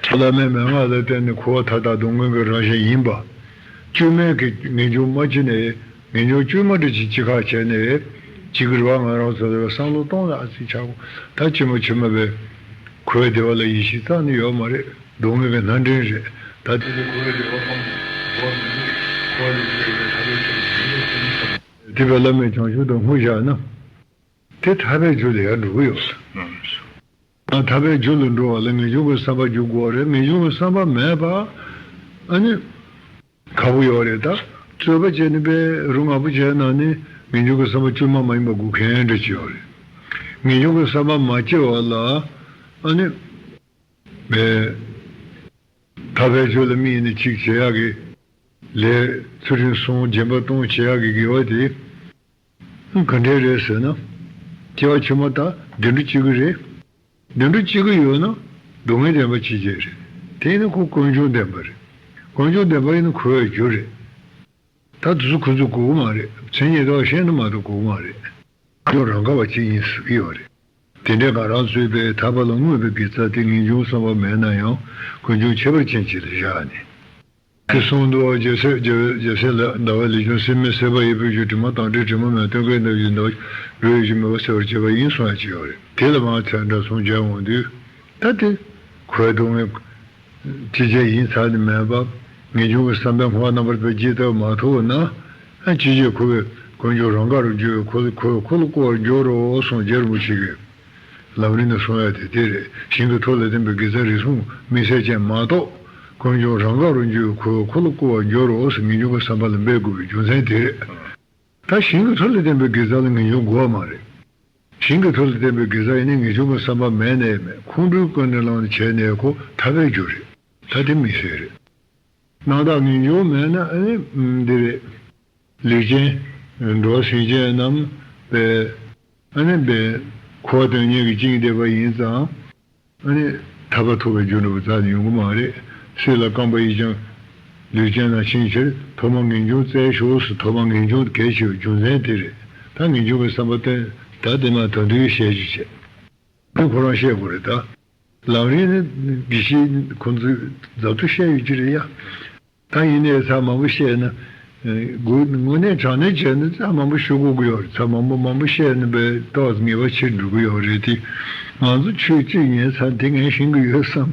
ཆགས། བླ་མའི་མན་ངག་ལ་བརྟེན་ནས་འཁོར་བ་མཐའ་དག་སྡུག་བསྔལ་གྱི་རང་བཞིན་ཡིན་པ། བཅོས་མའི་གི་ངེས་འབྱུང་མ་བཅོས་ནས་ངེས་འབྱུང་བཅོས་མ་འདྲ་ཅིག་ཅི་ཁག་བྱས་ནས་ཅིག་གི་རེ་བ་ང་རང་ཚོ་ལ་བསམ་བློ་གཏོང་ལ་ཨ་ཙི་ཆག་གོ་ད་ཕྱི་མ་ཕྱི་མ་བས་འཁོར་བའི་བདེ་བ་ལ་ཡིད་ཆེས་རྩ་ནས་ཡོད་མ་རེད། སྡུག་བསྔལ་གྱི་སྣ་འདྲེན་རེད། ད་དེ་ནི་འཁོར་བའི་བདེ་བ་ཕམ་བོར་མི་འདུག་འཁོར་བ་ལས་འདས་པའི་ཐར་པའི་ཆོས་ལ་ཞིང་ལས་ཀྱི་བསམ་བློ་བཏང་། དེ་བས་བླ་མས་བྱང་ཆུབ་ཏུ་བསྔོ་བཞག་ན། དེ་ཐར་པའི་རྒྱུ་ལ་ཡར་འགྲོ་གི་ཡོད། ཐར་པའི་རྒྱུ་ལ་འགྲོ་བ་ལ་ངེས་འབྱུང་གི་བསམ་པ་འཇུག་དགོས་རེད། ངེས་འབྱུང་གི་བསམ་པ་མེད་པ། ཨ་ནི། ཁག་པོ་ཡོད་རེད་ད། རྩོད་པ་བྱས་ནས་པའི་རུ་ང་པོ་བྱས་ན་ནི་ངེས་འབྱུང་གི་བསམ་པ་བཅོས་མ་མ་ཡིན་པ་དགོས་མཁན་འདྲ་ཅིག་ཡོད་རེད། ངེས་འབྱུང་གི་བསམ་པ་མ་སྐྱེ་བ་ལ། ཨ་ནི། པའི། ཐར་པའི་རྒྱུ་ལ་དམིགས་ནས་ཅིག་བྱེད་ཡག་གི། ལས་ཚུལ་ཁྲིམས་སྲུང་སྦྱིན་པ་གཏོང་བྱེད་ཡག་གི་དགེ་བ་དེ། ག་འདྲས་རེད་ཟེར་ན། སྐྱེ་བ་ཕྱི་མ་ད་བདེ་འགྲོ་སྐྱེ་གི་རེད། བདེ་འགྲོ་སྐྱེ་གི་ཡོད་ན་སྡུག་བསྔལ་བདེན་པ་སྐྱེ་གི་རེད། དེ་ཡིན་ན་ཁོ་ཀུན་འབྱུང་བདེན་པ་རེད། ཀུན་འབྱུང་བདེན་པ་ཡིན་ན་འཁོར་བའི་རྒྱུ་རེད། ད་དེ་ཚོ་ཁོ་ཚོས་གོ་གི་མ་རེད། མཚན་ཉིད་དག་ཤེས་ན་མ་གཏོགས་གོ་གི་མ་རེད། ཀུན་འབྱུང་རང་ག་བ་ཅིག་ཡིན་ཟེར་གི་ཡོད་རེད། དེ་འདྲའི་ང་རང་ཚོའི་པའི་ཐར་པ་ལ་བསྔོས་པའི་དགེ་རྩ་དེ་ངེས་འབྱུང་བསམ་པ་མེད་ན་ཡང་ཀུན་འབྱུང་ཁྱད་པར་ཅན་ཅིག་ལ་བཞག་ནས། དེ་གསུངས་འདུག་རྒྱལ་སྲས་རྒྱལ་བའི་རྒྱལ་སྲས་ལ་ཟླ་བ་ལས་བྱུང་སྲེད་མེད་སྲེད་པ་ཡི་བུ་རྒྱུ་དྲི་མ་དང་བྲལ་དྲི་མ་མེད་སྟོན་ཀའི་འདབ་བཞིན་འདབ་རོལ་བཞིན་མེད་པ་སེལ་བར་བྱེད་པ་ཡིན་གསུང་ཡ་ཅིག་ཡོད་རེད། དེ་ལ་མ་ཚད་འདྲ་གསུང་བྱས་འོང་དུས་ད་དེ་ཁོའི་སྡུག་བསྔལ་ཅི་བྱས་ཡིན་ཚར་ནི་མེད་པ། ངེས་འབྱུང་གི་བསམ་པའི་འཁོར་བ་རྣམ་པར་སྤེལ་ཇི་ལྟར་མ་ཐུབ་ན། ཨ་ཅི་བྱས་ཁོ་བོས་ཀུན་འབྱུང་རང་ག་རུ་འགྱུར་བའི་ཁོ་ཁོ་ཁོ་ལ་བསྐོར་བར་འགྱུར་རོ་གསུངས་རྗེ་རིན་པོ་ཆེ་གིས་ལམ་རིམ་ནས་གསུངས་ཡ་དེ་དེ་རེད། ཞིང་གི་མཐུ་ལ་བརྟེན་པའི་དགེ་རྩ་རིགས་གསུམ་དམིགས་བསལ་ཅན་མ་གཏོགས་ཀུན་འབྱུང་རང་ག་རུ་འགྱུར་བའི་ཁོ་ཁོ་ལ་བསྐོར་བར་འགྱུར་རོ་ཟེར་ངེས་འབྱུང་གི་བསམ་པ་ལ་འབད་དགོས་པའི་རྒྱུ་མཚན་དེ་རེད། ད་ཞིང་གི་མཐུ་ལ་བརྟེན་པའི་དགེ་རྩ་ལ་ངེས་འབྱུང་དགོས་པ་མ་རེད། ཞིང་གི་མཐུ་ལ་བརྟེན་པའི་དགེ་རྩ་ཡིན་ན་ངེས་འབྱུང་གི་བསམ་པ་མེད་ནའི་མེད། ཁོང་ཁྲོས་ཀུན་ནས་བསླངས་ནས་བྱས་ནའི་ཁོ་ཐར་པའི་རྒྱུ་རེད། ད་དེ་མི་སྲིད་རེད། སྣང་དག་ངེས་འབྱུང་མེད་ན་ཨ་ནི་འདི་རེད། ལུས་ཅན། འགྲོ་བ་སེམས་ཅན་རྣམས་པའི་ཨ་ནི་པའི་འཁོར་བ་དོན་གཉེར་གྱི་བཅིངས་བསྡད་པ་ཡིན་ཙང་། ཨ་ནི་ཐར་པ་ཐོབ་པའི་རྒྱུ་འགྲུབ་པ་རྩ་ནས་ཡོང་གི་མ་རེད། སྲིད་ལ་རྐང་པ་ཡིས་ཀྱང་ལུས་ཅན་རྣམས་ཕྱིན་ཕྱིར། ཐོག་མར་ངེས་འབྱུང་བཙལ་ཤོག་ཟེར། ཐོག་མར་ངེས་འབྱུང་གལ་ཆེ་བའི་རྒྱུ་མཚན་དེ་རེད། ད་ངེས་འབྱུང་གི་བསམ་པ་བཏོན། ད་དེ་མ་དོན་དུ་བཤད་རྒྱུ་བྱས། དེ་ཁོ་རང་བཤད་དགོས་རེད་ད། ལམ་རིམ་ནི་དགེ་བཤེས་ཁོང་ཚོས་རྫབ་ཏུ་བཤད་ཡོད་ཀྱི་རེད་ཡ། ད་ཡིན་ནའི་ཚར་མང་པོ་བཤད་ན། དངོས་དངོས་གནས་དྲང་གནས་བྱས་ན་ཚར་མང་པོ་ཞུ་དགོས་ཀྱི་ཡོད་རེད། ཚར་མང་པོ་མང་པོ་བཤད་ན་བས་ཏོག་ཙམ་ངེས་པ་ཕྱིར་འགྲོ་གི་ཡོད་རེད་དེ། ང་ཚོ་ཆོས་གཅིག་ཉན་ཚར་དེ་ངས་ཤེས་ཀྱི་ཡོད་བསམ།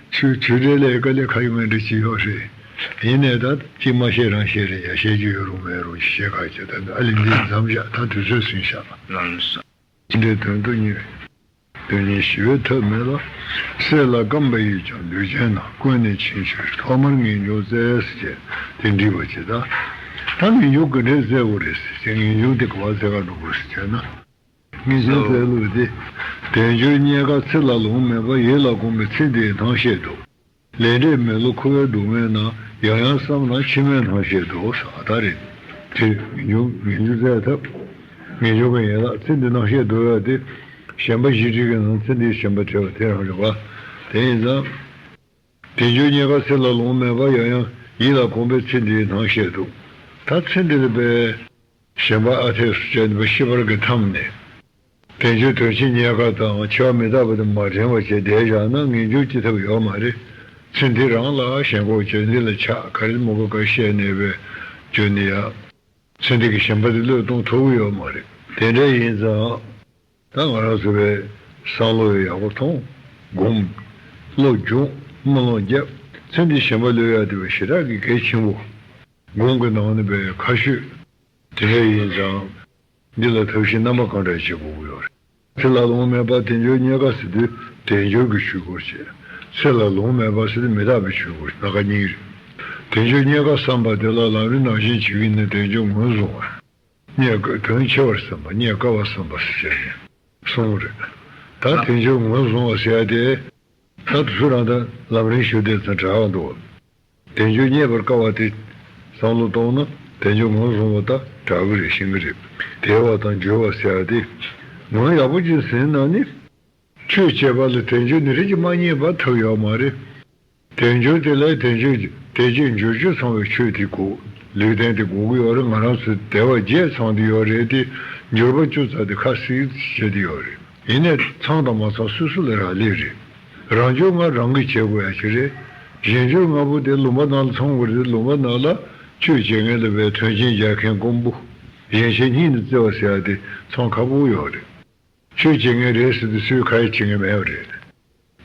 ཆོས་ཆོས་འབྲེལ་ལས་དཀའ་ལས་ཁག་ཡོད་མེད་འདྲ་ཅིག་ཡོད་རེད། ཡིན་ནའི་ད་གཅིག་མ་བཤད་རང་བཤད་རེད་ཡ། བཤད་རྒྱུ་ཡོད་རུང་མེད་རུང་བཤད་ཁག་ཅིག་ད་ཨ་ལི་འདི་མཚམས་བཞག་ད་དུས་ཚོད་ཟིན་བཞག་ལམ་སང་། འདི་འདྲའི་དོན་དུ་གཉེར། དོན་གཉེར་ཞི་བའི་ཐབས་མེད་ལ། སྲིད་ལ་རྐང་པ་ཡིས་ཀྱང་ལུས་ཅན་རྣམས། ཀུན་ནས་ཕྱིན་ཕྱིར་ཐོག་མར་ངེས་འབྱུང་བཙལ་ཟེར་བྱས་དེ་འདྲི་བ་ཅི་ད། ད་ངེས་འབྱུང་ག་འདྲས་བཙལ་དགོས་རེད་ཟེར་བྱས་ངེས་འབྱུང་དེ་ག་པར་བཙལ་ག་འགྲོ་དགོས་ཟེར་བྱས་ན། ངེས་འབྱུང་བཙལ་ལུགས་དེ། དལ་འབྱོར་རྙེད་དཀའ་ཚེ་ལ་ལོང་མེད་པ། ཡིད་ལ་གོམས་པའི་ཚེ་འདིའི་སྣང་ཤས་དུ། ལས་འབྲས་མེད་ལུགས་འཁོར་བའི་སྡུག་བསྔལ་རྣམས། ཡང་ཡང་བསམ་ན་ཕྱི་མའི་སྣང་ཤས་དུ་ཟེར་བ་ད་རེད། དེ་ངེས་འབྱུང་ངེས་འབྱུང་བཙལ་ཐབས། ངེས་འབྱུང་གི་ཡན་ལག་ཚེ་འདི་སྣང་ཤས་འདུ་བ་དེ། ཞེན་པ་བཞི་བྲལ་གྱི་ནང་ཚེ་འདིའི་ཞེན་པ་བྲལ་བ་དེ་རང་རེད་པ། དེ་ཡིན་ཙང་། དལ་འབྱོར་རྙེད་དཀའ་ཚེ་ལ་ལོང་མེད་པ། ཡང་ཡང་ཡིད་ལ་གོམས་པའི་ཚེ་འདིའི་སྣང་ཤས་དུ། ད་ཚེ་འདི་ལ་བས། ཞེན་པ་ཨ་འཐས་སུ་བྱས་ནས་ཤི་བར་གྱི་མཚམས་ནས། དལ་འབྱོར་དོན་ཕྱིར་རྙེད་དཀའ་དང་འཆི་བ་མི་རྟག་པ་དེ་མ་དྲན་པ་བྱས་བསྡད་བཞག་ན་ངེས་འབྱུང་སྐྱེ་ཐབས་ཡོད་མ་རེད། ཚེ་འདི་རང་ལ་ཞེན་ཁོག་བྱས་འདི་ལ་ཆགས་ག་རེ་མོ་ག་ག་བཤད་ནས་བས་བརྗོད་ནས་ཡ། ཚེ་འདི་གི་ཞེན་པ་དེ་བློས་གཏོང་ཐུབ་ཀྱི་ཡོད་མ་རེད། དེ་འདྲ་ཡིན་ཙང་། ད་ང་རང་ཚོ་བས་བསམ་བློ་ཡག་པོ་ཐོངས། སྒོམ། སློབ་སྦྱོང་། སྨོན་ལམ་རྒྱབ། ཚེ་འདི་ཞེན་པ་བློས་ཡག་དེ་བས་ཞེ་དྲག་གི་གལ་ཆེན་པོ། སྒོམ་གྱི་ནང་ནས་བས་ཁ་ཤོས། དེ་འདྲ་ཡིན་ཙང་། འདི་ལ་ཐབས་ཤེས་རྣམ་པ་གང་འདྲ་བྱེད་དགོས་ཀྱི་ཡོད་རེད། ཚེ་ལ་ལོང་མེད་པ་དལ་འབྱོར་རྙེད་དཀའ་ཟེར་དུས་དལ་འབྱོར་གྱི་ཆོས་སྐོར་བྱེད། ཚེ་ལ་ལོང་མེད་པ་ཟེར་དུས་མི་རྟག་པའི་ཆོས་སྐོར་སྣ་ཁ་གཉིས་རེད། དལ་འབྱོར་རྙེད་དཀའ་བསམ་པ་དེ་ལ་ལམ་རིམ་ནང་བཞིན་བྱེད་ཀྱི་ཡིན་ན་དལ་འབྱོར་ངོས་བཟུང་བ། རྙེད་དཀའ་དོན་ཆེ་བར་བསམ་པ་རྙེད་དཀའ་བར་བསམ་པ་ཟེར་བྱས་ནས་གསུམ་རེད། ད་དལ་འབྱོར་ངོས་བཟུང་བ་ཟེར་ཡ་དེ། ད་དུ་ཚོད་རང་དང་ལམ་རིམ་ཞུ་བདེ་ཙམ་དྲག་འདུག་དལ་འབྱོར་རྙེད་པར་དཀའ་བ་དེ་བསམ་བློ་གཏོང་ན་དལ་འབྱོར་ངོས་བཟུང་བ་དང་དྲག་གི་རེད་ཤེས་ཀྱི་རེད། དལ་བ་དང་འབྱོར་བ་ཟེར་ཡ་དེ། ངོས་ཡག་པོ་ཅིག་ཟིན་ན་ནི། ཆོས་བྱེད་པ་ལ་དལ་འབྱོར་ནི་རེ་ཅིག་མ་རྙེད་པར་ཐབས་ཡོད་མ་རེད། དལ་འབྱོར་དེ་ལ་དལ་འབྱོར་དལ་བརྒྱད་འབྱོར་བཅུ་ཚང་བའི་ཆོས་དེ་དགོས། ལུས་རྟེན་དེ་དགོས་ཀྱི་ཡོད་རེད། ང་རང་ཚོ་དལ་བ་བརྒྱད་ཚང་དེ་ཡོད་རེད་དེ། འབྱོར་པ་བཅུ་ཚང་དེ་ཁ་སིག་བྱེད་དེ་ཡོད་རེད། ཡིན་ནའི་ཚང་དང་མ་ཚང་སོ་སོ་ལ་རག་ལས་རེད། རང་འབྱོར་ལྔ་རང་གིས་བྱེད་དགོས་ཡ་ཅིག་རེད། གཞན་འབྱོར་ལྔ་པོ་དེ་ལུང་པ་ནང་ལ་ཚང་དགོས་རེད། ལུང་པ་ནང་ལ་ཆོས་བྱེད་མཁན་ལ་བས་མཐུན་རྐྱེན་སྦྱར་མཁན་དཀོན་པོ། གཞན་ཕྱིར་སྙིང་ནས་བརྩེ་བ་ཟེར་ཡ་དེ་ཚང་ཁག་པོ་ཡོད་རེད། ཆོས་བྱེད་མཁན་རེད་ཟེར་དུས་སུས་ཁ་ཡ་བྱེད་མཁན་མེད་པ་རེད།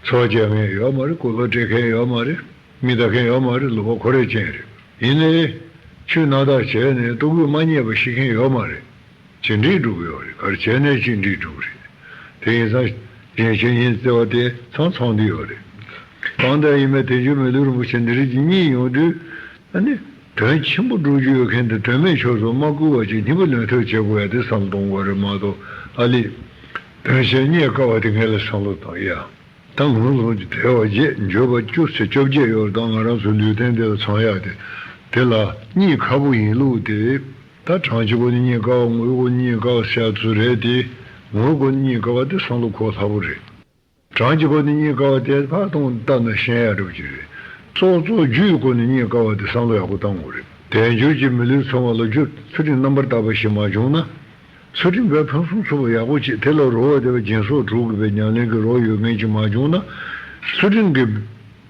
ཚོགས་བཅར་མཁན་ཡོད་མ་རེད། གོས་ལོག་སྤྲད་མཁན་ཡོད་མ་རེད། མི་ལྟ་མཁན་ཡོད་མ་རེད། ལུང་པ་ཁོ་རང་ཅན་རེད། ཡིན་ནའི། ཆོས་རྣམ་དག་བྱས་ནས་ལྟོ་གོས་མ་རྙེད་པ་ཤི་མཁན་ཡོད་མ་རེད། ཇི་འདྲའི་འགྲོ་གི་ཡོད་རེད། ག་རེ་བྱས་ནས་ཅི་འདྲའི་འགྲོ་གི་རེད། དེ་ཡིན་ཙང་། གཞན་ཕྱིར་སྙིང་བརྩེ་བ་དེ་ཚང་ཚང་འདི་ཡོད་རེད། གང་ལྟར་ཡིན་མིན་དལ་འབྱོར་མི་ལུས་རིན་པོ་ཆེ་འདི་རིགས་ཀྱི་གཉིས་ཡོང་དུས། ཨ་ནི། དོན་ཆེན་པོ་སྒྲུབ་རྒྱུ་ཡོད་མཁན་དེ་དོན་མེད་ཕྱོགས་སུ་མ་བསྐུལ་བ་ཅིག་སྙིང་པོ་ལོན་ཐབས་བྱེད་དགོས་ཡ་དེ་བསམ་བློ་གཏོང་དགོས་རེད་མ་གཏོགས་ཨ་ལི། དོན་ཆེན་རྙེད་དཀའ་བ་དེ་ངས་ལ་བསམ་བློ་བཏང་ཡ། ད་ངོས་ལོག་གི་དལ་བ་བརྒྱད་འབྱོར་པ་བཅུ་ཚེ་བཅོ་བརྒྱད་ཡོད་དང་ང་རང་ཚོའི་ལུས་རྟེན་དེ་ལ་ཚང་ཡག་དེ། དེ་ལ་རྙེད་ཁག་པོ་ཡིན་ལུགས་དེ། ད་གྲངས་ཀྱི་སྒོ་ནས་རྙེད་དཀའ་བ་ངོ་བོའི་སྒོ་ནས་རྙེད་དཀའ་བ་ཟེར་ཡ་ཚོ་རེད་དེ། ངོ་བོའི་སྒོ་ནས་རྙེད་དཀའ་བ་དེ་བསམ་བློ་འཁོར་སླ་པོ་རེད། གྲངས་ཀྱི་སྒོ་ནས་རྙེད་དཀའ་བ་དེ་ཕར་གཏོང་བཏང་ན་ཤེས་ཡག་འགྲུབ་ཀྱི་རེད། ཙོག་ཙོག་རྒྱུའི་སྒོ་ནས་རྙེད་དཀའ་བ་དེ་བསམ་བློ་ཡག་པོ་བཏང་དགོས་རེད། དལ་འབྱོར་གྱི་མི་ལུས་ཚང་བ་ལ་རྒྱུ་ཚུལ་ཁྲིམས་རྣམ་པར་དག་པ་ཞིག་མ་བྱུང་ན། ཚུལ་ཁྲིམས་པའི་ཕུན་སུམ་ཚོགས་པ་ཡག་པོ་ཅིག་དེ་ལ་རོགས་པ་དེ་བ་སྦྱིན་སོགས་དྲུག་གི་བའི་ཉམས་ལེན་གྱི་རོགས་ཡོད་མཁན་ཅིག་མ་བྱུང་ན། ཚུལ་ཁྲིམས་ཀྱི་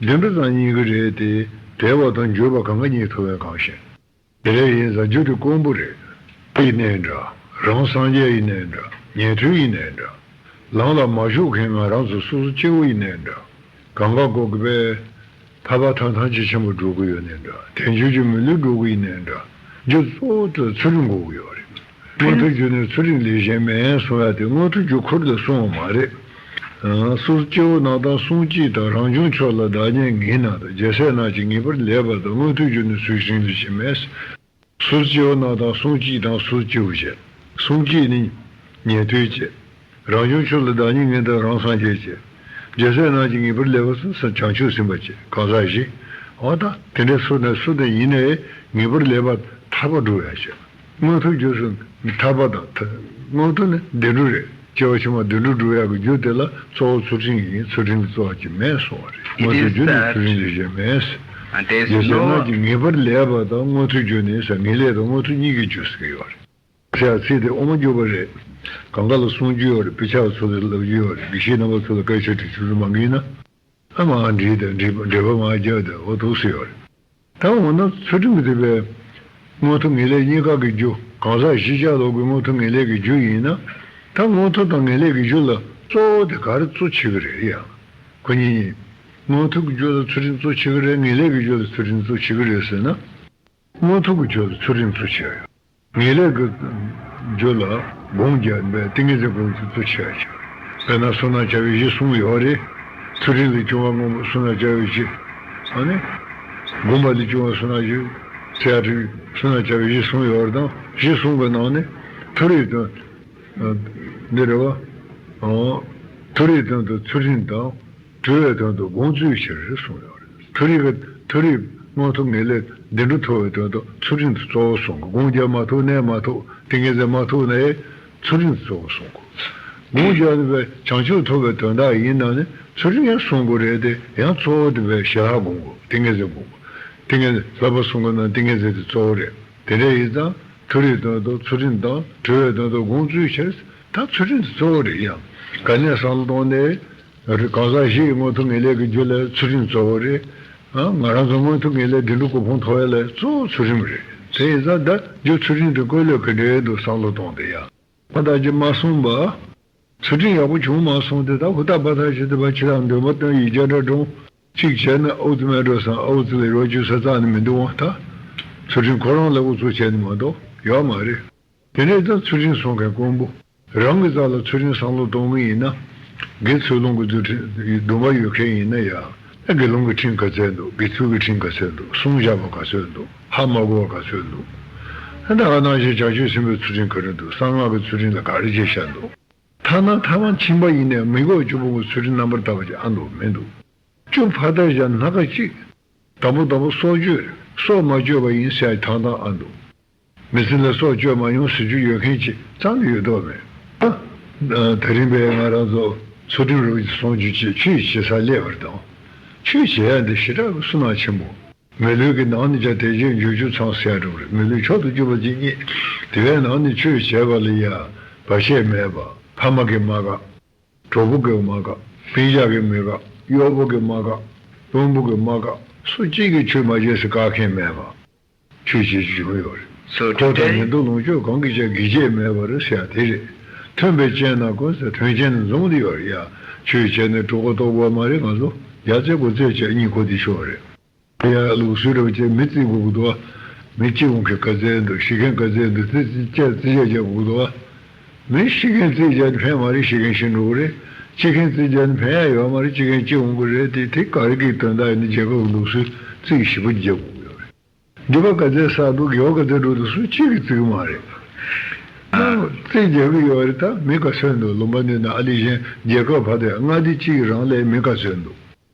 བདུན་པ་ཙམ་རྙེད་ཀྱི་རེད་དེ། དལ་བ་དང་འབྱོར་པ་གང་ག་རྙེད་ཐུབ་པའི་གང་ཞིག་དེ་འདྲ་ཡིན་ཙང་རྒྱུ་དེ་དཀོན་པོ་རེད། ཡིན་ནའི་འདྲ། རང་སངས་རྒྱས་ཡིན་ནའི་འདྲ། ཉན་ཐོས་ཡིན་ནའི་འདྲ། ལམ་ལ་མ་ཞུགས་མཁན་ང་རང་ཚོ་སོ་སོ་སྐྱེ་བོ་ཡིན་ནའི་འདྲ། གང་ག་གོ་གི་པས། ཐར་པ་ཐམས་ཐམས་ཅད་ཆེན་པོ་སྒྲུབ་གི་ཡོད་ནའི་འདྲ། དལ་འབྱོར་གྱི་མི་ལུས་སྒྲུབ་གི་ཡིན་ནའི་འདྲ། རྒྱུ་གཙོ་བོ་དེ་ཚུལ་ཁྲིམས་དགོས་ཀྱི་ཡོད་རེད། མངོན་མཐོ་རྒྱུ་ནི་ཚུལ་ཁྲིམས་ལས་གཞན་མེད་གསུང་ཡ་དེ་མངོན་མཐོ་རྒྱུ་ཁུར་དུ་སོང་བ་མ་རེད། སོ་སོ་སྐྱེ་བོ་རྣམས་དང་གསུང་སྐྱིད་དང་རང་བྱུང་ཆོས་ལ་བདག་ཉིད་ངེས་ན་དང་རྒྱལ་སྲས་རྣམས་ཀྱིས་ངེས་པར་ལེགས་པ་དང་མངོན་མཐོ་རྒྱུ་ནི་ཚུལ་ཁྲིམས་ལས་གཞན་མེད། སོ་སོ་སྐྱེ་བོ་རྣམས་དང་གསུང་སྐྱིད་དང་སོ་སོ་སྐྱེ་བོ་བྱས། གསུང་སྐྱིད་ནི་ཉན་ཐོས་བྱས། རང་བྱུང་ཆོས་ལ་བདག་ཉིད་ངེས་དང་རང་སངས་རྒྱས་བྱེད། རྒྱལ་སྲས་རྣམས་ཀྱིས་ངེས་པར་ལེགས་པར་གསུངས་སོ། བྱང་ཆུབ་སེམས་དཔའ་བྱེད་གང་ཟག་བཞི། འོ་ད་དེ་འདྲའི་སུ་དང་སུ་དང་ཡིན་ནའི་ངེས་པར་ལེགས་པ་ཐར་པ་སྒྲུབ་ཡ་བྱེད། མངོན་མཐོའི་རྒྱུ་སུ་ཐར་པ་དང་ཐ- མངོན་མཐོ་ནི་བདེ་འགྲོ་རེད། སྐྱེ་བ་ཕྱི་མ་བདེ་འགྲོ་སྒྲུབ་ཡག་གི་རྒྱུ་དེ་ལ་གཙོ་བོ་ཚུལ་ཁྲིམས་ཡིན། ཚུལ་ཁྲིམས་ཀྱི་རྩོལ་བ་ཅིག་མེད་གསུང་བ་རེད། མངོན་མཐོའི་རྒྱུ་ནི་ཚུལ་ཁྲིམས་ཀྱི་རྒྱུ་མེད། རྒྱལ་སྲས་རྣམས་ཀྱིས་ངེས་པར་ལེགས་པ་དང་མངོན་མཐོའི་རྒྱུ་ནི་ཟེར། ངེས་ལེགས་དང་མངོན་མཐོ་གཉིས་ཀྱི་རྒྱུ་ཟེར་གྱི་ཡོད་རེད། ཟེར་ཡག་ཚིག་དེ་དབུ་མ་འཇུག་པ་རེད། གང་ག་ལ་གསུང་རྒྱུ་ཡོད་རེད། དཔེ་ཆ་ཚོ་ལ་ལབ་རྒྱུ་ཡོད་རེད། དགེ་བཤེས་རྣམ་པ་ཚོ་ལ་སྐད་ཆ་དྲི་ཆུ་ཚོད་མང་གི་ཡིན་ན། ཨ་མ་འདྲིས་དང་འདྲིས་པ་འདྲིས་པ་མ་རྒྱག་དང་འོ་ཐུགས་སུ་ཡོད་རེད། ད་འོ་ན་ཚུལ་ཁྲིམས་ཀྱི་དེ་བས་མངོན་མཐོ་ངེས་ལེགས་གཉིས་ཀ་གི་རྒྱུ། གང་ཟག་བཞི་ཆ་ལོག་གི་མངོན་མཐོ་ངེས་ལེགས་ཀྱི་རྒྱུ་ཡིན་ན། ད་མངོན་མཐོ་དང་ངེས་ལེགས་ཀྱི་རྒྱུ་ལ་གཙོ་བོ་དེ་ག་རེ་གཙོ་ཆེ་གི་རེད་ཡ། ཁོ་གཉིས་གཉིས། མངོན་མཐོ་གི་རྒྱུ་ལ་ཚུལ་ཁྲིམས་གཙོ་ཆེ་གི་རེད། ངེས་ལེགས་ཀྱི་རྒྱུ་ལ་ཚུལ་ཁྲིམས་གཙོ་ཆེ་གི་རེད་ཟེར་ན། མངོན་མཐོ་གི་རྒྱུ་ལ་ཚུལ་ཁྲིམས་གཙོ་ཆེ་བ་ཡོད། ངེས་ལེགས་ཀྱི་རྒྱུ་ལ་སྒོམ་རྒྱག་པའི་ཏིང་ངེ་འཛིན་སྒོམ་ཚུལ་གཙོ་ཆེ་བ་ཆེ་བ་རེད། དཔེར་ན་བསོད་ནམས་བྱ་བའི་གཞི་གསུམ་ཡོད་རེད། ཚུལ་ཁྲིམས་ལས་བྱུང་བ་སྔོན་པོ་བསོད་ནམས་བྱ་བའི་གཞི། ཨ་ནི། སྒོམ་པ་ལས་བྱུང་བ་བསོད་ནམས་གཞི། ཚེ་ཡ་ཁྲིམས་བསོད་ནམས་བྱ་བའི་གཞི་གསུམ་ཡོད་རེད་དང་། གཞི་གསུམ་གྱི་ནང་ནས་མཐོ་རིས་དོན། འདི་རེད་བ། མཐོ་རིས་དོན་དུ་ཚུལ་ཁྲིམས་དང་། གྲོལ་བའི་དོན་དུ་སྒོམ་ཚུལ་ཕྱིར་གསུངས་ཡོད་རེད། མཐོ་རིས་ཀྱི་མཐོ་རིས་མངོན་མཐོ་ངེས་ལེགས་བདེ་འགྲོ་ཐོབ་པའི་དོན་དུ་ཚུལ་ཁྲིམས་དེ་གཙོ་བོ་གསུང་དགོས། སྒོམ་རྒྱག་མ་ཐུབ་ནའི་མ་ཐུབ། ཏིང་ངེ་འཛིན་མ་ཐུབ་ནའི་ཚུལ་ཁྲིམས་དེ་གཙོ་བོ་གསུང་དགོས། སྒོམ་རྒྱག་པའི་བྱང་ཆུབ་ཐོབ་པའི་དོན་དག་ཡིན་ན་ནི་ཚུལ་ཁྲིམས་ཡང་གསུང་དགོས་རེད་དེ། ཡང་གཙོ་བོ་དེ་བས་ཞི་ལྷག་སྒོམ་དགོས། ཏིང་ངེ་འཛིན་སྒོམ་དགོས། ཏིང་ངེ་འཛིན་བསླབ་པ་གསུམ་གྱི་ནང་ཏིང་ངེ་འཛིན་དེ་གཙོ་བོ་རེད། དེ་འདྲ་ཡིན་ཙང་མཐོ་རིས་དོན་དུ་ཚུལ་ཁྲིམས་དང་། གྲོལ་བའི་དོན་དུ་སྒོམ་ཚུལ་ཕྱིར། ད་ཚུལ་ཁྲིམས་དེ་གཙོ་བོ་རེད་ཡ། ག་ནས་བསམ་བློ་གཏོང་ནས། རེད། གང་ཟག་བཞི་ཡི་མངོན་མཐོ་ངེས་ལེགས་ཀྱི་རྒྱུ་ལ་ཚུལ་ཁྲིམས་གཙོ་བོ་རེད། ཨ། ང་རང་ཚོ་མངོན་མཐོ་ངེས་ལེགས་བདེ་འགྲོ་གོ་འཕང་ཐོབ་ཡ་ལ་གཙོ་བོ་ཚུལ་ཁྲིམས་རེད། དེ་ཡིན་ཙང་ད་རྒྱུ་ཚུལ་ཁྲིམས་དེ་བཀོད་ལོས་ག་འདྲ་འདུག་བསམ་བློ་གཏོང་དེ་ཡ། ང་ད་ཅི་མ་གསུངས་པ། ཚུལ་ཁྲིམས་ཡག་པོ་བྱུང་མ་སོང་དེ། ད་ཧུར་ཐག་འབད་ཐག་བྱེད་དུ་བ་ཕྱི་ལ་འདོན་པ་སྟོན་ཡིག་བརྒྱ་འདྲ་སྒྲུང་གཅིག་བྱས་ན་ཨུ་ཚུགས་མེད་འགྲོ་བསམ། ཨུ་ཚུགས་ལ་རོ་བཅུ་ས་རྩ་ནས་མི་འདུག་འོང་ད། ཚུལ་ཁྲིམས་ཁོ་རང་ལ་ཨུ་ཚུགས་བྱས་ནས་མ་གཏོགས་ཡོད་མ་རེད། དེ་ནས་ད་ཚུལ་ཁྲིམས་སྲུང་མཁན་དཀོན་པོ། རང་གི་རྩ་ལ་ཚུལ་ཁྲིམས་བསམ་བློ་གཏོང་གི་ཡིན་ན། དགེ་ཚུལ་སློང་གི་རྡུལ་ཕྲན་སྡོམ་པ་ཡོད་མཁན་ཡིན་ན་ཡང་། ད་དགེ་སློང་གི་ཁྲིམས་ག་ཚད་འདུག་དགེ་ཚུལ་གྱི་ཁྲིམས་ག་ཚད་འདུག་གསུམ་བཞག་པ་ག་ཚོད་འདུག་ཧ་མ་གོ་བ་ག་ཚོད་འདུག་ད་ག་ནང་བཞིན་བྱང་ཆུབ་སེམས་དཔའི་ཚུལ་ཁྲིམས་ག་རེ་འདུག་གསང་སྔགས་ཀྱི་ཚུལ་ཁྲིམས་ལ་ག་རེ་བྱས་བཞག་འདུག་ཐ་ན་ཐ་མ་ཕྱིན་པ་ཡིན་ནའི་མི་དགེ་བ་བཅུ་སྤོང་གི་ཚུལ་ཁྲིམས་རྣམ་པར་དག་པ་ཅིག་ཨ་འདུག་མི་འདུག་བཅུ་ཕར་བཏགས་བཞག་སྣ་ཁ་གཅིག་དང་པོ་དང་པོ་སྲོག་གཅོད་རེད། སྲོག་མ་གཅོད་པ་ཡིན་ཟེར་ཡ་ཐང་ཐང་ཨ་འདུག་མི་ཚེ་ལ་སྲོག་གཅོད་མ་མྱོང་ཟེར་རྒྱུ་ཡོད་མཁན་ཅིག་རྩ་ནས་ཡོད་མདོག་མེད། ཨ། དེ་རིང་པས་ང་རང་ཚོ་ཚུལ་ཁྲིམས་རུ་སྲུང་རྒྱུ་ཆེད་ཆོས་བྱེད་ས་སླེབས་པ་དང་། ཆོས་བྱེད་ཡ་འདི་ཞེ་དྲག་གི་བསོད་ནམས་ཆེན་པོ། མི་ལུས་ཀྱི་ནང་ནས་ཀྱང་དལ་བརྒྱད་འབྱོར་བཅུ་ཚང་ཟེར་ཡ་འགྲོ་གི་རེད། མི་ལུས་མཆོག་ཏུ་གྱུར་པ་ཅིག་རྙེད། དེ་བས་ནང་ནས་ཆོས་བྱེད་པ་ལ་ཡ་བར་ཆད་མེད་པ། ཕ་མ་གིས་མ་དགའ། གྲོགས་པོ་གིས་མ་དགའ། སྤུན་ཀྱག་གིས་མི་དགའ། གཡོག་པོ་གིས་མ་དགའ། དཔོན་པོ་གིས་མ་དགའ། སུ་གཅིག་གིས་ཆོས་མ་བྱེད་ཟེར་བཀག་མཁན་མེད་པ། ཆོས་བྱེད་རྒྱུ་བྱུང་ཡོད་རེད། ཁོ་དང་ཉན་ཐོས་ལོངས་སྤྱོད་གང་གིས་ཀྱང་གི་བྱེད་མེད་པར་ཟེར་ཡ་དེ་རེད། མཐུན་པའི་རྐྱེན་ན་ཀུན་ཟེར་མཐུན་རྐྱེན་ནི་འཛོམས་ཏེ་ཡོད་རེད་ཡ། ཆོས་བྱས་ནས་གྲོགས་པོ་ལྟོགས་དགོས་མ་རེད། ང་ཚོ་རྒྱ་ཚད་གོ་ཚད་བྱས་གཉིད་ཁུག་དེ་ཤོར་རེད། ཡ་ལུགས་སྲོལ་འདྲ་བོ་བྱས་མི་བརྩི་དགོས་ཀྱི་འདུག་བ། མི་སྐྱིད་འོང་མཁན་ག་ཚད་འདུག་ཤི་མཁན་ག་ཚད་འདུག་ཙི་ཙི་བྱས་ཙི་བྱས་བྱས་དགོས་ཀྱི་འདུག་བ། མི་ཤི་མཁན་ཙི་བྱས་ཕན་མ་རེད། ཤི་མཁན་ཤི་འགྲོ་གི་རེད། སྐྱིད་མཁན་ཙི་བྱས་ཕན་ཡ་ཡོད་མ་རེད། སྐྱིད་མཁན་སྐྱིད་འོང་གི་རེད། དེ་དེ་ག་རེ་གི་དོན་དག་ཡིན་ན་རྒྱལ་ཁབ་ཀྱི་ལུགས་སྲོལ་ཙི་ཞིབ་པོ་བརྒྱབ་དགོས་ཀྱི་ཡོད་རེད། འདི་པ་ག་ཚད་བསགས་འདུག་དགེ་བ་ག་ཚད་འགྲོ་འདུག་སུ་གཅིག་གིས་བརྩི་གི་མ་རེད། ཨ། ནང་རྩིས་རྒྱག་གི་ཡོད་རེད། ད་མི་ག་ཚོད་འདུག་ལུང་པ་འདི་ན་ཨ་ལི་གཞན་རྒྱལ་ཁབ་ཕ་དེ་མངའ་སྡེ་གཅིག་གི་རང་ལས་མི་ག་ཚོད་འདུག་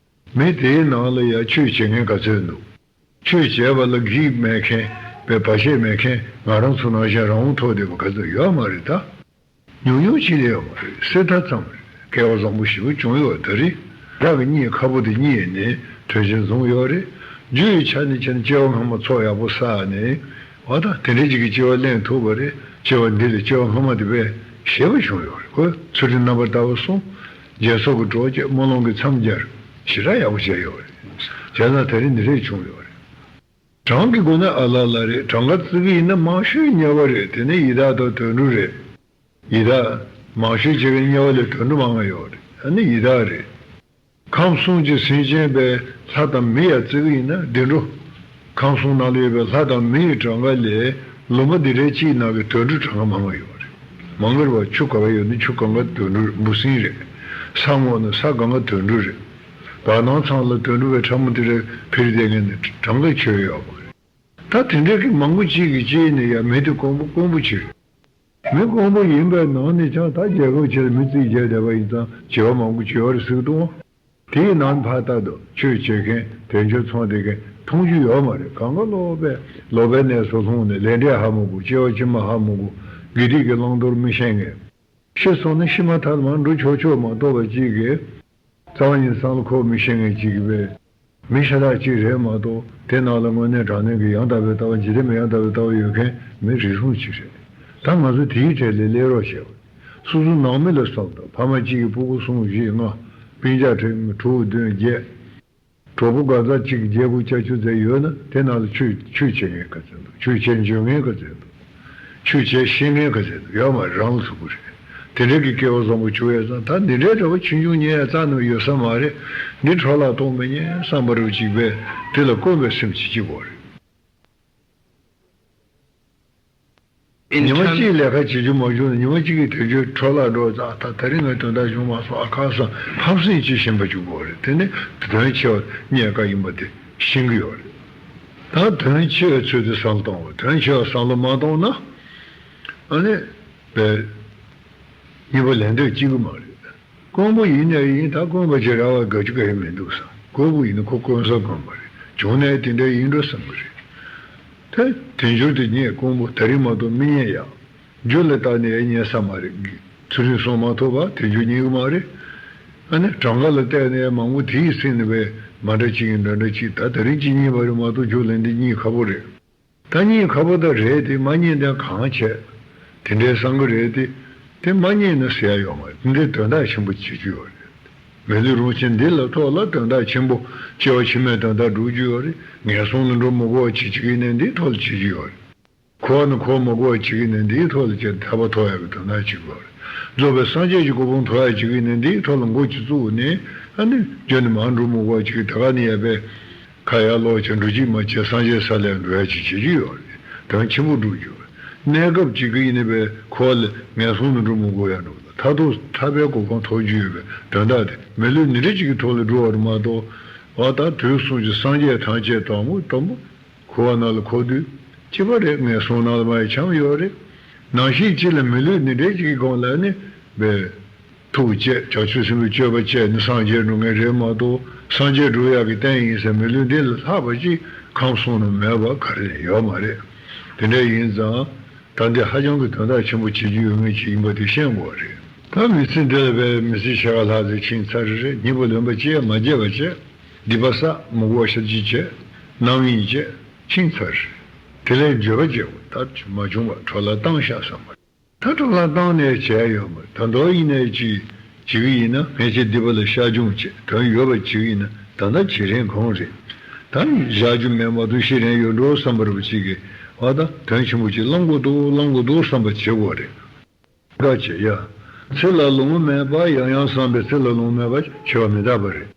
མི་དེའི་ནང་ལ་ཡང་ཆོས་བྱེད་མཁན་ག་ཚོད་འདུག་ཆོས་བྱེད་པ་ལ་སྒེར་མེད་མཁན་པའི་བར་ཆད་མེད་མཁན་ང་རང་ཚོ་ནང་བཞིན་རང་དབང་ཐོབ་བསྡད་པ་ག་ཚོད་ཡོད་མ་རེད་ད། ཉུང་ཉུང་ཅིག་ལས་ཡོད་མ་རེད། གསེར་རྟ་ཙམ་རེད། སྐལ་བ་བཟང་པོ་ཞེ་པོ་བྱུང་ཡོད་ད་རེད། བདག་གི་གཉེན་ཁ་པོ་དེ་རྙེད་ནས་དོན་ཆེན་བཟུང་ཡོད་རེད། རྒྱུ་ཡི་ཆ་ནས་བྱས་ན་སྐྱེ་བ་སྔ་མ་ཚོགས་ཡག་པོ་བསགས་ནས། འོ་ད་དེ་འདྲའི་ཅིག་གི་སྐྱེ་བ་ལེན་ཐུབ་པ་རེད། སྐྱེ་བ་འདི་ལས་སྐྱེ་བ་སྔ་མ་དེ་བས་ཞེ་པོ་བྱུང་ཡོད་རེད། ཁོས་ཚུལ་ཁྲིམས་རྣམ་པར་དག་པ་སྲུང་། སྦྱིན་སོགས་ཀྱི་གྲོགས་བྱས། སྨོན་ལམ་གྱི་མཚམས་སྦྱར། ཞེ་དྲག་ཡག་པོ་བྱས་ཡོད་རེད། བྱས་ཙང་དེ་རིང་འདི་འདྲས་བྱུང་ཡོད་རེད། གྲངས་ཀྱི་སྒོ་ནས་ཨ་ལ་ལ་རེད། གྲངས་ཀ་བརྩི་གི་ཡིན་ན་མང་ཤོས་དམྱལ་བ་རེད། དེ་ནས་ཡི་དྭགས་དང་དུད་འགྲོ་རེད། ཡི་དྭགས། མང་ཤོས་བྱེད་མཁན་དམྱལ་བ་ལས་དུད་འགྲོ་མང་ང་ཡོད་རེད། ཨ་ནི་ཡི་དྭགས་རེད། ཁམས་གསུམ་གྱི་སེམས་ཅན་པའི་ལྷ་དང་མི་ཡ་བརྩི་གི་ཡིན་ན་བདེ་འགྲོ། ཁམས་གསུམ་ནང་ལ་ཡོད་པའི་ལྷ་དང་མི་ཡི་གྲངས་ཀ་ལས་ལུང་པ་འདི་རེ་གཅིག་ནང་གི་དུད་འགྲོ་གྲངས་ཀ་མང་ང་ཡོད་རེད། མང་གི་རེད་བ། ཆུ་ག་བ་ཡོད་ན་ཆུ་གང་ག་དུད་འགྲོ་རེད། འབུ་སྲིན་རེད། ས་ངོ་ན་ས་གང་ག་དུད་འགྲོ་རེད། བར་སྣང་ཚང་ལ་དུད་འགྲོ་བའི་ཕྲ་མོ་དེ་རེ་འཕེལ་བསྡད་མཁན་ནི་གྲངས་ཀ་ཆོད་ཡོད་མ་རེད། ད་དེ་འདྲ་གི་མང་པོ་གཅིག་གིས་སྐྱེས་ནས་ཡང་མི་དེ་དཀོན་པོ་དཀོན་པོ་ཅིག་རེད། མི་དཀོན་པོ་ཡིན་པའི་ནང་ནས་ཀྱང་ད་རྒྱལ་ཁབ་ཆེ་ལ་མི་རྩིས་རྒྱག་བསྡད་པ་ཡིན་ཙང་བྱེད་པ་མང་པོ་བྱེད་པ་རེད་ཟེར་གི་འདུག་དེའི་ནང་ཕར་ལྟ་དུས་ཆོས་བྱེད་མཁན་དལ་འབྱོར་ཚོང་དེ་གའི་མཐོང་རྒྱུ་ཡོད་མ་རེད། གང་ག་ལོག་པས་ལོག་པའི་གནས་སུ་ལྷུང་ནས་ལས་འབྲས་ཧ་མ་གོ། སྐྱེ་བ་ཕྱི་མ་ཧ་མ་གོ། དགེ་སྡིག་གི་བླང་དོར་མི་ཤེས་མཁན། ཤི་སོང་ན་ཤི་མ་ཐག་ལ་མར་འགྲོ་ཆོག་ཆོག་མ་གཏོགས་པ་གཅིག་གིས། རྩ་བ་ཉིད་བསམ་བློ་འཁོར་མི་ཤེས་མཁན་གཅིག་གིས་པས། མི་ཤ་སྟག་གཅིག་རེད་མ་གཏོགས་དེ་ནང་ལ་དངོས་གནས་དྲང་གནས་ཀྱི་ཡང་དག་པའི་ལྟ་བ། འཇིག་རྟེན་མི་ཡང་དག་པའི་ལྟ་བ་ཡོད་མཁན་མི་རེ་ཟུང་གཅིག་རེད། ད་ང་ཚོ་དེའི་གྲས་ལས་སླེབས་རོགས་བྱེད། སོ་སོ་ནང་མི་ལ་བསམ་དང་། ཕ་མ་གཅིག་གིས་སྤུ་གུ་གསུམ་བཞི་ལྔ། སྤུན་ཀྱག་དྲུག་བདུན་བརྒྱད། གྲོགས་པོ་གང་ཟག་གཅིག་གིས་བརྒྱད་དགུ་བརྒྱད་ཅུ་ཙམ་ཡོད་ན་དེ་ནང་ལ་ཆོས་ཆོས་བྱེད་མཁན་ག་ཚོད་འདུག་ཆོས་བྱེད་འཇོན་མཁན་ག་ཚོད་འདུག་ཆོས་བྱེད་ཤེས་མཁན་ག་ཚོད་འདུག་ཡོད་མ་རེད། རང་ལ་ཚུགས་པ་རེད། དེ་འདྲའི་གི་སྐལ་བ་བཟང་པོ་བྱུང་ཡོད་ཙང་ད་འདི་འདྲའི་འདྲ་བ་ཆུང་ཆུང་ཉེ་ཡ་རྩ་ནས་ཡོད་ས་མ་རེད། འདི་འཕྲོ་བརླག་གཏོང་མི་ཉན་བསམ་པ་རུ་གཅིག་པས་དེ་ལ་དཀོན་པའི་སེམས་ཀྱིས་གཅིག་པོ་རེད། ཉི་མ་གཅིག་ལས་ཀ་བྱེད་རྒྱུ་མ་བྱུང་ན་ཉི་མ་གཅིག་གི་དལ་འབྱོར་འཕྲོ་བརླག་འགྲོ་ཙང་། ད་ད་རིང་ངས་དོན་དག་བྱུང་མ་སོང་ཨ་ཁ་སང་ཕམ་སེམས་ཀྱིས་ཞེན་པ་བཅུག་དགོས་རེད། དེ་ནི་དོན་ཆེ་བ་རྙེད་དཀའ་ཡིན་པ་དེ་ཤེས་ཀྱི་ཡོད་རེད། ད་དོན་ཆེ་བའི་ཚུལ་དུ་བསམ་བློ་གཏོང་བ། དོན་ཆེ་བ་བསམ་བློ་མ་གཏོང་ན་ཨ་ནི་བས་གཉིས་པ་ལན་འདེབས་སྐྱེ་གི་མ་རེད། དཀོན་པོ་ཡིན་ནའི་ཡིན། ད་དཀོན་པ་ཅིག་རག་པ་དགའ་རྒྱུ་ག་ཡེ་མི་འདུག་བསམ། དཀོན་པོ་ཡིན་ན་ཁོ་དཀོན་ས་དཀོན་པ་རེད། བྱུང་ནའི་དེ་འདྲ་ཡིན་འགྲོ་བསམ་གི་རེད། ད་དལ་འབྱོར་དེ་རྙེད་དཀོན་པོ་ད་རིང་མ་གཏོགས་མི་རྙེད་ཡ། རྒྱུ་ལ་བརྟེན་ནས་རྙེད་ས་མ་རེད། ཚུལ་ཁྲིམས་སྲུང་མ་ཐུབ་པ་དལ་འབྱོར་རྙེད་གི་མ་རེད། ཨ་ནི་གྲངས་ཀ་ལ་བལྟས་ནས་མང་པོ་དེའི་སྟེང་ནས་བས་མ་འདྲ་ཅིག་ཡིན་འདྲ་འདྲ་ཅིག་ད་ད་རིང་ཅིག་རྙེད་པ་རེད་མ་གཏོགས་རྒྱུ་ལས་འདི་རྙེད་ཁག་པོ་རེད། ད་རྙེད་ཁག་པོ་ད་རེད་དེ། མ་རྙེད་དོན་གང་བྱས། དེ་འདྲའི་བསམ་གི་རེད་དེ། དེ་མ་རྙེད་ན་ཟེར་ཡ་ཡོད་མ་རེད། དེ་འདྲའི་དོན་དག་ཆེན་པོ་བྱེད་རྒྱུ་ཡོད་རེད། མི་ལུས་རང་གཅེས་འདི་ལ་ཐོག་ལ་དོན་དག་ཆེན་པོ། སྐྱེ་བ་ཕྱི་མའི་དོན་དག་སྒྲུབ་རྒྱུ་ཡོད་རེད། ངན་སོང་ལ་འགྲོ་མི་དགོས་པ་བྱེད་བྱེད་ཀྱི་ནི་འདིའི་ཐོག་ལ་བྱེད་རྒྱུ་ཡོད་རེད། འཁོར་བ་ནས་འཁོར་མི་དགོས་པ་བྱེད་ཀྱི་ནི་འདིའི་ཐོག་ལ་བྱེད། ཐར་པ་ཐོབ་ཡག་གི་དོན་དག་བྱེད་དགོས་རེད། རྫོགས་པའི་སངས་རྒྱས་ཀྱི་གོ་འཕང་ཐོབ་ཡག་བྱེད་ཀྱི་ནི་འདིའི་ཐོག་ལ་འགོ་ཅིག་བཙུགས་ནས་ཨ་ནི་རྒྱུན་ནས་མར་འགྲོ་མི་དགོས་པ་བྱེད་ཀྱི། དེ་ག་ནི་ཡ་པས། ཁ་ཡར་ལོག་བྱས་འགྲོ་གཅིག་མ་བྱས་སངས་རྒྱས་ས་ལ་འགྲོ་ཡ་ཅིག་བྱེད་ཀྱི་ཡོད་རེད། དོན་ཆེན་པོ་སྒྲུབ་རྒྱུ་རེད། གནས་སྐབས་གཅིག་གི་ཡིན་ནི་བས་འཁོར་བ་ལས་ངན་སོང་དུ་འགྲོ་མི་དགོས་ཡ་འགྲོ་ལ་མཐར་ཐུག་ཐར་པའི་གོ་འཕང་ཐོབ་རྒྱུ་ཡོད་པའི་དོན་དག་དེ་མི་ལུས་འདི་འདྲ་ཅིག་གི་ཐོག་ལ་འགྲོ་བ་རེད་མ་གཏོགས། འོ་ད་དུས་གསུམ་གྱི་སངས་རྒྱས་ཐམས་ཅད་དང་པོ་དང་པོ་འཁོར་བ་ནང་ལ་འཁོར་དུས་གཅིག་པ་རེད། ངན་སོང་ནང་ལ་མ་ཡི་འཁྱམས་ཡོད་རེད། ནང་བཞིན་གཅིག་ལ་མི་ལུས་འདི་འདྲ་ཅིག་གི་སྒང་ལ་ནི་བས། ཐུགས་བསྐྱེད་བྱང་ཆུབ་སེམས་དཔའི་སྤྱོད་པ་སྤྱད་ནས་སངས་རྒྱས་འགྲུབ་མཁན་རེད་མ་གཏོགས། སངས་རྒྱས་འགྲུབ་ཡག་གི་རྟེན་ཡིན་ཟེར་མི་ལུས་འདི་ལས་ལྷག་པ་ཅིག་ཁམས་གསུམ་ན་མེད་པ་ག་རེ་ཡོད་མ་རེད། དེ་འདྲ་ཡིན་ཙང་ད་འདི་ཧ་ཅང་གི་དོན་དག་ཆེན་པོ་བྱེད་རྒྱུ་ཡོད་མཁན་ཅིག་ཡིན་པ་དེ་ཤེས་དགོས་རེད། ད་མི་ཚེ་འདི་ལ་བས་མི་ཚེ་ཕྱེད་ཀ་ལྷག་ཙམ་ཕྱིན་ཚར་རེད། གཉིས་པ་ལོན་པ་བྱས། མ་བརྗེད་པ་བྱས། སྡིག་པ་བསགས། མི་དགོས་པ་ཤ་གཅིག་བྱས། རྣམ་གཡེང་བྱས། ཕྱིན་ཚར་རེད། དེ་ལས་འགྱོད་པ་བྱེད་དགོས། ད་མ་བྱུང་བ་འཕྲོ་བརླག་བཏང་ཤག་བསམ་པ། ད་འཕྲོ་བརླག་བཏང་ནས་བྱས་ཡོད་མ་རེད། ད་མདོ་ཡིན་ནའི་ཅི་བྱེད་ཀྱི་ཡིན་ན། སྔན་ཆད་སྡིག་པ་ལ་བཤགས་སྦྱོང་བྱེད། དོན་ཡོད་པ་བྱེད་ཀྱི་ཡིན་ན། ད་ལྟ་བྱེད་རན་གང་རེད། ད་བཞག་རྒྱུ་མེད་མ་གཏོགས་ཤི་རན་ཡོད་འགྲོ་བསམ་པ་རུ་ཅིག་གིས་འོ་ད་དོན་ཆེན་པོ་ཅིག་བླང་དགོས་འདུག་བླང་དགོས་འདུག་བསམ་པ་བྱེད་དགོས་རེད། དགའ་བྱེད་ཡ། ཚེ་ལ་ལོང་བ་མེད་པ་ཡང་ཡང་བསམ་པས། ཚེ་ལ་ལོང་བ་མེད་པ་འཆི་བ་མི་རྟག་པ་རེད།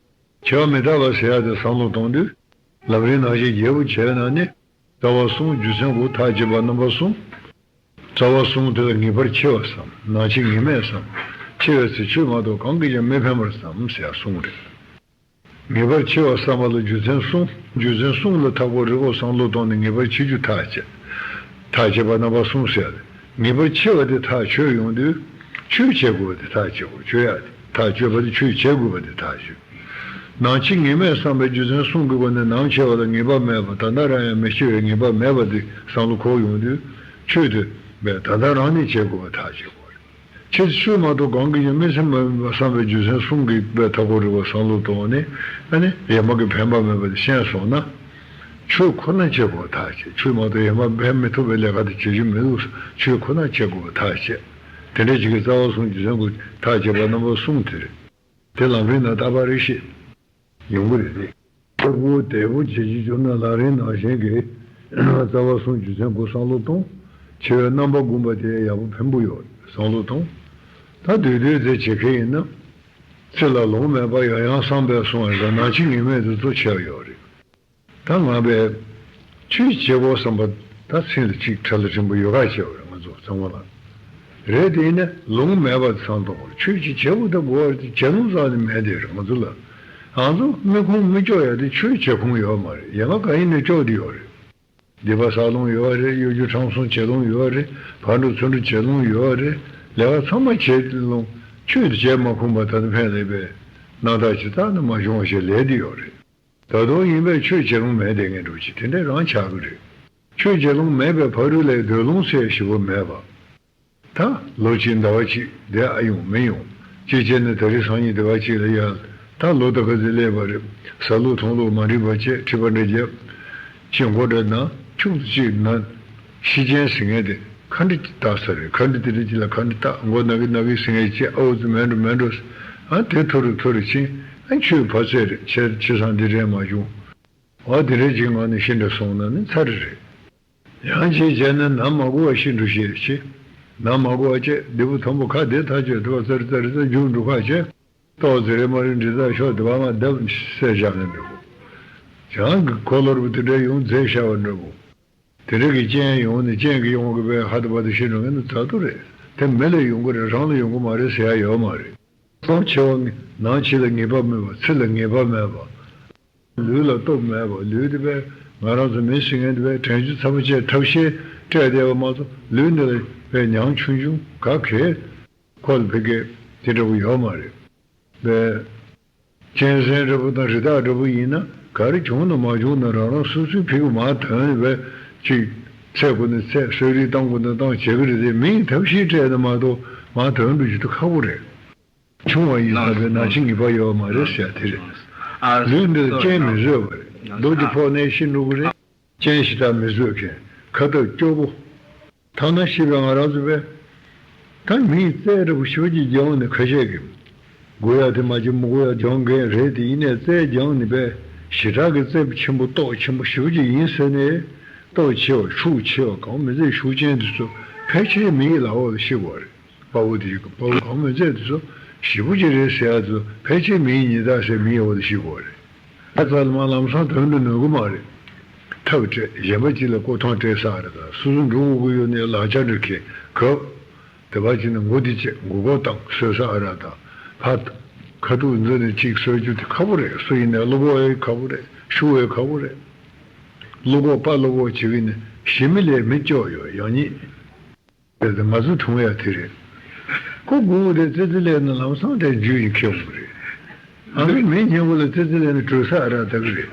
འཆི་བ་མི་རྟག་པ་ཟེར་ཡ་དེ་བསམ་བློ་གཏོང་དུས། ལམ་རིམ་ནང་བཞིན་རྒྱས་པོ་བྱས་ན་ནི། རྩ་བ་གསུམ་རྒྱུ་མཚན་དགུ་ཐག་བཅད་པ་རྣམ་པ་གསུམ། རྩ་བ་གསུམ་དེ་ལ་ངེས་པར་འཆི་བ་བསམ། ནང་འཆི་ངེས་མེད་བསམ། འཆི་བའི་ཚེ་ཆོས་མ་གཏོགས་གང་གིས་ཀྱང་མི་ཕན་པར་བསམ་ཟེར་ཡ་གསུམ་རེད། ངེས་པར་འཆི་བ་བསམ་པ་ལ་རྒྱུ་མཚན་གསུམ། རྒྱུ་མཚན་གསུམ་ལ་ཐག་པོ་རི་བོ་བསམ་བློ་གཏོང་ནས་ངེས་པར་འཆི་རྒྱུ་ཐག་བཅད། ཐག་བཅད་པ་རྣམ་པ་གསུམ་ཟེར་ཡ་རེད། ངེས་པར་འཆི་བ་དེ་ཐག་ཆོད་ཡོང་དུས། ཆོས་བྱེད་དགོས་པ་དེ་ཐག་བཅད་དགོས། ཆོས་ཡ་དེ་ཐག་གཅོད་པ་དེ་ཆོས་བྱེད་དགོས་པ་དེ་ཐག་གཅོད། ནང་འཆི་ངེས་མེད་བསམ་པའི་རྒྱུ་མཚན་གསུམ་གྱི་སྒོ་ནས་ནང་འཆི་བ་ལ་ངེས་པ་མེད་པ། ད་ལྟ་རང་ཡང་མི་འཆི་བའི་ངེས་པ་མེད་པ་དེ་བསམ་བློ་འཁོར་ཡོང་དུས། ཆོས་དེ་བས་ད་ལྟ་རང་ནས་བྱེད་དགོས་པ་ཐག་བཅད་དགོས་རེད། ཆོས་ཆོས་མ་གཏོགས་གང་གིས་ཀྱང་མི་ཕན་པར་བསམ་པའི་རྒྱུ་མཚན་གསུམ་གྱིས་བས་ཐག་པོ་རི་བོ་བསམ་བློ་གཏོང་ནས་ཨ་ནི་ཡན་མ་གི་ཕན་པ་མེད་པ་དེ་ཤེས་སོང་ན། ཆོས་ཁོ་ན་བྱེད་དགོས་པ་ཐག་བཅད། ཆོས་མ་གཏོགས་ཡན་མ་ཕན་མི་ཐོགས་པའི་ལས་ཀ་དེ་བྱེད་རྒྱུ་མི་འདུག་ཆོས་ཁོ་ན་བྱེད་དགོས་པ་ཐག་བཅད། དེ་འདྲ་ཅིག་གི་རྩ་བ་གསུམ་རྒྱུ་མཚན་དགུ་ཐག་བཅད་པ་རྣམ་པ་གསུམ་དེ་རེད། དེ་ལམ་རིམ་ནང་ལྟ་བ་རེ་ཞིག་ཡོང་གི་རེད་དེ། ལྟ་བུ་དལ་པོ་བྱེད་ཀྱི་བྱུང་ན་ལམ་རིམ་ནང་བཞིན་གྱི་རྩ་བ་གསུམ་རྒྱུ་མཚན་དགུ་བསམ་བློ་གཏོང་། འཆི་བའི་རྣམ་པ་བསྒོམ་པ་དེ་ཡག་པོ་ཕན་པོ་ཡོད་བསམ་བློ་གཏོང་། ད་སྡོད་སྡོད་ཚེ་བྱེད་མཁན་ཡིན་ན། ཚེ་ལ་ལོང་མེད་པ་ཡང་ཡང་བསམ་པས་སོང་བ་ཡིན་ན་ནང་འཆི་ངེས་མེད་དུ་གཙོ་ཆེ་བ་ཡོད་རེད། ད་ང་བས་ཆོས་བྱེད་དགོས་བསམ་པ་ད་སེམས་ལ་གཅིག་ཁྲ་ལ་ཕྲན་བུ་ཡོད་ཁ་བྱས་པ་རེད། ང་ཚོ་ཚང་མ་ལ་རེད། དེ་ཡིན་ན་ལོང་མེད་པ་བསམ་དགོས་རེད། ཆོས་ཅིག་བྱེད་དགོས་ད་དགོས་པ་རེད། བྱེད་ལོང་རྩ་ནས་མེད་དེ་རེད། ང་ཚོ་ལ་ང་ཚོ་མི་ཁོང་མི་སྐྱོ་ཡ་དེ་ཆོས་བྱེད་ཁོང་ཡོད་མ་རེད། ཡ་ང་ག་ཡིན་ནས་སྐྱོ་དེ་ཡོད་རེད། སྡིག་པ་བསགས་ལོང་ཡོད་རེད། གཡོ་སྒྱུ་ཁྲམ་གསུམ་བྱེད་ལོང་ཡོད་རེད། ཕར་འགྲོ་ཚུར་འགྲོ་བྱེད་ལོང་ཡོད་རེད། ལས་ཀ་ཚང་མ་བྱེད་ལོང་། ཆོས་དེ་བྱས་མ་ཁོམ་པ་ད་ནི་ཕན་ལས་པའི་རྣམ་ཐར་ཇི་ལྟར་ནི་མ་བྱུང་བ་ཞིག་ལས་དེ་ཡོད་རེད། ད་དུང་ཡིན་པས་ཆོས་བྱེད་ལོང་མེད་དེ་ངས་འགྲོ་ཅི་དེ་འདྲ་རང་ཆགས་ཀྱི་རེད། ཆོས་བྱེད་ལོང་མེད་པའི་ཕ་རོལ་ལས་སྡོད་ལོང་ཟེར་ཞེ་པོ་མེད་པ། ད་ལོ་གཅིག་ཟླ་བ་གཅིག་བསྡད་ཨ་ཡོང་མི་ཡོང་། གཅིག་བྱས་ནས་ད་རེས་སང་ཉིན་ཟླ་བ་གཅིག་ལ་ཡར་ད་ལོ་ད་ག་ཚོད་སླེབས་པ་རེད། ཟ་ལུགས་འཐུང་ལུགས་མ་འགྲིག་པ་བྱས་ཁྲི་པ་འདྲ་རྒྱབ། ཞེ་མགོ་འདྲ་ན་ཆུང་དུ་གཅིག་ན། ཤི་ཆེན་ཟེར་མཁན་དེ་ཁ་འདྲི་བཏགས་ས་རེད། ཁ་འདྲི་དེ་འདྲ་གཅིག་ལ་ཁ་འདྲི་བཏགས་མགོ་ན་གི་ན་གི་ཟེར་མཁན་བྱས་ཨ་འུ་ཚོ་མེད་འགྲོ་མེད་འགྲོ། ཨ་དེ་ཐོ་རུ་ཐོ་རུ་ཕྱིན། ཨ་ཆོས་ཕ་ཚད་རེད། ཆེ་ཆེ་སང་འདི་འདྲས་མ་བྱུང་། འོ་དེ་འདྲས་ཅིག་ངང་ནས་ཤི་འདྲ་སོང་ན་ནི་ཚར་རེད། ཡང་ཅིག་བྱས་ན་ནམ་མ་དགོས་པ་ཤི་འགྲོ་ཤེས་ཆེ། ནམ་མ་དགོས་པ་བྱས་བདུད་པོ་མཐོན་པོ་ཁ་བདེ་ཐག་ཆོད་དུ་བ་ཙར་ཙར་ཙར་རྒྱུག་འགྲོ་ཁ་བྱས། ཏོག་ཙེ་རེ་མ་རེ་འདྲི་ཟ་ཤོག་དུ་བ་མ་བརྡབ་སེ་བཞག་ནས་འགྲོ་དགོས། བྱང་གི་འཁོར་ལོར་བུ་དེ་འདྲ་ཡོང་རྫས་ཤ་བ་འགྲོ་དགོས། དེ་འདྲ་གི་རྐྱེན་ཡོང་ནས་རྐྱེན་གྱི་ཡོང་གི་བས་ཧ་ཏུ་བ་དུ་ཤི་འགྲོ་མཁན་དུ་ད་དུ་རེད། དེ་མི་ལ་ཡོང་གི་རེད། རང་ལ་ཡོང་གི་མ་རེད་ཟེར་ཡ་ཡོད་མ་རེད། སོང་ཆེ་བ་ནང་ཕྱི་ལ་ངེས་པ་མེད་པ་ཚེ་ལ་ངེས་པ་མེད་པ། ལུས་ལ་སྟོབས་མེད་པ་ལུས་དེ་བས་ང་རང་ཚོ་མི་སྲིད་མཁན་དེ་བས་དྲན་རྒྱུ་ཚ་པོ་བཅས་ཐབས་ཤེས་སྤྲད་བསྡད་པ་མ་གཏོགས་ལུས་འདི་ལ་བས་ཉམ་ཆུང་ཆུང་ག་གེ་ཁོ་ལ་ཕ་གི་དེ་འདྲ་བོ་ཡོད་མ་རེད། བས། གཅན་གཟན་འདྲ་བོ་དང་རི་དྭགས་འདྲ་བོ་ཡིན་ན་ག་རེ་བྱུང་ན་མ་བྱུང་ན་རང་རང་སོ་སོའི་ཕ་གི་མར་དོན་བས་ཅིག་ཚད་དགོས་ན་ཚད་གསོད་རེས་བཏང་དགོས་ན་བཏང་བྱེད་ཀྱི་རེད་དེ་མིས་ཐབས་ཤེས་སྤྲད་ན་མ་གཏོགས་མར་དོན་འགྲོ་རྒྱུ་དེ་ཁག་པོ་རེད། ཆུང་བ་ཡིན་ཙང་བས་ན་ཆེ་ངེས་པ་ཡོད་མ་རེད་ཟེར་ཡ་དེ་རེད། ལུས་འདི་ལ་རྐྱེན་མི་བཟོད་པ་རེད། རྡོ་གཅིག་ཕོག་ནས་ཤི་འགྲོ་གི་རེད། རྐྱེན་ཞེ་དྲག་མི་བཟོད་མཁན་ཁ་སྟབས་སྐྱོ་པོ། ཐ་ན་ཤི་བའི་ང་རང་ཚོ་བས། ད་མིའི་རྩལ་འདྲ་པོ་ཞེ་པོ་ཅིག་སྦྱངས་ནས་ཁ་ཤས་ཀྱིས། དགོས་ཡ་དེ་མ་བྱེད་མི་དགོས་ཡ་སྦྱང་མཁན་རེད་དེ་ཡིན་ནའི་རྩལ་སྦྱངས་ནས་བས་ཞེ་དྲག་གི་རྩལ་ཆེན་པོ་སྟོབས་ཆེན་པོ་ཞེ་པོ་ཅིག་ཡིན་ཟེར་ནས་སྟོབས་ཆེ་བ་ཤུགས་ཆེ་བ་གང་མི་ཚད་ཤུགས་ཅན་དེ་ཚོ་ཕལ་ཆེར་མིའི་ལག་འོག་ལ་ཤི་དགོས་རེད། དཔའ་བོ་དེ་དཔའ་བོ་གང་མི་ཚད་དེ་ཚོ་ཞེ་པོ་ཅིག་རེད་ཟེར་ཡ་ཚོ་ཕལ་ཆེར་མིའི་ཉེས་དག་ཟེར་མིའི་འོག་ལ་ཤི་དགོས་རེད། ད་ཚར་ལ་མ་ལམ་སང་དོན་དུ་ནུས་གི་མ་རེད། ཐབས་སྤྲད་གཞན་པ་གཅིག་ལ་ལྐོག་ཐོན་སྤྲད་ས་རེད། ད་སོ་སོ་འགྲོ་དགོས་ཀྱི་ཡོད་ནའི་ལག་ཆ་འདྲ་ཁྱེར་གབ། དེ་བ་གཅིག་ནི་མགོ་དེ་བཅད་མགོ་སྐོར་བཏང་གསོད་ས་ཨ་ར་ད། ཕ་ཁ་ཐུག་འཛུལ་ནས་གཅིག་གསོད་རྒྱུ་དེ་ཁག་པོ་རེད། སུ་ཡིན་ནའི་བློ་ཁོག་ཡོད་ཁག་པོ་རེད། ཤུགས་ཡོད་ཁག་པོ་རེད། བློ་ཁོག་དཔའ་བློ་ཁོག་བྱེད་ཀྱི་ནི་ཞི་མི་ལས་མི་སྐྱོ་ཡོད་ཡང་ཉིད། དེ་ང་ཚོ་མཐོང་ཡ་དེ་རེད། ཁོ་དགུང་དེ་ཙི་ཙི་ལས་ནི་ལམ་སང་དེ་རྒྱུ་ཡིན་ཁེ་འོང་གི་རེད། ཨ་ནི་མི་སྙན་པོ་ལ་ཙི་ཙི་ལས་ནི་གྲོས་ས་ཨ་ར་ད་གི་རེད།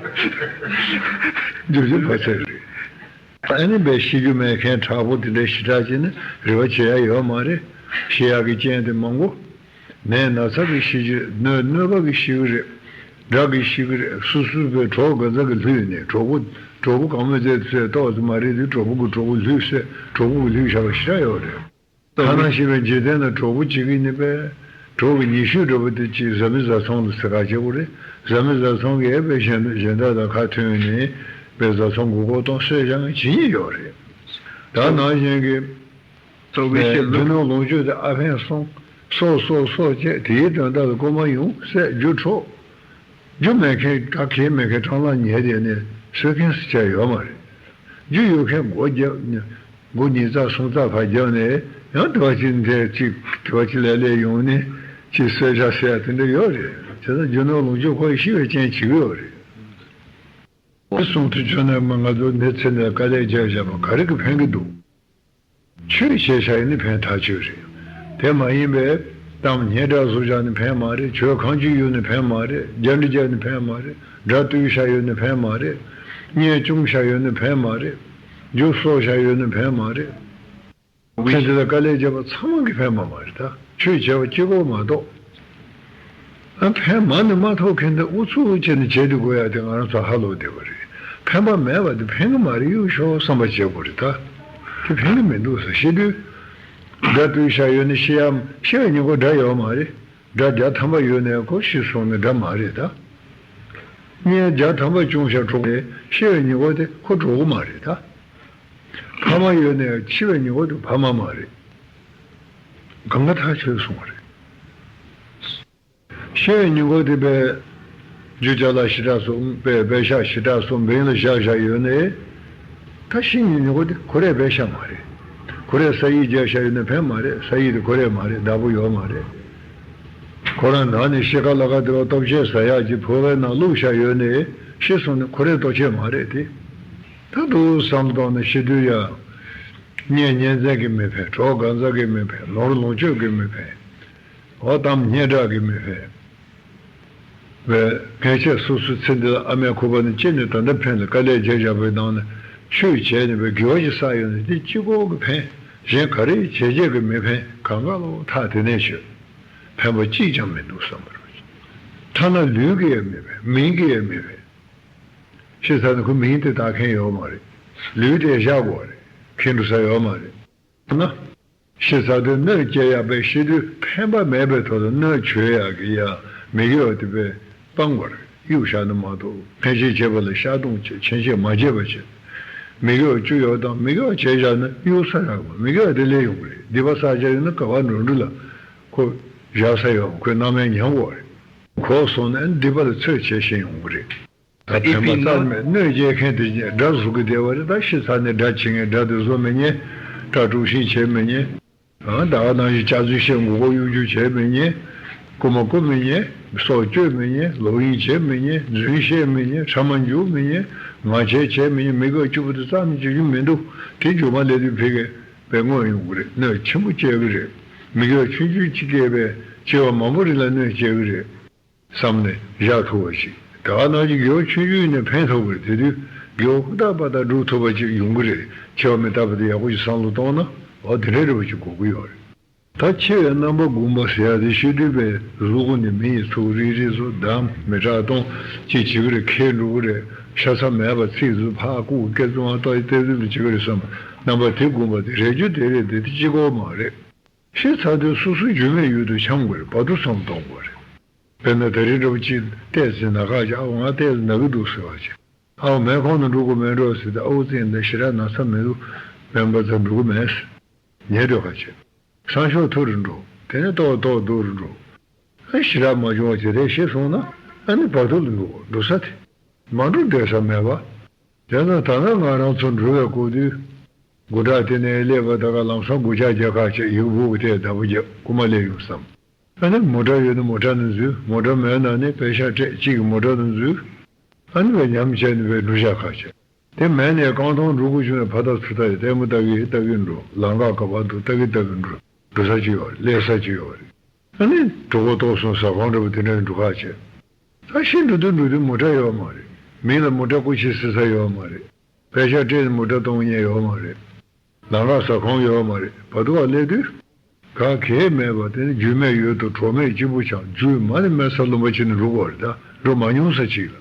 རྒྱུ་རྒྱུ་ཕ་ཚད་རེད། ཨ་ནི་བས་ཤི་རྒྱུ་མེད་མཁན་དྲག་པོ་དེ་འདྲའི་ཞེ་དྲག་ཅིག་ནི་རེ་བ་བྱེད་ཡ་ཡོད་མ་རེད། ཤི་ཡ་གི་རྐྱེན་དེ་མང་པོ། ནད་ན་ཚ་གིས་ཤི་གི་རེད། གནོད་གནོད་པ་གིས་ཤི་གི་རེད། དགྲ་གིས་ཤི་གི་རེད། སོ་སོའི་བའི་གྲོགས་ག་ཚ་གིས་ལྷོད་ནས་གྲོགས་པོ་གྲོགས་པོ་གང་མི་ཚེ་ཚེ་ཏོག་ཙམ་མ་རེད་དུས་གྲོགས་པོ་གིས་གྲོགས་པོ་ལྷོད་ཟེར་གྲོགས་པོ་གིས་ལྷོད་བཞག་པ་ཞེ་དྲག་ཡོད་རེད། ཐ་ན་ཤི་བའི་འཇིག་རྟེན་ན་གྲོགས་པོ་གཅིག་གིས་ནི་པས་གྲོགས་ཀྱི་ཉེ་ཤོས་འདྲ་པོ་དེ་གཅིག་བཟའ་མི་བཟའ་ཚང་ལ་ཟེར་ག་བྱེད་དགོས་རེད། བཟའ་མི་བཟའ་ཚང་གིས་པས་གཞན་གཞན་དག་དང་ཁ་མཐུན་ནས་པས་བཟའ་ཚང་མགོ་སྐོར་གཏོང་སྲོལ་ཡང་ཇི་སྙེད་ཡོད་རེད། ད་ནང་བཞིན་གྱི། རྩོག་པའི་བཤད་རྒྱུ་ལུགས། ནོར་ལོངས་སྤྱོད་དེ་ཨ་ཕན་སོང་། སོག་སོག་སོག་བྱས་དེའི་དོན་དག་ལ་སྐུལ་མ་ཡོང་སྲིད་རྒྱུ་འཕྲོག་རྒྱུ་མེད་མཁན་ག་གེ་མེད་མཁན་སྲང་ལམ་ཉལ་བསྡད་ནས་སྲོལ་མཁན་སུ་བྱས་ཡོད་མ་རེད། རྒྱུ་ཡོད་མཁན་སྒོ་བརྒྱབ་ནས་སྒོ་ཉིས་རྩ་སུམ་རྩ་ཕར་བརྒྱབ་ནས་ཡང་དེ་བ་ཅིག་འདས་ཅིག་དེ་བ་ཅིག་ལས་ལས་ཡོང་ནས་ཅིག་གསོད་བྱ་ཟེར་ཡ་དེ་འདྲ་ཡོད་རེད། བྱས་ཙང་རྒྱུ་ནོར་ལོངས་སྤྱོད་ཁོ་ཡི་ཤི་བའི་རྐྱེན་བྱེད་ཀྱི་ཡོད་རེད། དེ་གསུང་དུས་ཆོས་ནས་མ་ང་ཚོ་འདི་ཚེ་ནས་དཀའ་ལས་བརྒྱབ་བཞག་པ་ག་རེ་གི་ཕན་གི་འདུག་ཆོས་བྱས་བཞག་ཡིན་ནི་ཕན་ཐག་ཆོད་རེད། དེ་མ་ཡིན་པའི་གཏམ་སྙན་གྲགས་བཟོ་བཞག་ནི་ཕན་མ་རེད། གྱོད་གང་ཅི་ཡོད་ནི་ཕན་མ་རེད། རྒྱ་འདྲི་རྒྱག་ནི་ཕན་མ་རེད། དགྲ་བཏུལ་བཞག་ཡོད་ནི་ཕན་མ་རེད། གཉེན་སྐྱོང་བཞག་ཡོད་ནི་ཕན་མ་རེད། རྒྱུ་གསོག་བཞག་ཡོད་ནི་ཕན་མ་རེད། ཁྱེད་འདི་ལ་དཀའ་ལས་བརྒྱབ་པ་ཚང་མ་གི་ཕན་པ་མ་རེད་ད། ཆོས་བྱས་པ་གཅིག་པོ་མ་གཏོགས། ཨ་ཕན་མ་ནི་མ་ཐོགས་མཁན་དེ་ཨུ་ཚུགས་བྱས་ནས་བྱེད་དུ་དགོས་ཡ་དེ་ང་རང་ཚོ་ཧ་ལོ་བསྡད་པ་རེད། ཕན་པ་མེད་པ་དེ་ཕན་གི་མ་རེད་གཡུག་ཤོག་བསམ་པ་བྱེད་དགོས་རེད་ད། དེ་ཕན་གི་མི་འདུག་ཟེར་ཤེས་དུས། དགྲ་བཏུལ་བཞག་ཡོད་ནི་ཤི་ཡ་ཤི་བའི་ཉིན་གུང་དགྲ་ཡོད་མ་རེད། དགྲ་བརྒྱ་ཐམ་པ་ཡོད་ནས་ཁོ་ཤི་སོང་ནས་དགྲ་མ་རེད་ད། གཉེན་བརྒྱ་ཐམ་པ་སྐྱོང་བཞག་གྲོགས་པོ་ཤི་བའི་ཉིན་གུང་དེ་ཁོ་གྲོགས་པོ་མ་རེད་ད། ཕ་མ་ཡོད་ནས་འཆི་བའི་ཉིན་གུང་དུ་ཕ་མ་མ་རེད། གང་ག་ཐག་ཆོད་སོང་བ་རེད། ཤི་བའི་ཉིན་གུང་དུ་པའི་རྒྱུ་ཅ་ལག་ཞེ་དྲག་སོང་པའི་པད་ཤག་ཞེ་དྲག་སོང་བིང་ལ་བཞག་བཞག་ཡོད་ནས། ད་ཤི་ཉིན་ཉིན་གུང་དུ་ཁོ་རའི་པད་ཤག་མ་རེད། ཁོ་རའི་ས་ཡིག་བརྒྱབ་བཞག་ཡོད་ནས་ཕན་མ་རེད། ས་ཡིག་དུ་ཁོ་རའི་མ་རེད། བདག་པོ་ཡོད་མ་རེད། ཁོ་རང་ནང་ནས་ཤི་ཁ་ལ་ཁ་དུ་ལྟོ་ཆས་ཟ་ཡག་གི་ཕོ་བའི་ནང་བླུགས་བཞག་ཡོད་ནས་ཤི་སོང་ནས་ཁོ་རའི་ལྟོ་ཆས་མ་རེད་དེ། ད་དུང་བསམ་བཏང་ནས་ཤི་དུས་ཡ། གཉེན་ཉེ་ཚན་གྱིས་མི་ཕན། གྲོགས་གང་ཟག་གིས་མི་ཕན། ལོངས་སྤྱོད་ཀྱིས་མི་ཕན། འོ་གཏམ་སྙན་གྲགས་ཀྱིས་མི་ཕན། བས་ངས་ཁྱེད་སོ་སོའི་ཚེ་འདི་ལ་ཨ་མའི་ཁུ་བ་ནི་ཅི་ནས་ད་ལྟ་ཕན་ལ་དཀའ་ལས་བརྒྱབ་བཞག་པའི་ནང་ནས་ཆོས་བྱས་ནས་བས་དགེ་བ་ཞིག་བསགས་ཡོད་ན་དེ་གཅིག་པོ་གི་ཕན། གཞན་ག་རེ་བྱས་བྱས་ཀྱི་མི་ཕན། གང་ག་ལོ་ཐག་དེ་ནས་ཆོད། ཕན་པ་གཅིག་ཀྱང་མི་འདུག་བསམ་པར། ཐ་ན་ལུས་ཀྱིས་ཡང་མི་ཕན། མིང་གིས་ཡང་མི་ཕན། ཤི་ཚར་ན་ཁོ་མིང་དེ་བཏགས་མཁན་ཡོད་མ་རེད། ལུས་དེ་བཞག་དགོས་རེད། ཁྱེར་འགྲོ་ས་ཡོད་མ་རེད། ན། ཤི་ཚར་དུས་གནོད་སྐྱེལ་ཡག་པས་ཤི་དུས་ཕན་པ་མེད་པའི་ཐོག་ལ་གནོད་བྱེད་ཡག་གི་ཡ་མི་དགེ་བ་དེ་བས་སྤང་དགོས་རེད། གཡུག་བཞག་ན་མ་གཏོགས་ཕན་ཆད་བྱེད་པ་ལ་ཤ་རྡུང་བྱེད། ཕན་ཆད་མ་བྱེད་པ་བྱེད། མི་དགེ་བ་བཅུ་ཡོད་དང་མི་དགེ་བ་བྱས་བཞག་ན་གཡུག་ས་རག་མ། མི་དགེ་བ་དེ་ལས་ཡོང་གི་རེད། སྡིག་པ་བསགས་བྱས་ཡོད་ན་ག་བ་འགྲོ་འགྲོ་ལ་ཁོ་བཞག་ས་ཡོད། ཁོས་སྣང་མེད་མྱངས་དགོས་རེད། གོག་སོང་ན་སྡིག་པ་ལ་ཚོད་བྱེད་བཞིན་ཡོང་གི་རེད། ད་ཨི་ཕན་པ་པི་ན་རྩ་མེད་གནོད་སྐྱེལ་མཁན་དེ་དགྲ་བཟོ་གི་བསྡད་པ་རེད། ད་ཤི་ཚར་ནས་དགྲ་བྱེད་མཁན་དགྲ་དེ་བཟོ་མི་ཉན། དགྲ་དཀྲུག་ཤིང་བྱེད་མི་ཉན། ཨ་ད་ག་ནང་བཞིན་སྐྱག་རྫུན་བཤད། མགོ་སྐོར་གཡོ་སྒྱུ་བྱེད་མི་ཉན། རྐུ་མ་རྐུ་མི་ཉན། སྲོག་གཅོད་མི་ཉན། ལོག་གཡེམ་བྱེད་མི་ཉན། རྫུན་བཤད་མི་ཉན། ཕྲ་མ་འཇུག་མི་ཉན། ང་རྒྱལ་བྱེད་མི་ཉན། མི་དགེ་བཅུ་པོ་དེ་རྩ་ནས་བྱེད་རྒྱུ་མི་འདུག་དེ་མཇུག་མ་སླེབས་དུས་ཕ་གིར་དཔེ་མངོན་ཡོང་གི་རེད། གནོད་ཆེན་པོ་སྐྱེལ་གི་རེད། མི་དགེ་བ་ཆུང་ཆུང་གཅིག་སྐྱེས་པས་སྐྱེ་བ་མང་པོ་རིང་ལ་གནོད་སྐྱེལ་གི་རེད། བསམ་ནས་བཞག་ཐུབ་པ་ཞིག་ད་ག་ནང་བཞིན་དགེ་བ་ཆུང་ཆུང་ཡིན་ནའི་ཕན་ཐོགས་ཀྱི་རེད། དེ་དུས་དགེ་བ་ཧུར་ཐག་པ་དག་སྒྲུབ་ཐུབ་པ་ཅིག་ཡོང་གི་རེད། ཆེ་བ་མི་རྟག་པ་དེ་ཡག་པོ་ཞིག་བསམ་བློ་གཏོང་ན་འོ་དེ་འདྲའི་རེ་བ་ཅིག་དགོས་ཀྱི་ཡོད་རེད། ད་ཆེ་བའི་རྣམ་པ་བསྒོམ་པ་ཟེར་ཡ་དེ་ཤི་དུས་པའི་གཟུགས་སྐུ་ནི་མི་ཡི་ཚུགས་རིལ་རིལ་བཟོ། འདམ་མི་དྲག་གཏོང་ཅིག་བྱེད་ཀྱི་རེད། ཁེལ་འགྲོ་གི་རེད། ཤ་ཚ་མེད་པ་ཚིགས་སུ་ཕར་བཀུག་སྐེ་བཙུགས་ཨ་ཏོ་ཡི་ཏེ་ཙུ་ལ་བྱེད་ཀྱི་རེད་བསམ། རྣམ་པ་དེ་བསྒོམ་པ་དེ་རེ་རྒྱུ་དེ་རེད། དེ་དེ་གཅིག་པོ་མ་རེད། ཤི་ཚར་དུས་སོ་སོའི་རྒྱུས་མེད་ཡུལ་དུ་འཁྱམས་དགོས་རེད། བར་དུ་བསམ་གཏོང་དགོས་རེད། དཔེར་ན་ད་རེས་འདྲ་པོ་ཅིག་ལྟས་ཟིན་ན་ཁ་ཅིག་ཨ་ང་ལྟས་ཟིན་ན་གི་འདུག་ཟེར་བ་ཅིག་ཨ་མེ་ཁོང་དུ་འགྲོ་དགོས་མེད་འགྲོ་ཟེར་ཏེ་ཨོ་ཙི་འདི་ཞེ་དྲག་ན་ཚ་མི་འདུག་མེད་པ་ཚ་འགྲོ་གི་མེད་ཟེར། ཉལ་འགྲོ་ཁ་ཅིག་སང་ཞོགས་ཐུག་རུ་འགྲོ། དེ་ནས་ཏོག་ཏོག་འདུག་རུ་འགྲོ། ཨ་ཞེ་དྲག་མ་བྱུང་བ་ཅིག་རེ་ཤེས་སོང་ན་ཨ་ནི་བར་དུ་ལ་འགྲོ་འགྲོ་ས་དེ། མ་འགྲོ་བསྡད་ས་མེད་པ། དེ་ན་ད་ནང་ང་རང་ཚོ་འགྲོ་བའི་སྐོར་དུས། སྒོ་བྲག་དེ་ནས་སླེབས་པ་ད་ག་ལམ་སང་སྒོ་ལྕགས་རྒྱག་ཁ་ཅིག་ཡིག་སྦུག་གི་ཐད་བདག་པོ་རྒྱབ་རྐུ་མ་སླེབས་ཡོང་བསམ། ཨ་ནི་མོ་ཊ་ཡོད་ན་མོ་ཊ་ནང་འཛུལ། མོ་ཊ་མེད་ན་ནི་པེ་ཤག་སྤྲད་གཅིག་གི་མོ་ཊ་ནང་འཛུལ། ཨ་ནི་བས་ཉམས་བྱས་ནི་བས་འགྲོ་བཞག་ཁ་ཅིག་དེ་མེད་ནས་རྐང་ཐང་འགྲོ་དགོས་བྱུང་ན་ཕར་ལྟ་ཚུར་ལྟ་ཡི་ལྟད་མོ་ལྟ་གི་ལྟ་གི་འགྲོ། ལམ་ཁ་ག་པར་འདུག་ལྟ་གི་ལྟ་གི་འགྲོ། འགྲོ་ས་ཅི་ཡོད་རེད། སླེབས་ས་ཅི་ཡོད་རེད། ཨ་ནི་གྲོད་ཁོག་ལྟོགས་སོང་ཟ་ཁང་འདྲ་པོ་དེ་འདྲ་འགྲོ་ཁ་ཆེ། ད་ཤི་འགྲོ་དུས་འགྲོ་དུས་མོ་ཊ་ཡོད་མ་རེད། མི་ལ་མོ་ཊ་སྐུ་མཁྱེན་ཟེར་ས་ཡོད་མ་རེད། པེ་ཤག་སྤྲད་ནས་མོ་ཊ་གཏོང་མཁན་ཡོད་མ་རེད། ལམ་ཁ་ཟ་ཁང་ཡོད་མ་རེད། བར་དུ་བ་སླེབས་དུས། ག་གེ་མེད་པ་དེ་ནི་རྒྱུས་མེད་ཡུལ་དུ་གྲོགས་མེད་གཅིག་པུ་འཁྱམས། རྒྱུས་མ་ནི་མེད་ས་ལུང་པ་ཅིག་ནས་འགྲོ་དགོས་རེད། ད་འགྲོ་མ་མྱོང་ས་ཅིག་ལ།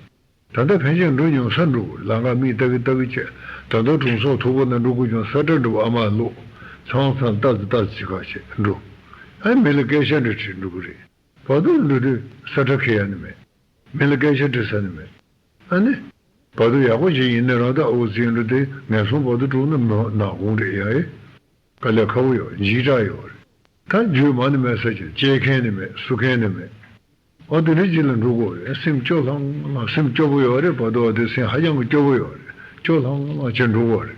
ད་ལྟ་ཕན་ཆད་འགྲོ་མྱོང་ས་འགྲོ་དགོས་རེད། ལམ་ཁ་མིག་ལྟ་གི་ལྟ་གི་བྱས། ད་ལྟ་གྲོང་ཚོ་མཐོ་པོ་ན་འགྲོ་དགོས་བྱུང་ས་ཁྲ་འགྲོ་ཨ་མ་ལོག་ཚང་ཚང་ལྟ་ཙི་ལྟ་ཙི་ཁ་བྱས་འགྲོ། ཨ་མི་ལ་སྐད་ཆ་འདྲ་དྲིས་འགྲོ་གི་རེད། བར་དུ་འགྲོ་དུས་ས་ཁྲ་ཁེལ་ཡ་ནི་མེད། མི་ལ་སྐད་ཆ་དྲི་ས་ནི་མེད། ཨ་ནི། བར་དུ་ཡག་པོ་ཞིག་ཡིན་ནི་རང་ད་ཨོ་ཙི་འགྲོ་དེ་ངན་སོང་བར་དུ་འགྲོ་ན་མི་ནག་ཁུང་རེད་ཡ་ཨེ། དཀའ་ལས་ཁག་པོ་ཡོད་རེད། འཇིགས་སྐྲག་ཡོད་རེད། ད་རྒྱུས་མ་ནི་མེད་ས་ཅིག་སྐྱེལ་མཁན་ནི་མེད་བསུ་མཁན་ནི་མེད། ཨ་དེ་འདྲ་ཅིག་ལ་འགྲོ་དགོས་རེད། སེམས་སྐྱོ་ལྷང་ལྷང་། སེམས་སྐྱོ་པོ་ཡོད་རེད། བར་དུ་བ་དེ་སེམས་ཧ་ཅང་གི་སྐྱོ་པོ་ཡོད་རེད། སྐྱོ་ལྷང་ལྷང་བྱས་འགྲོ་དགོས་རེད།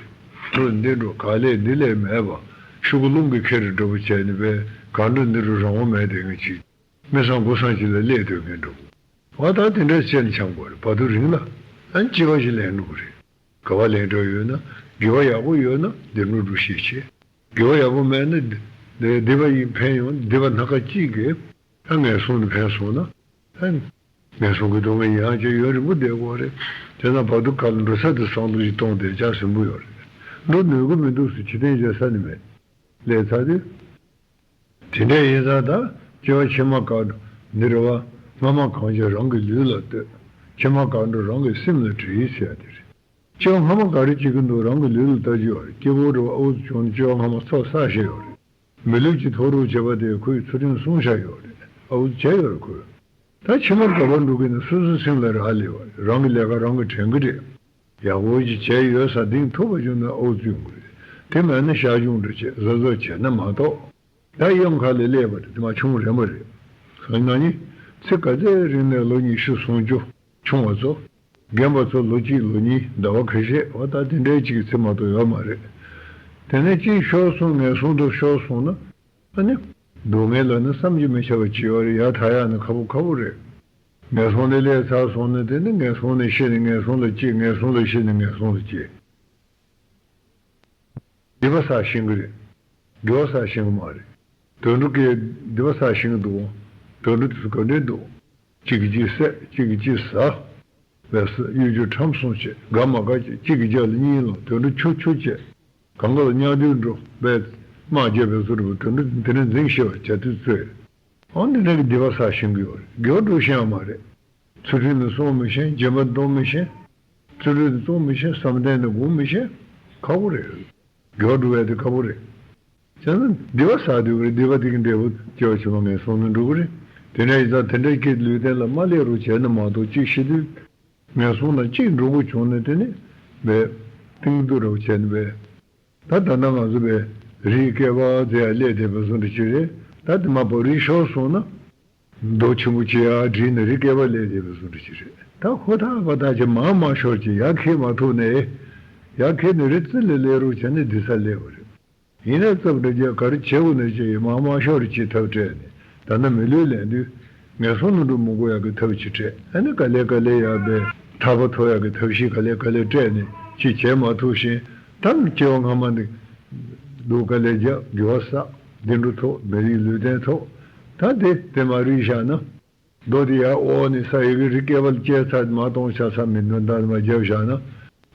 འགྲོ་འདི་འགྲོ་ག་ལས་འདི་ལས་མེད་པ། ཤོག་གུ་རླུང་གིས་ཁྱེར་རེ་འགྲོ་པོ་བྱས་ནི་པས་གང་འགྲོ་འདི་འགྲོ་རང་དབང་མེད་དེ་ངས་ཅིག་མི་སང་དགུ་སང་ཅིག་ལ་སླེབས་སྡོད་མཁན་འགྲོ། བ་ད་དེ་འདྲ་བྱས་ནས་འཁྱམ་དགོས་རེད། བར་དུ་རིང་ལ་ཨ་ནི་སྐྱེ་བ་ཞིག་ལེན་འགྲོ་གི་རེད། དགའ་བ་ལེན་འགྲོ་ཡོད་ན་དགེ་བ་ཡག་པོ་ཡོད་ན་འདི་འགྲོ་འགྲོ་ཤེས་བྱེད། དགེ་བ་ཡག་པོ་མེད་ན་འདི་འདི་བ་ཡིན་ཕན་ཡོང་འདི་བ་སྣ་ཁ་གཅིག་གིས་ཨ་ངན་སོང་དུ་ཕན་སོང་ན་ཨ་ངན་སོང་གི་སྡུག་བསྔལ་ཡིན་ཨ་ཅེ་ཡུན་རིང་པོ་བསྡད་དགོས་རེད། དེ་ན་བར་དུ་ག་ལ་འགྲོ་ས་དེ་བསམ་བློ་ཞིག་གཏོང་བསྡད་ཅག་ཟིན་པོ་ཡོད་རེད། འགྲོ་ནུས་གི་མི་འདུག་ཟེར་ཕྱི་བསྟན་བྱེད་ས་ནི་མེད། ལས་ཚར་དུས། དེ་འདྲ་ཡིན་ཙང་ད་སྐྱེ་བ་ཕྱི་མ་ག་འདི་རེད་བ། སྔ་མ་གང་བྱས་རང་གི་ལུས་ལ་ལྟོས། ཕྱི་མ་ག་འགྲོ་རང་གི་སེམས་ལ་དྲིས་ཟེར་ཡ་དེ་རེད། སྐྱེ་བ་སྔ་མ་ག་རེ་སྐྱེ་གི་འདུག་རང་གི་ལུས་ལ་ལྟ་རྒྱུ་ཡོད་རེད། སྐྱེ་བོ་རེད་བ་ཨོ་ཙི་བྱུང་ནས་སྐྱེ་བ་སྔ་མ་ཚོགས་བསགས་བཞག་ཡོད་རེད། མི་ལུས་ཀྱི་མཐོ་རུ་བྱེད་པ་དེ་ཁོས་ཚུལ་ཁྲིམས་སྲུང་བཞག་ཡོད་རེད། ཨོ་ཙི་བྱས་ཡོད་རེད་ཁོས། ད་ཕྱི་མར་ག་པར་འགྲོ་གི་ན་སོ་སོའི་སེམས་ལ་རག་ལས་པ་རེད། རང་གི་ལས་ཀ་རང་གིས་དྲན་གི་རེད། ཡག་པོ་ཅིག་བྱས་ཡོད་ས་གདེང་ཐུབ་པ་བྱུང་ན་ཨོ་ཙི་ཡོང་གི་རེད། དེ་མེད་ན་ཤ་ཆུང་འདྲ་བྱས་བཟོ་བཟོ་བྱས་ན་མ་གཏོགས། ད་གཡང་ཁ་ལ་སླེབས་པ་རེད། དེ་མ་ཆུང་རན་པ་རེད། ང་ནི་ཚེ་ག་ཚད་རིང་ནས་ལོ་ཉི་ཤུ་སུམ་ཅུ་ཆུང་བ་ཚོ། རྒན་པ་ཚོ་ལོ་གཅིག་ལོ་གཉིས་ཟླ་བ་ཁ་ཤས་འོ་ད་དེ་འདྲའི་གཅིག་གི་ཚེ་མ་གཏོགས་ཡོད་མ་རེད། དེ་ནས་གཅིག་ཤོར་སོང་ངན་སོང་དུ་ཤོར་སོང་ན། ཨ་ནི། སྡུག་བསྔལ་ལ་ནི་བསམ་གྱིས་མི་ཁྱབ་པ་ཅིག་ཡོད་རེད། ཡར་ཐར་ཡག་ནི་ཁག་པོ་ཁག་པོ་རེད། ངན་སོང་ལས་སླེབས་ཚར་སོང་ན་དེ་ནི་ངན་སོང་ལ་ཤི་ནས་ངན་སོང་ལ་སྐྱེ། ངན་སོང་ལ་ཤི་ནས་ངན་སོང་ལ་སྐྱེ། སྡིག་པ་བསགས་ཤེས་ཀྱི་རེད། དགེ་བ་བསགས་ཤེས་ཀྱི་མ་རེད། དུད་འགྲོ་གིས་སྡིག་པ་བསགས་ཤེས་ཀྱི་འདུག་དུད་འགྲོ་དེ་ཚོ་ག་འདྲས་འདུག་གཅིག་གིས་གཅིག་བསད། གཅིག་གིས་གཅིག་ཟ། བས་སུ་གཡོ་སྒྱུ་ཁྲམ་གསུམ་བྱེད། དགའ་མ་དགའ་བྱེད། གཅིག་གི་རྒྱབ་ལ་གཉིས་ལངས། དུད་འགྲོ་ཁྱུ་ཁྱུ་བྱེད། གང་ག་ལ་གཉའ་བདུད་འགྲོ་བས་དམག་རྒྱབ་པའི་བཟོ་འདྲ་བོ། དུད་འགྲོ་དེ་ནས་འཛིང་ཤེས་པར་བྱ་དུས་ཚོད། འོ་འདི་འདྲ་གི་སྡིག་པ་བསགས་ཤེས་ཀྱི་ཡོད་རེད། དགེ་བ་སྒྲུབ་ཤེས་ཡ་མ་རེད། ཚུལ་ཁྲིམས་ནི་སྲུང་མི་ཤེས། སྦྱིན་པ་གཏོང་མི་ཤེས། ཚུལ་ཁྲིམས་ནི་སྲུང་མི་ཤེས། བསམ་གཏན་ནི་སྒོམ་མི་ཤེས། ཁག་པོ་རེད། དགེ་བ་སྒྲུབ་ཡ་དེ་ཁག་པོ་རེད། བྱས་ན་སྡིག་པ་བསགས་དུས་རེད། སྡིག་པ་དེ་གི་འབྲས་བུ་སྐྱེ་བ་ཕྱི་མ་ངན་སོང་ནང་འགྲོ་གི་རེད། དེ་འདྲ་ཡིན་ཙང་དེ་འདྲ་སྐྱེས་ལུས་རྟེན་ལ་མ་སླེབས་རོགས་བྱས་ན་མ་གཏོགས། གཅིག་ཤི་དུས་ངན་སོང་ལ་གཅིག་འགྲོ་དགོས་བྱུང་ན་དེ་ནི་བས་གཏིང་སྡུག་རོགས་བྱས་ནས་བས། ད་ད་ལྟ་ང་ཚོ་བས་རིའི་སྐེད་པ་ཟེར་ཡ་སླེབས་བསྡད་པ་བཟོ་འདྲ་ཅིག་རེད། ད་དེ་མ་པ་རི་ཤོར་སོང་ན། རྡོ་ཆེན་པོ་ཅིག་ཡར་བསྒྲིལ་ནས་རི་སྐེད་པ་སླེབས་བསྡད་པ་བཟོ་འདྲ་ཅིག་རེད། ད་ཧུར་ཐག་པ་ཐག་ཅིག་མར་མ་ཤོར་ཅིག་ཡར་འཁྱེར་མ་ཐུབ་ནས། ཡར་འཁྱེར་ནས་རི་རྩེ་ལ་སླེབས་རོགས་བྱས་ན་འདི་སར་སླེབས་པ་རེད། ཡིན་ན་རྩབ་འདྲ་ཅིག་ག་རེ་བྱེད་དགོས་ན་བྱས་ཡིན། མར་མ་ཤོར་ཅིག་ཐབས་སྤྲད་ནས། ད་ལྟ་མི་ལུས་ལེན་དུས་ངན་སོང་ལ་འགྲོ་མི་དགོས་ཡག་གི་ཐབས་ཅིག་སྤྲད། ཨ་ནི་ག་ལེ་ག་ལེ་ཡར་བས་ཐར་པ་ཐོབ་ཡག་གི་ཐབས་ཤེས་ག་ལེ་ག་ལེ་སྤྲད་ནས་ཅིག་བྱེད་མ་ཐུབ་བཞིན། ད་སྐྱེ་བ་སྔ་མ་ནས་སྡུག་ག་ལེ་རྒྱབ། དགེ་བ་བསགས། བདེ་འགྲོ་ཐོབ། མི་རིགས་ལུས་རྟེན་ཐོབ། ད་དེ་དེ་མ་རིག་བཞག་ན། རྡོ་དེ་ཡར་འོག་ནས་ས་ཡི་གི་རི་སྐེད་པ་ལ་བཅད་ཚར། མར་གཏོང་ཆ་ས་མི་འདོན་ད་མ་རྒྱབ་བཞག་ན།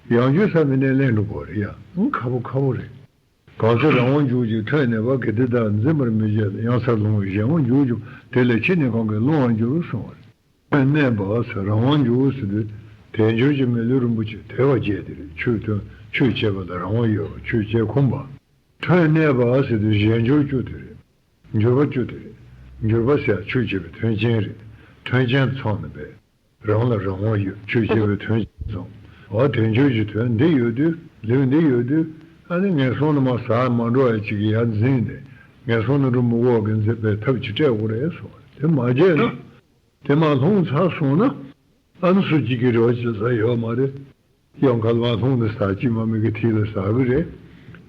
ཡང་བསྐྱར་ས་མི་ནས་ལེན་འགྲོ་དགོས་རེད་ཡ། ཨང་ཁག་པོ་ཁག་པོ་རེད། གང་ཚེ་རང་དབང་འཇུག་ཅིང་ཐོས་ནས་པ། དགེ་སྡིག་དག་འཛིན་པར་མི་བྱེད་ལ། ཡང་སར་ལྷུང་བའི་གཞན་དབང་འཇུག་འགྱུར། དེ་ལས་ཕྱི་ནས་གང་གིས་སློང་བར་འགྱུར་གསུངས་པ་རེད། ཐོས་ནས་པ་ཟེར་རང་དབང་འཇུག་ཟེར་དུས་དལ་འབྱོར་གྱི་མི་ལུས་རིན་པོ་ཆེ་དལ་བ་བརྒྱད་དེ་རེད། ཆོས་ཐོས། ཆོས་བྱེད་པ་ལ་རང་དབང་ཡོད་པ། ཆོས་བྱེད་ཁོམ་པ། ཐོས་ནས་པ་ཟེར་དུས་གཞན་འབྱོར་བཅུ་དེ་རེད། འབྱོར་པ་བཅུ་དེ་རེད། འབྱོར་པ་ཟེར་ཆོས་བྱེད་པའི་དོན་ཅན་རེད། དོན་ཅན་ཚང་ནས་པས། རང་ལ་རང་དབང་ཡོད། ཆོས་བྱེད་པའི་དོན་ཅན་ཚང་། འོ་དལ་འབྱོར་གྱི་དོན་འདི་ཡོད་དུས། ལེའུ་འདི་ཡོད་དུས། ཨ་ནི་ངན་སོང་ནང་མར་ཟག་མ་འགྲོ་བ་ཅིག་གི་ཡར་འཛིན་ནས། ངན་སོང་ནང་འགྲོ་མི་དགོས་པ་གི་འཛིན་པའི་ཐབས་ཅིག་སྤྲད་དགོས་རེད་གསུངས་པ་རེད། དེ་མ་བྱས་ན། དེ་མར་ལྷུང་ཚར་སོང་ན། ཨ་ནི་སུ་གཅིག་གིས་རེ་བ་བྱེད་ས་ཡོད་མ་རེད། གཡང་ཁ་ལ་མར་ལྷུང་ནས་ཟག་གཅིག་མ་མི་གི་མཐིལ་ལ་ཟག་གི་རེད།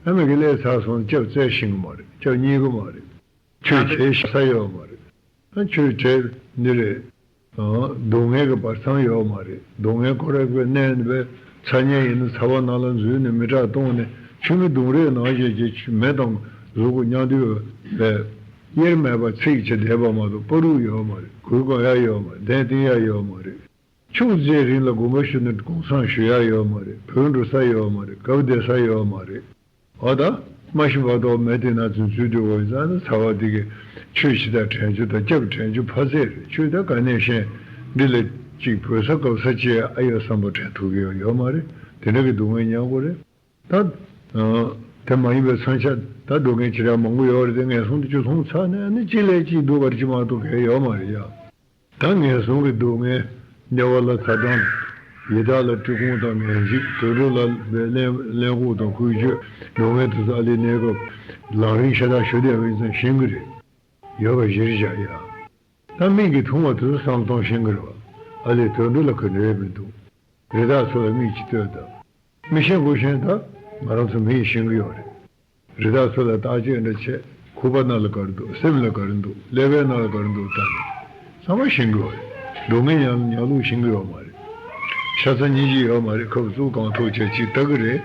ཨ་མི་གི་སླེབས་ཚར་སོང་ན་སྐྱབས་བཙལ་ཤེས་གི་མ་རེད། སྐྱབས་རྙེད་གི་མ་རེད། ཆོས་བྱེད་ས་ཡོད་མ་རེད། ཨ་ཆོས་བྱེད་འདི་རེད། ཨ་སྡུག་བསྔལ་གི་བར་མཚམས་ཡོད་མ་རེད། སྡུག་བསྔལ་ཁོ་རང་གི་གནས་ནི་བས་ཚ་དམྱལ་ཡིན་ན་ཚ་བ་ནང་ལ་འཛུལ་ནས་མི་དྲག་གཏོང་ནས། ཆུ་མིག་ལྡུམ་རའི་ནང་བཞིན་གྱི་མེ་དང་གཟུགས་པོ་མཉམ་དུ་བས་དབྱེར་མེད་པར་ཚིག་བྱེད་བསྡད་པ་མ་གཏོགས་པ་རུ་ཡོད་མ་རེད། གུར་གོན་ཡ་ཡོད་མ་རེད། གདན་བཏིང་ཡ་ཡོད་མ་རེད། ཕྱོགས་བཅུའི་རིང་ལ་དགོངས་པ་ཞུ་ན་གུང་སེང་ཞུ་ཡ་ཡོད་མ་རེད། བོད་འགྲོ་ས་ཡོད་མ་རེད། གབ་བསྡད་ས་ཡོད་མ་རེད། འོ་ད། མ་ཤི་བར་དུ་མེ་དེ་ན་ཚུན་འཛུལ་སྡོད་དགོས་ཡིན་ཙང་ནི། ཚ་བ་འདི་གིས་ཆོས་བྱེད་དང་དྲན་རྒྱུ་དང་སྐྱབས་དྲན་རྒྱུ་ཕར་ཟད་རེད། ཆོས་ད་ག་ནས་ཤེས། འདི་ལས་ཅིག་བོད་ས་གབ་ས་ཅིག་ཨ་ཡོད་བསམ་པ་དྲན་ཐུབ་ཀྱི་ཡོད་ཡོད་མ་རེད། དེ་འདྲ་གི་སྡུག་བསྔལ་མྱོང་དགོས་རེད། ད། ཨ། དེ་མ་ཡིན་པའི་མཚོན་ཆ་ད་སྡུག་བསྔལ་ཅི་འདྲ་མང་པོ་ཡོད་རེད་དེ། ངན་སོང་དེ་ཚོ་ལྷུང་ཚར་ནས་ཨ་ནི་གཅིག་ལས་གཅིག་སྡུག་པ་ཅིག་མ་གཏོགས་གང་ཡང་ཡོད་མ་རེད་ཡ། ད་ངན་སོང་གི་སྡུག་བསྔལ། དམྱལ་བ་ལ་ཚ་གྲང་། ཡི་དྭགས་ལ་བཀྲེས་སྐོམ་དང་ངལ་འཇིགས། དུད་འགྲོ་ལ་བའི་གླེན་གླེན་ལྐུགས་དང་ཁུ་བྱུག། སྡུག་བསྔལ་དེ་ཚོ་ཨ་ལས་གནས་སྐབས་ལམ་རིམ་ཤ་སྟག་ཞུ་བསྡད་པ་ཡིན་ཙང་ཤེས་ཀྱི་རེད། ཡོད་པ་གཞིར་བཞག་ཡ། ད་མིག་གིས་མཐོང་བ་དེ་ཚོ་བསམ་བློ་གཏོང་ཤེས་ཀྱི་རེད་བ། ཨ་ལས་དུད་འགྲོ་ལ་ག་འདྲ་ཡོད་མི་འདུག་རི་དྭགས་ཚོ་ལ་མིག་ཅིག་ལྟོས་དང་། མི་ཤེས་དགུ་ཤེས་ད། ང་རང་ཚོ་མི་ཡིས་ཤེས་ཀྱི་ཡོད་རེད། རི་དྭགས་ཚོ་ལ་བརྟག་དཔྱད་འདྲ་བྱས། ཁུག་པ་ནང་ལ་ག་རེ་འདུག་སེམས་ལ་ག་རེ་འདུག་ཀླད་པའི་ནང་ལ་ག་རེ་འདུག་ལྟ་ནས། ཚང་མ་ཤེས་ཀྱི་ཡོད་རེད། སྡུག་བསྔལ་མྱོང་མྱོང་ལུགས་ཤེས་ཀྱི་ཡོད་མ་རེད། ཤ་ཚ་སྙིང་རྗེ་ཡོད་མ་རེད། ཁབ་ཚུགས་གང་ཐུབ་བྱས་ཅིག་ལྟ་གི་རེད།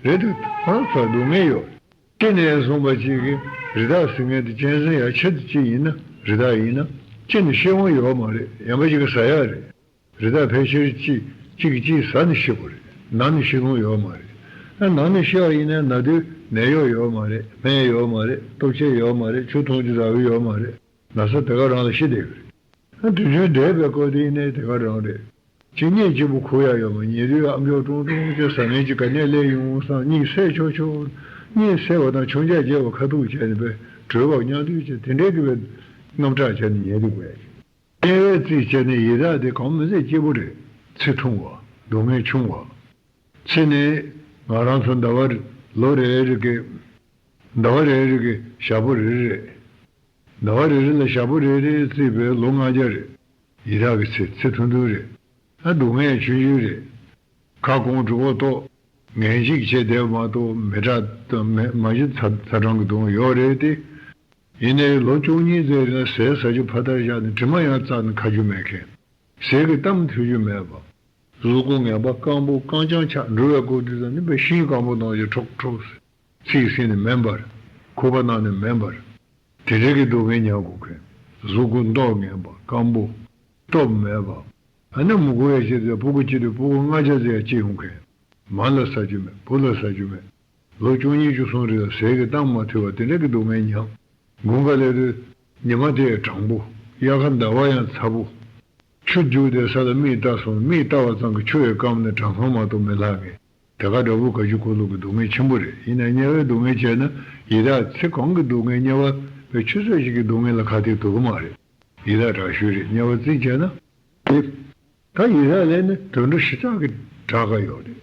རེད་དེ་ཁོ་རང་ཚོ་ལ་སྡུག་བསྔལ་ཡོད་རེད། ཅི་ནས་བཟུང་བ་ཅིག་གིས་རི་དྭགས་ཟེར་མཁན་དེ་གཅན་གཟན་ཡ་ཆེ་དེ་ཅིག་ཡིན་ན། རི་དྭགས་ཡིན་ན་ཅི་ནས་ཤི་འོང་ཡོད་མ་རེད། ཡན་པ་ཅིག་གིས་ཟ་ཡག་རེད། རི་དྭགས་ཕལ་ཆེར་གཅིག་གཅིག་གིས་གཅིག་ཟ་ནས་ཤི་དགོས་རེད། ན་ནས་ཤི་ལོང་ཡོད་མ་རེད། ཨ་ན་ནས་ཤི་བ་ཡིན་ན་ན་དུས་ནད་གཡོག་ཡོད་མ་རེད། སྨན་ཡོད་མ་རེད། ལྟོ་ཆས་ཡོད་མ་རེད། ཆུ་འཐུང་རྒྱུ་ཟ་གི་ཡོད་མ་རེད། ན་ཚ་དེ་ག་རང་ལ་ཤི་བསྡད་ཀྱི་རེད། ཨ་དུས་རྒྱུན་འདས་པའི་སྐབས་དེ་ཡིན་ནའི་དེ་ག་རང་རེད། ཅི་གཉིད་གཅིག་པུ་ཁུག་ཡག་ཡོད་མ། ཉལ་དུས་ཨམ་ཅོག་ཀྲོང་ཀྲོང་ཅེས་ཟ་མཁན་ཅིག་ག་ནས་སླེབས་ཡོང་བསམ། གཉིད་སད་ཆོག་ཆོག་གཉིད་སད་པ་དང་མཆོང་རྒྱག་བྱས་པ་ཁ་ཐུག་བྱས་ནས་པས་བྲོས་པ་མྱང་དུས་ཅིག་དེ་འདྲའི་གི་པའི་རྔམ་སྐྲག་བྱས་ནས་ཉལ་དུས་དགོས་ཡག་ཅིག་དམྱལ་བའི་རྩིས་བྱས་ནས་ཡི་དྭགས་དེ་གང་མི་ཚད་སྐྱིད་པོ་རེད། ཚེ་ཐུང་བ། སྡུག་བསྔལ་ཆུང་བ། ཚེ་ནི་ང་རང་ཚོ་ཟླ་བ་རེ་ལོ་རེ་རེ་གི་ཟླ་བ་རེ་རེ་གི་ཞག་པོ་རེ་རེ་རེད། ཟླ་བ་རེ་རེ་ལ་ཞག་པོ་རེ་རེ་བརྩིས་པའི་ལོ་ལྔ་བརྒྱ་རེད། ཡི་དྭགས་ཀྱི་ཚེ་ཚེ་ཐུང་ཐུང་རེད། ཨ་སྡུག་བསྔལ་ཆུང་ཆུང་རེད། ཁ་སྐོམ་གྲོད་ཁོག་ལྟོགས། ངལ་འཇིགས་བྱས་བསྡད་པ་མ་གཏོགས་མི་དྲག་དང་མི་མ་གཞི་ཚ་ཚ་གྲང་གི་སྡུག་བསྔལ་ཡོད་རེད་དེ། ཡིན་ནའི་ལོ་བཅུ་གཉིས་ཙམ་རིང་ལ་ཟས་ཟ་རྒྱུ་ཕར་བཏབ་བཞག་ནས་དྲི་མ་ཡང་བཙག་ནས་ཁ་རྒྱུ་མེད་མཁན། ཟས་ཀྱི་གཏམ་ཐོས་རྒྱུ་མེད་པ། གཟུགས་པོ་ངན་པ་སྐམ་པོ་རྐང་རྐྱང་ཆགས། འགྲོ་བའི་སྐབས་དུས་ཙམ་ནི་དཔེ་ཤིང་སྐམ་པོ་ནང་བཞིན་ཁྲོག་ཁྲོག་ཟེར། ཚིག་ཟིན་ནས་མེད་པར། ཁུག་པ་གནང་ནས་མེད་པར། དེ་འདྲའི་གི་སྡུག་བསྔལ་མྱང་དགོས་མཁན། གཟུགས་པོ་མདོག་ངན་པ། སྐམ་པོ། སྟོབས་མེད་པ། ཨ་ནི་མི་དགོས་ཡ་ཞིག་ཟེར། ཕྲུ་གུ་གཅིག་དུས་ཕྲུ་གུ་ལྔ་བརྒྱ་ཟེར་ཡ་གཅིག་ཡོང་མཁན། མ་ལ་ཟ་རྒྱུ་མེད། བུ་ལ་ཟ་རྒྱུ་མེད། ལོ་བཅུ་གཉིས་བཅུ་གསུམ་རེ་ལ་ཟས་ཀྱི་གཏམ་མ་ཐོས་པ་དེ་འདྲ་གི་སྡུག་བསྔལ་མྱངས། དགུན་ཁ་སླེབས་དུས་ཉི་མ་དེ་ཡང་གྲང་པོ། དབྱར་ཁ་ཟླ་བ་ཡང་ཚ་པོ། ཆུ་རྒྱུག་བསྡད་ས་ལ་མིག་ལྟ་སོང་། མིག་ལྟ་བ་ཙམ་གྱིས་ཆུ་ཡི་སྐམ་ནས་གྲང་ཁང་མ་གཏོགས་མི་ལྷག་མཁན། དེ་ག་འདྲ་བོ་ག་རྒྱུ་ཁོ་ལུག་གི་སྡུག་བསྔལ་ཆེན་པོ་རེད། ཡིན་ན་དམྱལ་བའི་སྡུག་བསྔལ་བྱས་ན་ཡི་དྭགས་ཚེ་གང་གི་སྡུག་བསྔལ་དམྱལ་བ་བའི་ཆུ་ཚོད་ཅིག་གི་སྡུག་བསྔལ་ལ་ཁ་གཏད་ཐུབ་ཀྱི་མ་རེད། ཡི་དྭགས་དྲག་ཤོས་རེད། དམྱལ་བ་རྩིས་བྱས་ན། དེ་ད་ཡི་དྭགས་ལས་ནི་དུད་འགྲོ་ཞེ་དྲག་གི་དྲག་ག་ཡོད་རེད།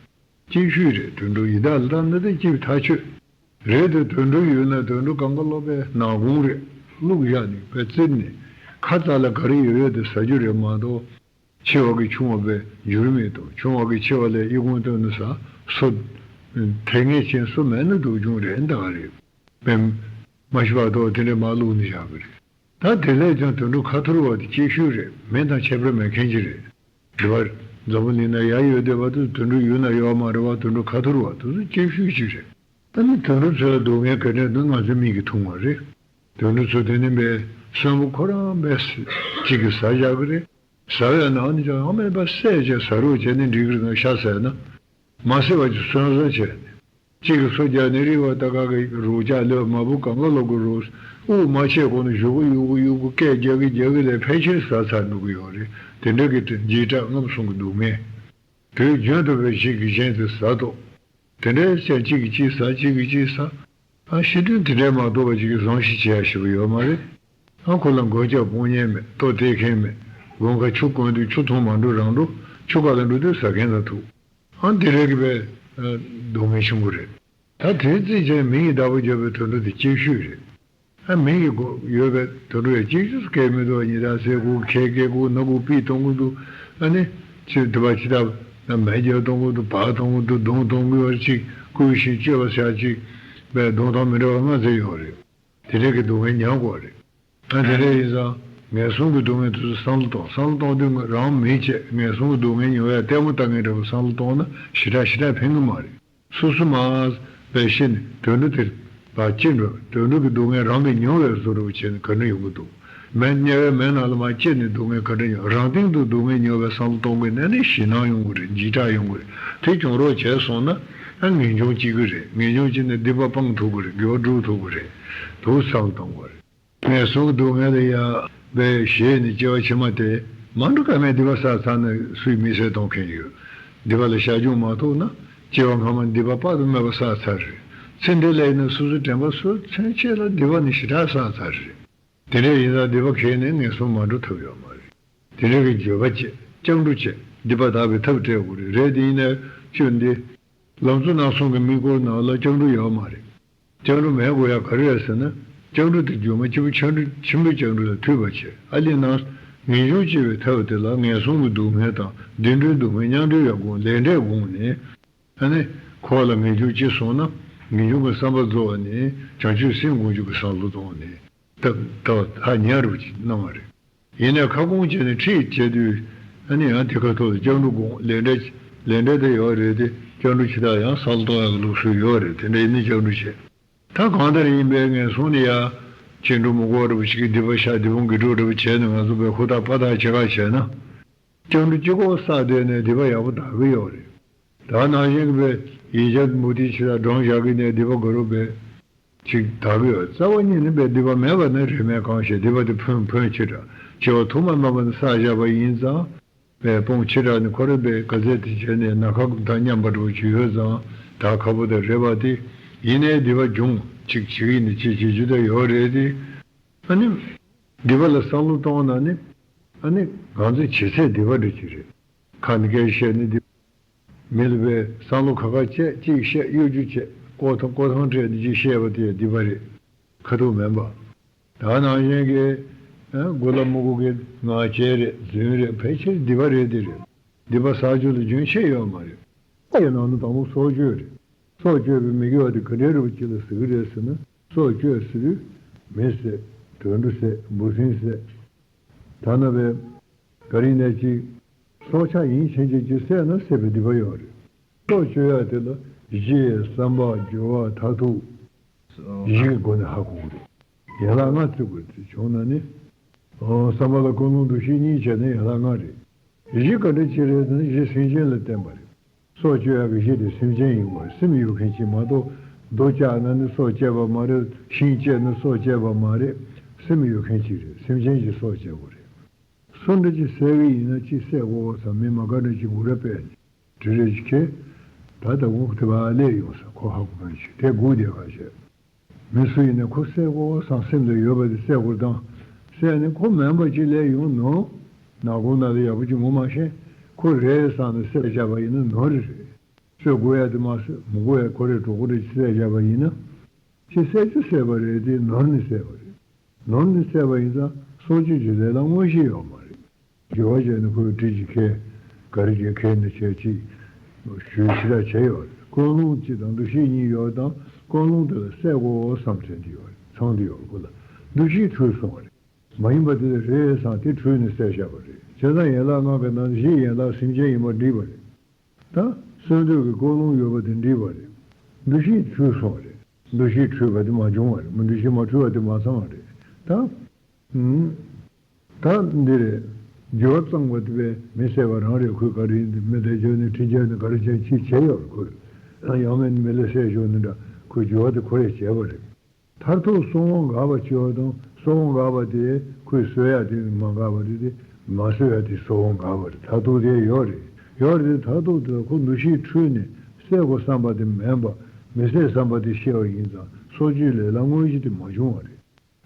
གཅེས་ཤོས་རེད། དུད་འགྲོ་ཡི་དྭགས་ལ་ལྟ་ན་དེ་གཅེས་ཐག་ཆོད་རེད། དེ་དུད་འགྲོ་ཡོད་ན་དུད་འགྲོ་གང་ག་སློབ་པའི་ནག་ཁུང་རེད། བླུགས་བཞག་ནས་པའི་བཙིར་ནས་ཁ་རྩ་ལ་ག་རེ་ཡོད་ཡོད་དེ་ཟ་རྒྱུ་རེད་མ་གཏོགས། ཆེ་བ་གིས་ཆུང་བ་བས་འགྱུར་མེད་དོ། ཆུང་བ་གིས་ཆེ་བ་ལ་ཨི་ཁུང་བཏོན་ནས་ཟ། སོ། དེ་ངས་ཆེན་སོ་མེད་ན་སྡུག་ཆུང་རེད་འདའ་ག་རེད། པས། མ་ཤི་བར་དུ་དེ་འདྲས་མ་བླུགས་ནས་བཞག་གི་རེད། ད་དེ་ལས་ཀྱང་དུད་འགྲོ་ཁ་ཐོར་བ་དེ་གཅེས་ཤོས་རེད། མི་དང་ཁྱད་པར་མེད་མཁན་ཅིག་རེད། དེ་བར་འཛམ་བུ་གླིང་ན་ཡར་ཡོད་བསྡད་པ་དེ་དུད་འགྲོ་ཡུལ་ན་ཡོད་མ་རེད་བ། དུད་འགྲོ་ཁ་ཐོར་བ་དེ་ཚོ་གཅེས་ཤོས་ཅིག་རེད། ད་ནི་དུད་འགྲོ་ཚོ་ལ་སྡུག་བསྔལ་ག་འདྲས་འདུག་ང་ཚོའི་མིག་གིས་མཐོང་བ་རེད། དུད་འགྲོ་ཚོ་དེ་ནི་པའི་གསོན་པོ་ཁོ་རང་པའི་གཅིག་གིས་ཟ་བཞག་གི་རེད། ཟ་བའི་ནང་ནས་ཀྱང་ཨ་མས་པ་བསད་བྱས་ཟ་རོགས་བྱས་ནས་འགྲིག་གི་རེད། ཤ་ཟས་ན། མ་བསད་པ་ཅིག་གསོན་བཟའ་བྱས་ནས། གཅིག་གིས་སོ་རྒྱག་ནས་རིག་པ་ལྟ་ག་གི་རོགས་རྒྱག་ལོས་མ་བུ་གང་ག་ལོག་གི་རོགས། དབུགས་མ་ཆད་གོང་ནས་གཞུག་གུ་གཡུག་གུ་གཡུག་གུ་སྐད་རྒྱག་གི་རྒྱག་གི་ལས་ཕལ་ཆེར་ཟ་ཚར་འགྲོ་གི་ཡོད་རེད། དེ་འདྲ་གི་འཇིགས་སྐྲག་རྔམ་གསུམ་གི་སྡུག་བསྔལ། དུས་རྒྱུན་དུ་བས་ཞིག་གིས་གཞན་དུ་ཟ་དོ། དེ་འདྲའི་ཅན་གཅིག་གིས་གཅིག་ཟ། གཅིག་གིས་གཅིག་ཟ། ཨ་ཕྱི་དོན་དེ་འདྲའི་མ་གཏོགས་པ་ཅིག་གིས་བཟང་ཞིག་བྱེད་ཡ་ཞིག་ཡོད་མ་རེད། ཨ་ཁོ་ལ་མགོན་སྐྱབས་དཔུང་གཉེན་མེད། ལྟོ་སྟེར་མཁན་མེད། དགུན་ཁ་ཆུ་དཀོན་དུས་ཆུ་འཐུང་མ་འགྲོ་རང་འགྲོ། ཆུ་ཁ་ལ་འགྲོ་དུས་ཟ་མཁན་ལ་ཐུག་ཨ་འདི་རེད་གི་པའི་སྡུག་བསྔལ་ཆེན་པོ་རེད། ད་དེའི་རྩིས་ཅན་མི་ཡི་བདག་པོ་བརྒྱབ་པའི་དོན་དུ་དེ་གཅེས་ཤོས་རེད། ཨ་མི་ཡི་སྒོ་ཡོད་པའི་དོན་དུ་ཡང་གཅེས་ཤོས་སུ་སྐད་མི་འདུག་ཉི་ཟླ་ཟེར་དགོས། ཁལ་སྐྱེལ་དགོས། སྣ་ཁུག་པི་གཏོང་དགོས་འདུག་ཨ་ནི་ཅི་དུ་བ་ཅི་ད་མེ་རྒྱལ་གཏོང་དགོས་འདུག་བག་གཏོང་དགོས་འདུག་གདོང་གཏོང་དགོས་པར་ཅིག་བསྐུལ་ཞིང་བཅོལ་བ་བྱ་ཅིག་པའི་གདོང་གཏོང་མི་འདྲ་བ་ལྔ་ཙམ་ཡོད་རེད། དེ་འདྲའི་གི་སྡུག་བསྔལ་མྱང་དགོས་རེད། ཨ་དེ་འདྲ་ཡིན་ཙང་ངན་སོང་གི་སྡུག་བསྔལ་དེ་ཚོ་བསམ་བློ་གཏོང་། བསམ་བློ་གཏོང་དུས་རང་མི་བྱེད། ངན་སོང་གི་སྡུག་བསྔལ་མྱོང་ཡ་ལྟད་མོ་ལྟ་མཁན་འདྲ་བོ་བསམ་བློ་གཏོང་ན་ཞེ་དྲག་ཞེ་དྲག་ཕན་གི་མ་རེད། སོ་སོ་མ་བས་ཤེས་ནས་དུད་འགྲོ་དེར་བ་ཅི་འགྲོ། དུད་འགྲོ་གི་སྡུག་བསྔལ་རང་གིས་མྱོང་བའི་བཟོ་འདྲ་བོ་བྱས་ནས་ག་འདྲ་ཡོང་གི་འདུག་མེ་དམྱལ་བའི་མེ་ནང་ལ་མ་སྐྱེས་ནས་སྡུག་བསྔལ་ག་འདྲ་མྱོང་། རང་སྟེང་དུ་སྡུག་བསྔལ་མྱོང་བའི་བསམ་བློ་གཏོང་དགོས་ནས་ནི་ཞེད་སྣང་ཡོང་གི་རེད། འཇིགས་སྐྲག་ཡོང་གི་རེད། དེ་བྱུང་རོགས་བྱས་སོང་ན་ཨ་ངེས་འབྱུང་སྐྱེ་གི་རེད། ངེས་འབྱུང་སྐྱེས་ནས་སྡིག་པ་སྤང་ཐུབ་གི་རེད། དགེ་བ་སྒྲུབ་ཐུབ་གི་རེད། དུ་བསམ་བློ་གཏོང་དགོས་རེད། ངན་སོང་གི་སྡུག་བསྔལ་ལ་ཡ་བས་ཞེད་ནས་སྐྱེ་བ་ཕྱི་མ་དེ་མ་འགྲོ་ཀ་མེད་སྡིག་པ་བསགས་ཚར་ན་སུས་མི་ཚེ་གཏོང་མཁན་ཡོད། སྡིག་པ་ལ་བྱ་སྐྱོང་མ་ཐུབ་ན་སྐྱེ་བ་སྔ་མ་སྡིག་པ་དཔག་ཏུ་མེད་པ་བསགས་ཚར་རེད། ཚེ་འདི་ལ་ཡིན་ན་སོ་སོའི་དྲན་པ་སོ་ཚུན་ཆད་ལ་སྡིག་པ་ནི་ཞེ་དྲག་བསགས་ཚར་རེད། དེ་འདྲ་ཡིན་ཙང་སྡིག་པ་ཁེལ་ནས་ངན་སོང་མ་འགྲོ་ཐབས་ཡོད་མ་རེད། དེ་འདྲ་གི་འགྱོད་པ་བྱེད། སྐྱབས་འགྲོ་བྱེད། སྡིག་པ་དག་པའི་ཐབས་སྤྲད་དགོས་རེད། རེད་དེ་ཡིན་ན་ཁྱོད་འདི། ལམ་གཙོ་སྣ་གསུམ་གྱི་དམིགས་སྐོར་ནང་ལ་སྐྱབས་འགྲོ་ཡོད་མ་རེད། སྐྱབས་འགྲོ་མེད་དགོས་ཡ་ག་རེ་རེད་ཟེར་ན། སྐྱབས་འགྲོ་དེ་སྒྱུ་མ་སྐྱེས་བུ་སྐྱབས་འགྲོ་ཆེན་པོའི་སྐྱབས་འགྲོ་ལ་མཐུན་པ་བྱེད། ཨ་ལི་ནང་ངེས་འབྱུང་སྐྱེ་བའི་ཐབས་དེ་ལ་ངན་སོང་གི་སྡུག་བསྔལ་དང་བདེ་འགྲོའི་སྡུག་བསྔལ་མཉམ་འབྲེལ་ཡང་དགོངས། ལས་འབྲས་དགོངས་ནས། ཨ་ནི་འཁོར་བ་ལ་ངེས་འབྱུང་སྐྱེས་སོང་ན་ངེས་འབྱུང་གི་བསམ་པ་རྫོགས་ནས་བྱང་ཆུབ་སེམས་སྒོམ་རྒྱུ་གི་བསམ་བློ་བཏང་ནས་ད་ད་ཧ་ཉར་རུ་ཅིག་གནང་བ་རེད། ཡིན་ནའི་ཁ་སྐོང་བྱས་ནས་ཁྲིད་བྱས་དུས་ཨ་ནི་ཡང་དེ་ཁ་ཐོག་ལ་སྐྱབས་འགྲོ་དགོངས། ལས་འབྲས་ལས་འབྲས་དེ་ཡོད་རེད་དེ་སྐྱབས་འགྲོ་ཇི་ལྟར་ཡང་བསམ་བློ་གཏོང་ཡག་གི་ལུགས་སྲོལ་ཡོད་རེད། དེ་འདྲ་ཡིན་ན་སྐྱབས་འགྲོ་བྱེད། ད་གང་ལྟར་ཡིན་པའི་ངན་སོང་ནི་ཡ། ཅི་འགྲོ་མི་དགོས་རེད་པ་ཞིག་གི་སྡིག་པ་བཤགས་སྡིག་སྤོང་དགེ་སྒྲུབ་རེད་པ་བྱས་ནས་ང་ཚོ་བས་ཧུར་ཐག་པ་ཐག་བྱེད་ཁ་བྱས་ན། སྐྱབས་འགྲོ་གཅིག་པོ་བསགས་བསྡད་ནས་སྡིག་པ་ཡག་པོ་དག་གི་ཡོད་རེད། ད་ནང་བཞིན་གྱི་བས་ཡིན་ཆད་མུ་ཏིག་ཆེ་ད་སྒྲོམ་བཞག་གི་ནས་སྡིག་པ་ག་རུ་བས་ཅིག་དག་གི་ཡོད། རྩ་བ་ཉིད་ནས་བས་སྡིག་པ་མེད་པ་ནི་རེད་མེད་གང་ཞིག་སྡིག་པ་དེ་ཕོན་ཕོན་ཆེ་དྲགས་སྐྱེ་བ་ཐོག་མ་མེད་པ་ནས་བསགས་བཞག་པ་ཡིན་ཙང་། པའི་སྤོང་ཆེ་དྲགས་ནི་ཁོ་རེ་པའི་ག་ཚད་དེ་བྱས་ནས་ན་ཁ་དང་མཉམ་པ་འགྲོ་ཅིག་ཡོད་ཙང་ད་ཁ་པོ་དང་རེ་བ་དེ་ཡིན་ནའི་སྡིག་པ་འབྱུང་ཅིག་ཅིག་ཡིན་ནི་ཅིག་ཅིག་ཅིག་ད་ཡོད་རེད་དེ། ཨ་ནི་སྡིག་པ་ལ་བསམ་བློ་གཏོང་ན་ནི་ཨ་ནི་ང་ཚོ་བྱེད་ཚད་སྡིག་པ་འདྲ་ཅིག་རེད། ཁ་ནས་སྐད་བཤད་ནི་སྡིག་མི་ལ་པའི་བསམ་བློ་ཁ་ཁ་བྱས་ཅིག་བཤད་གཡོ་སྒྱུ་བྱས་ལྐོག་ཐང་ལྐོག་ཐང་སྤྲད་ནི་ཅིག་བཤད་པ་དེ་སྡིག་པ་རེད། ཁ་ཐུག་མིན་པ། ད་ནང་བཞིན་གྱི། ཨ་དགུ་ལ་མི་དགུ་གི་ང་རྒྱལ་རེད་རྫུན་རེད་ཕལ་ཆེར་སྡིག་པ་རེད་དེ་རེད། སྡིག་པ་བསགས་རྒྱུ་ལ་རྒྱུན་ཆད་ཡོད་མ་རེད། དེ་ནང་ནས་དང་པོ་སྲོག་གཅོད་རེད། སྲོག་གཅོད་པའི་མི་དགེ་བ་དེ་ག་འདྲའི་རུ་ཅི་ལ་ཟེར་གི་རེད་ཟེར་ན། སྲོག་གཅོད་ཟེར་དུས། མི་བསད། དུད་འགྲོ་བསད། འབུ་སྲིན་བསད། ཐ་ན་པའི། ག་རེ་ནས་ཅིག་སྲོག་ཆགས་ཡིན་ཕྱིན་ཆད་ཅིག་བསད་ན་བསད་པའི་སྡིག་པ་ཡོད་རེད། སྲོག་གཅོད་ཡ་དེ་ལ་གཞི་ཡི་བསམ་པ་སྦྱོར་བ་མཐར་ཐུག་གཞི་གི་སྒོ་ནས་ཧ་གོ་གི་རེད། ཡན་ལག་ལྔ་བརྩི་དགོས་དེ་བྱུང་ན་ནི། ཨོ། བསམ་པ་ལ་ཀུན་སློང་འདུ་ཤེས་གཉིས་བྱས་ན་ཡན་ལག་ལྔ་རེད། གཞི་ག་འདྲ་ཅིག་རེད་ཟེར་ན་གཞི་སེམས་ཅན་ལ་བརྟེན་པ་རེད། སྲོག་གཅོད་ཡག་གི་གཞི་དེ་སེམས་ཅན་ཡིན་དགོས་རེད། སེམས་ཡོད་མཁན་ཅིག་མ་གཏོགས། རྡོ་བཅག་ན་ནི་སྲོག་བཅད་པ་མ་རེད། ཤིང་བཅད་ན་སྲོག་བཅད་པ་མ་རེད། སེམས་ཡོད་མཁན་ཅིག་རེད། སེམས་ཅན་གྱི་སྲོག་བཅད་དགོས་རེད། སུ་འདྲ་ཅིག་བསད་གི་ཡིན་ན་ཅིག་བསད་དགོས་བསམ། མི་མ་ག་འདྲ་ཅིག་འགུལ་ར་པས་ནི་དྲི་རེ་ཅིག་ཁེལ། ད་ལྟ་འུ་དེ་བ་སླེབས་ཡོང་ས་ཁོ་ཧ་གོ་མཁན་ཅིག་དེ་སྒུག་བསྡད་ག་བྱས། མི་སུ་ཡིན་ན་ཁོ་བསད་དགོས་བསམ་སེམས་ལ་ཡོད་པ་དེ་བསད་དགོས་དང་། བསད་ནས་ཁོ་མིན་པ་ཅིག་སླེབས་ཡོང་ནོ། ནག་ཁུང་ནང་ལ་ཡག་པོ་ཅིག་ངོ་མ་ཤེས། ཁོ་རེད་བསམ་ནས་བསད་བཞག་པ་ཡིན་ན་ནོར་རེད། གསོད་དགོས་ཡ་དེ་མ་གསོད། མི་དགོས་ཡ་ཁོ་རེ་གྲོགས་པོ་རེ་བསད་བཞག་པ་ཡིན་ན། ཅི་བསད་རྒྱུ་བསད་པ་རེད་དེ་ནོར་ནས་བསད་པ་རེད། ནོར་ནས་བསད་པ་ཡིན་ཙང་སྲོག་གཅོད་ཀྱི་ལས་ལ་དངོས་གཞི་ཡོད་མ་རེད། སྦྱོར་བ་བྱས་ནས་ཁོས་གྲི་གཅིག་ཁེལ། ག་རེ་གཅིག་ཁེལ་ནས་བྱས་ཅིག་ཞུས་ཕྱི་དྲགས་བྱས་ཡོད་རེད། ཀུན་སློང་གཅིག་དང་འདུ་ཤེས་གཉིས་ཡོད་དང་ཀུན་སློང་དེ་ལ་བསད་དགོས་བསམ་དྲན་གྱི་ཡོད་རེད། ཚང་གི་ཡོད་རེད། ཁོ་ལ་འདུ་ཤེས་འཁྲུལ་སོང་བ་རེད། མ་ཡིན་པ་དེ་ལ་རེད་བསམ་དེ་འཁྲུལ་ནས་བསད་བཞག་པ་རེད། བྱས་ཙང་ཡན་ལག་ལྔ་གི་ནང་གཞི་ཡན་ལག་སེམས་ཅན་ཡིན་པར་འགྲིག་པ་རེད། ད་གསོན་འདོད་ཀྱི་ཀུན་སློང་ཡོད་པ་དེ་འགྲིག་པ་རེད། འདུ་ཤེས་འཁྲུལ་སོང་བ་རེད། འདུ་ཤེས་འཁྲུལ་བ་དེ་མ་བྱུང་བ་རེད། མི་འདུ་ཤེས་མ་འཁྲུལ་བ་དེ་མ་ཚང་བ་རེད། ད་ཨུམ། ད་འདི་རེད། སྦྱོར་བ་གཙང་བ་དེ་བས་མི་བསད་པ་རང་རེད། ཁོས་ག་རེ་ཡིན་དེ་མི་དེ་སྦྱོར་ནས་ཁྲི་སྦྱར་ནས་ག་རེ་བྱས་ཅིག་བྱས་ཡོད་རེད་ཁོས། ཡང་མིན་མི་ལ་བསད་ཞོར་ནས་འདྲ་ཁོས་སྦྱོར་བ་དེ་ཁོ་རེ་བྱས་པ་རེད། མཐར་ཐུག་སྲོག་དབང་འགག་པ་བྱས་པ་དང་སྲོག་དབང་འགག་པ་དེ་ཁོས་གསོད་ཡ་དེ་མ་འགག་པ་རེད་དེ། མ་གསོད་ཡ་དེ་སྲོག་དབང་འགག་པ་རེད། མཐར་ཐུག་དེ་ཡོད་རེད། ཡོད་རེད། མཐར་ཐུག་དེ་ཁོ་འདུ་ཤེས་འཁྲུལ་ནས་བསད་དགོས་བསམ་པ་དེ་མིན་པ། མི་བསད་བསམ་པ་དེ་ཤེས་པ་ཡིན་ཙང་སྲོག་གཅོད་ལས་ལ་དངོས་གཞི་དེ་མ་བྱུང་བ་རེད།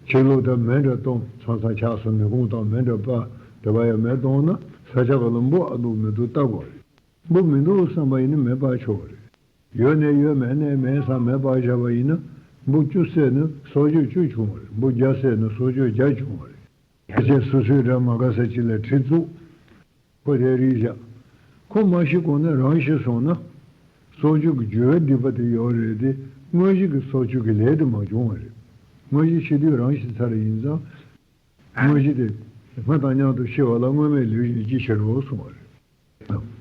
ཕྱི་ལོགས་དང་མེ་འདྲ་གཏོང་ཚང་ཚང་ཆགས་སོང་། མི་ཁོང་དང་མེ་འདྲ་སྤར། དེ་བ་ཡང་མེ་གཏོང་ན་ས་ཆ་ག་ལ་འབུ་ཨ་འདུག་མི་འདུག་ལྟ་དགོས་རེད། འབུ་མི་འདུག་བསམ་པ་ཡིན་ན་མེ་སྤར་ཆོག་གི་རེད། ཡོད་ནས་ཡོད། མེད་ནས་མེད་བསམ་མེ་སྤར་བཞག་པ་ཡིན་ན་འབུ་བཅུ་བསད་ན་སྲོག་གཅོད་བཅུ་བྱུང་བ་རེད། འབུ་བརྒྱ་བསད་ན་སྲོག་གཅོད་བརྒྱ་བྱུང་བ་རེད། ཕལ་ཆེར་སོ་སོའི་འདྲ་མ་དགའ་ས་ཅིག་ལ་གྲི་བཙུགས། ཁོ་དེ་རིག་བཞག་ཁོ་མ་ཤི་གོང་ནས་རང་ཤི་སོང་ན། སྲོག་གཅོད་ཀྱི་རྒྱུ་བའི་སྡིག་པ་དེ་ཡོད་རེད་དེ། དངོས་གཞི་གི་སྲོག་གཅོད་ཀྱི་ལས་དེ་མ་བྱུང་བ་རེད། དངོས་གཞི་ཤི་དུས་རང་ཤི་ཚར་ཡིན་ཙང་། དངོས་གཞི་དེ་སྔ་དང་མཉམ་དུ་ཤི་བ་ལ་སྔོན་མའི་ལུས་ཀྱིས་ཅི་བྱེད་རོགས་གསུངས་པ་རེད།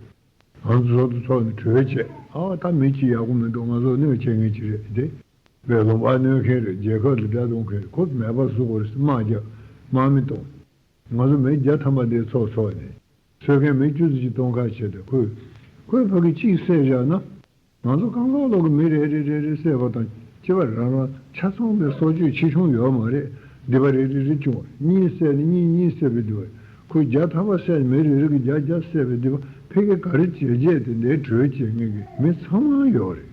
ང་ཚོ་ཚོགས་ཐོག་ནས་གྲོས་བྱས། ཨ་ད་མི་གཅིག་ཡག་པོ་མི་འདུག་ང་ཚོ་གནོད་བྱེད་མཁན་ཅིག་རེད་དེ། བའི་ལུང་པ་གནོད་མཁན་རེད། རྒྱལ་ཁབ་ལ་དགྲ་གཏོང་མཁན་རེད། ཁོ་མེད་པ་བཟོ་དགོས་རེད། དམག་རྒྱག་དམག་མི་གཏོང་། ང་ཚོ་མི་བརྒྱ་ཐམ་པ་འདིའི་ཚོགས་ཚོགས་ནས་གསོད་མཁན་མི་བཅུ་ཙམ་ཅིག་གཏོང་ཁ་བྱས་ཏེ། ཁོས་ཁོས་ཕ་གི་གཅིག་བསད་བཞག་ན། ང་ཚོ་རྐང་ལག་ལོག་གི་མི་རེ་རེ་རེ་རེ་བསད་པ་དང་གཅིག་པ་རང་རང་ཆ་ཚང་པའི་སྲོག་གཅོད་ཆེ་ཆུང་ཡོད་མ་རེད། སྡིག་པ་རེ་རེ་རེ་བྱུང་བ་རེད། གཉིས་བསད་ནས་གཉིས་གཉིས་བསད་པའི་སྡིག་པ་རེད། ཁོས་བརྒྱ་ཐམ་པ་བསད་ནས་མི་རེ་རེ་གིས་བརྒྱ་བརྒྱ་བསད་པའི་སྡིག་པ་ཕ་གི་ག་རེ་བྱས་བྱས་དེ་འདྲའི་གྲོས་བྱེད་མཁན་གྱི་མི་ཚང་མ་ཡོད་རེད།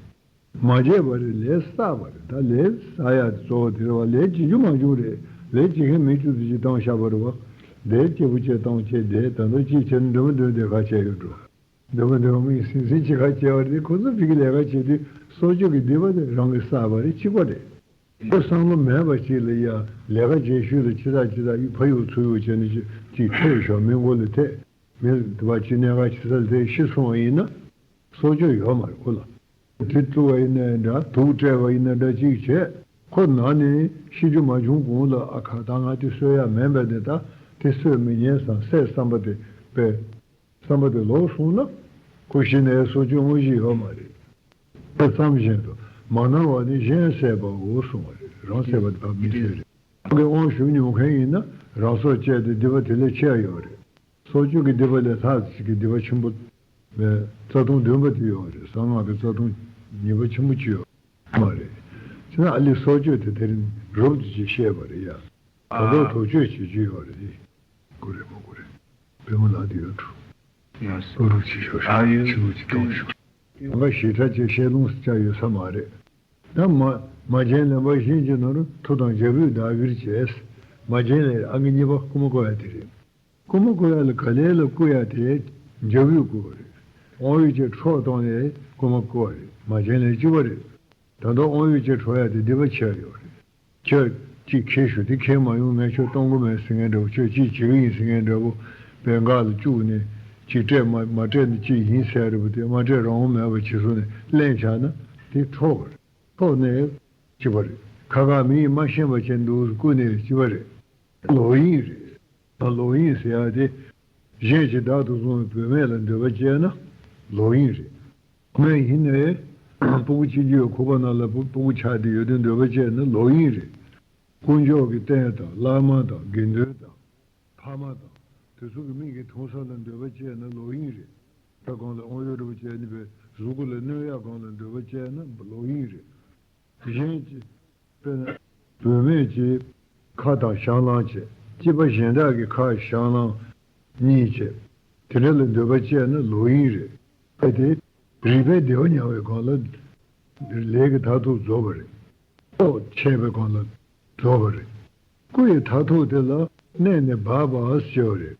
མ་བྱས་པ་རེད། ལས་བསགས་པ་རེད། ད་ལས་བསགས་ཡ་དེ་གཙོ་བོ་དེ་རེད་བ། ལས་བྱེད་རྒྱུ་མ་བྱུང་རེད། ལས་བྱེད་མཁན་མི་བཅུ་ཙམ་ཅིག་བཏང་བཞག་པ་རེད་བ། དེ་སྐྱིད་པོ་བྱས་བཏང་བྱས་དེ་ད་དུང་གཅིག་བྱས་ན་འདྲ་མི་འདྲ་དེ་ཁ་བྱས་ཡོད་འགྲོ། འདྲ་མི་འདྲ་མིའི་སེམས་སེམས་ཅིག་ཁ་བྱས་པ་རེད། ཁོ་ཚོ་ཕ་གི་ལས་ཀ་བྱེད་དུས་སྲོག་གཅོད་ཀྱི་སྡིག་པ་དེ་རང་གིས་བསགས་པ་རེད། གཅིག་པ་རེད། ཁོ་བསམ་བློ་མེད་པ་ཅིག་ལ་ཡ་ལས་ཀ་བྱེད་ཤུལ་ལ་ཅི་ཐག་ཅི་ཐག་ཕ་ཡུལ་ཚུར་ཡུལ་བྱས་ནས་ཅིག་ཅིག་ཐེབས་ཤོག་མི་མགོ་ལ་ཐེབས། མི་དེ་བ་ཅི་གནད་འགག་ཅི་ས་ལ་ཐེབས་ཤི་སོང་བ་ཡིན་ན། སྲོག་གཅོད་ཡོད་མ་རེད་ཁོ་ལ། དེ་བཏུལ་བ་ཡིན་ན་འདྲ། དུག་སྤྲད་པ་ཡིན་ན་འདྲ། ཅིག་བྱས། ཁོ་ན་ནས་ཤི་རྒྱུ་མ་བྱུང་གོང་ལ། ཨ་ཁ་ད་ང་དེ་གསོད་ཡ་མེད་པས་ནས། ད་དེ་གསོད་མི་ཉན་བསམ་བསད་བསམ་པ་དེ་པས། བསམ་པ་དེ་ལོག་སོང་ན། ཁོ་ཤི་ནའི་སྲོག་གཅོད་དངོས་གཞི་ཡོད་མ་རེད། དེ་ཙམ་བཞིན་དུ་མ་ན་བ་ནི་གཞན་བསད་པའོ་གསུངས་པ་རེད། རང་བསད་པ་དེ་ཕ་མི་བསད་རེད། ཁོ་གི་དབང་ཞུ་མྱོང་མཁན་ཡིན་ན་རང་སྲོག་བཅད་དེ་སྡིག་པ་དེ་ལས་ཆེ་བ་ཡོད་རེད། སྲོག་གཅོད་ཀྱི་སྡིག་པ་ལས་ལྷག་ཅིག་གི་སྡིག་པ་ཆེན་པོ། རྩ་ལྟུང་བདུན་པ་དེ་ཡོད་རེད། གསང་སྔགས་ཀྱི་རྩ་ལྟུང་ཉེས་པ་ཆེན་པོ་ཅིག་ཡོད་མ་རེད། བྱས་ན་ཨ་ལི་སྲོག་གཅོད་དེ་དེ་རིང་རོབ་ཏུ་ཅིག་བཤད་པ་རེད་ཡ། ད་ལྟ་དོགས་གཅོད་བྱེད་རྒྱུ་ཡོད་རེད། དགོས་རེད་མ་དགོས་རེད། པད་མ་ལགས་དེ་ཡོད་འགྲོ། ཡོད་སོ། ཨོ་རུ་ཅིག་ཤོག་ཤོག་ཨ་ཡོད་ཆུ་ལུག་ཅིག་གཏོང་ཤོག་ཡང་ཁ་ཞེ་དྲག་ཅིག་བཤད་ལུང་ཟེར་ཡོད་ས་མ་རེད། ད་མ་མ་བྱན་ལེན་པ་གཞན་གྱི་ནང་རུ་མཐུ་དང་བྱ་སྤུས་བདག་གིར་བྱས། མ་བྱན་ལེན་ཨང་ཀི་གཉིས་པ་རྐུ་མ་རྐུ་ཡ་དེ་རེད། རྐུ་མ་རྐུ་ཡ་ལ་ག་ལེ་ལ་རྐུ་ཡ་དེ་བྱ་སྤུས་རྐུ་བ་རེད། དབང་ཡོད་ཅིག་འཕྲོག་བཏང་ནས་རྐུ་མ་རྐུ་བ་རེད། མ་བྱན་ལེན་གཅིག་པ་རེད། ད་ལྟ་དབང་ཡོད་ཅིག་འཕྲོག་ཡ་དེ་སྡིག་པ་ཆེ་ཡོད་རེད། ཁྱོད་ཅིག་ཁྱེར་ཤོག་དེ་ཁྱེར་མ་ཡོང་ངས་ཁྱོད་གཏོང་གི་མེད་ཟེར་མཁན་འདྲ་བོ། ཁྱོད་ཅིག་བྱེད་ཀྱི་ཡིན་ཟེར་མཁན་འདྲ་བོ། པའི་འགག་ལ་བཅུག་ནས་ཅིག་སྤྲད་མ་མ་སྤྲད་ན་ཅིག་ཡིན་ཟེར་རེད་པ། དེ་མ་སྤྲད་རང་དབང་མེད་པ་བྱེད་སོང་ནས་ལེན་བཞག་ན་དེ་འཕྲོག་པ་རེད། འཕྲོག་ནས་ཅི་བ་རེད། ཁ་ཁ་མི་ཡིས་མ་ཤེས་པ་བྱས་འདུག་རྐུ་ནས་ཅི་བ་རེད། ལོག་གཡེམ་རེད། ད་ལོག་གཡེམ་ཟེར་ཡ་དེ་གཞན་གྱིས་བདག་ཏུ་བཟུང་བའི་བུད་མེད་ལ་འདོད་པ་སྐྱེས་ན་ལོག་གཡེམ་རེད། མེད་ཡིན་ནའི་ སྤུ་གུ་སྐྱེ་རྒྱུ་ཡོད། ཁུག་པ་ནང་ལ་སྤུ་སྤུ་གུ་ཆགས་བསྡད་ཡོད་དུས་འདོད་པ་སྤྱད་ན་ལོག་གཡེང་རེད། དཀོན་མཆོག་གི་རྟེན་དང་བླ་མ་དང་དགེ་འདུན་དང་ཕ་མ་དང་དེ་ཚོ་གི་མིག་གིས་མཐོང་ས་ལ་འདོད་པ་སྤྱད་ན་ལོག་གཡེང་རེད། ད་གང་ལ་དབང་ཡོད་རེད་པ་བྱས་ནས་པའི་གཟུགས་སྐུ་ལ་གནོད་ཡག་གང་ལ་འདོད་པ་སྤྱད་ན་ལོག་གཡེང་རེད། གཞན་གྱི་དཔེར་ན་བུད་མེད་ཀྱི་ཁ་དང་བཤང་ལམ་བྱས། སྐྱེས་པ་གཞན་དག་གི་ཁ་བཤང་ལམ་གཉིས་བྱས། དེ་འདྲ་ལ་འདོད་པ་སྤྱད་ན་ལོག་གཡེང་རེད། ཨེ་དེ་རིག་པའི་བདེ་བ་མྱང་བའི་སྒང་ལ་ལས་ཀྱི་མཐར་ཐུག་རྫོགས་པ་རེད། ཐོག་ཆད་པའི་སྒང་ལ་རྫོགས་པ་རེད། སྐུ་ཡི་མཐར་ཐུག་དེ་ལ་གནས་ནས་འབབ་པ་ཟེར་བ་རེད།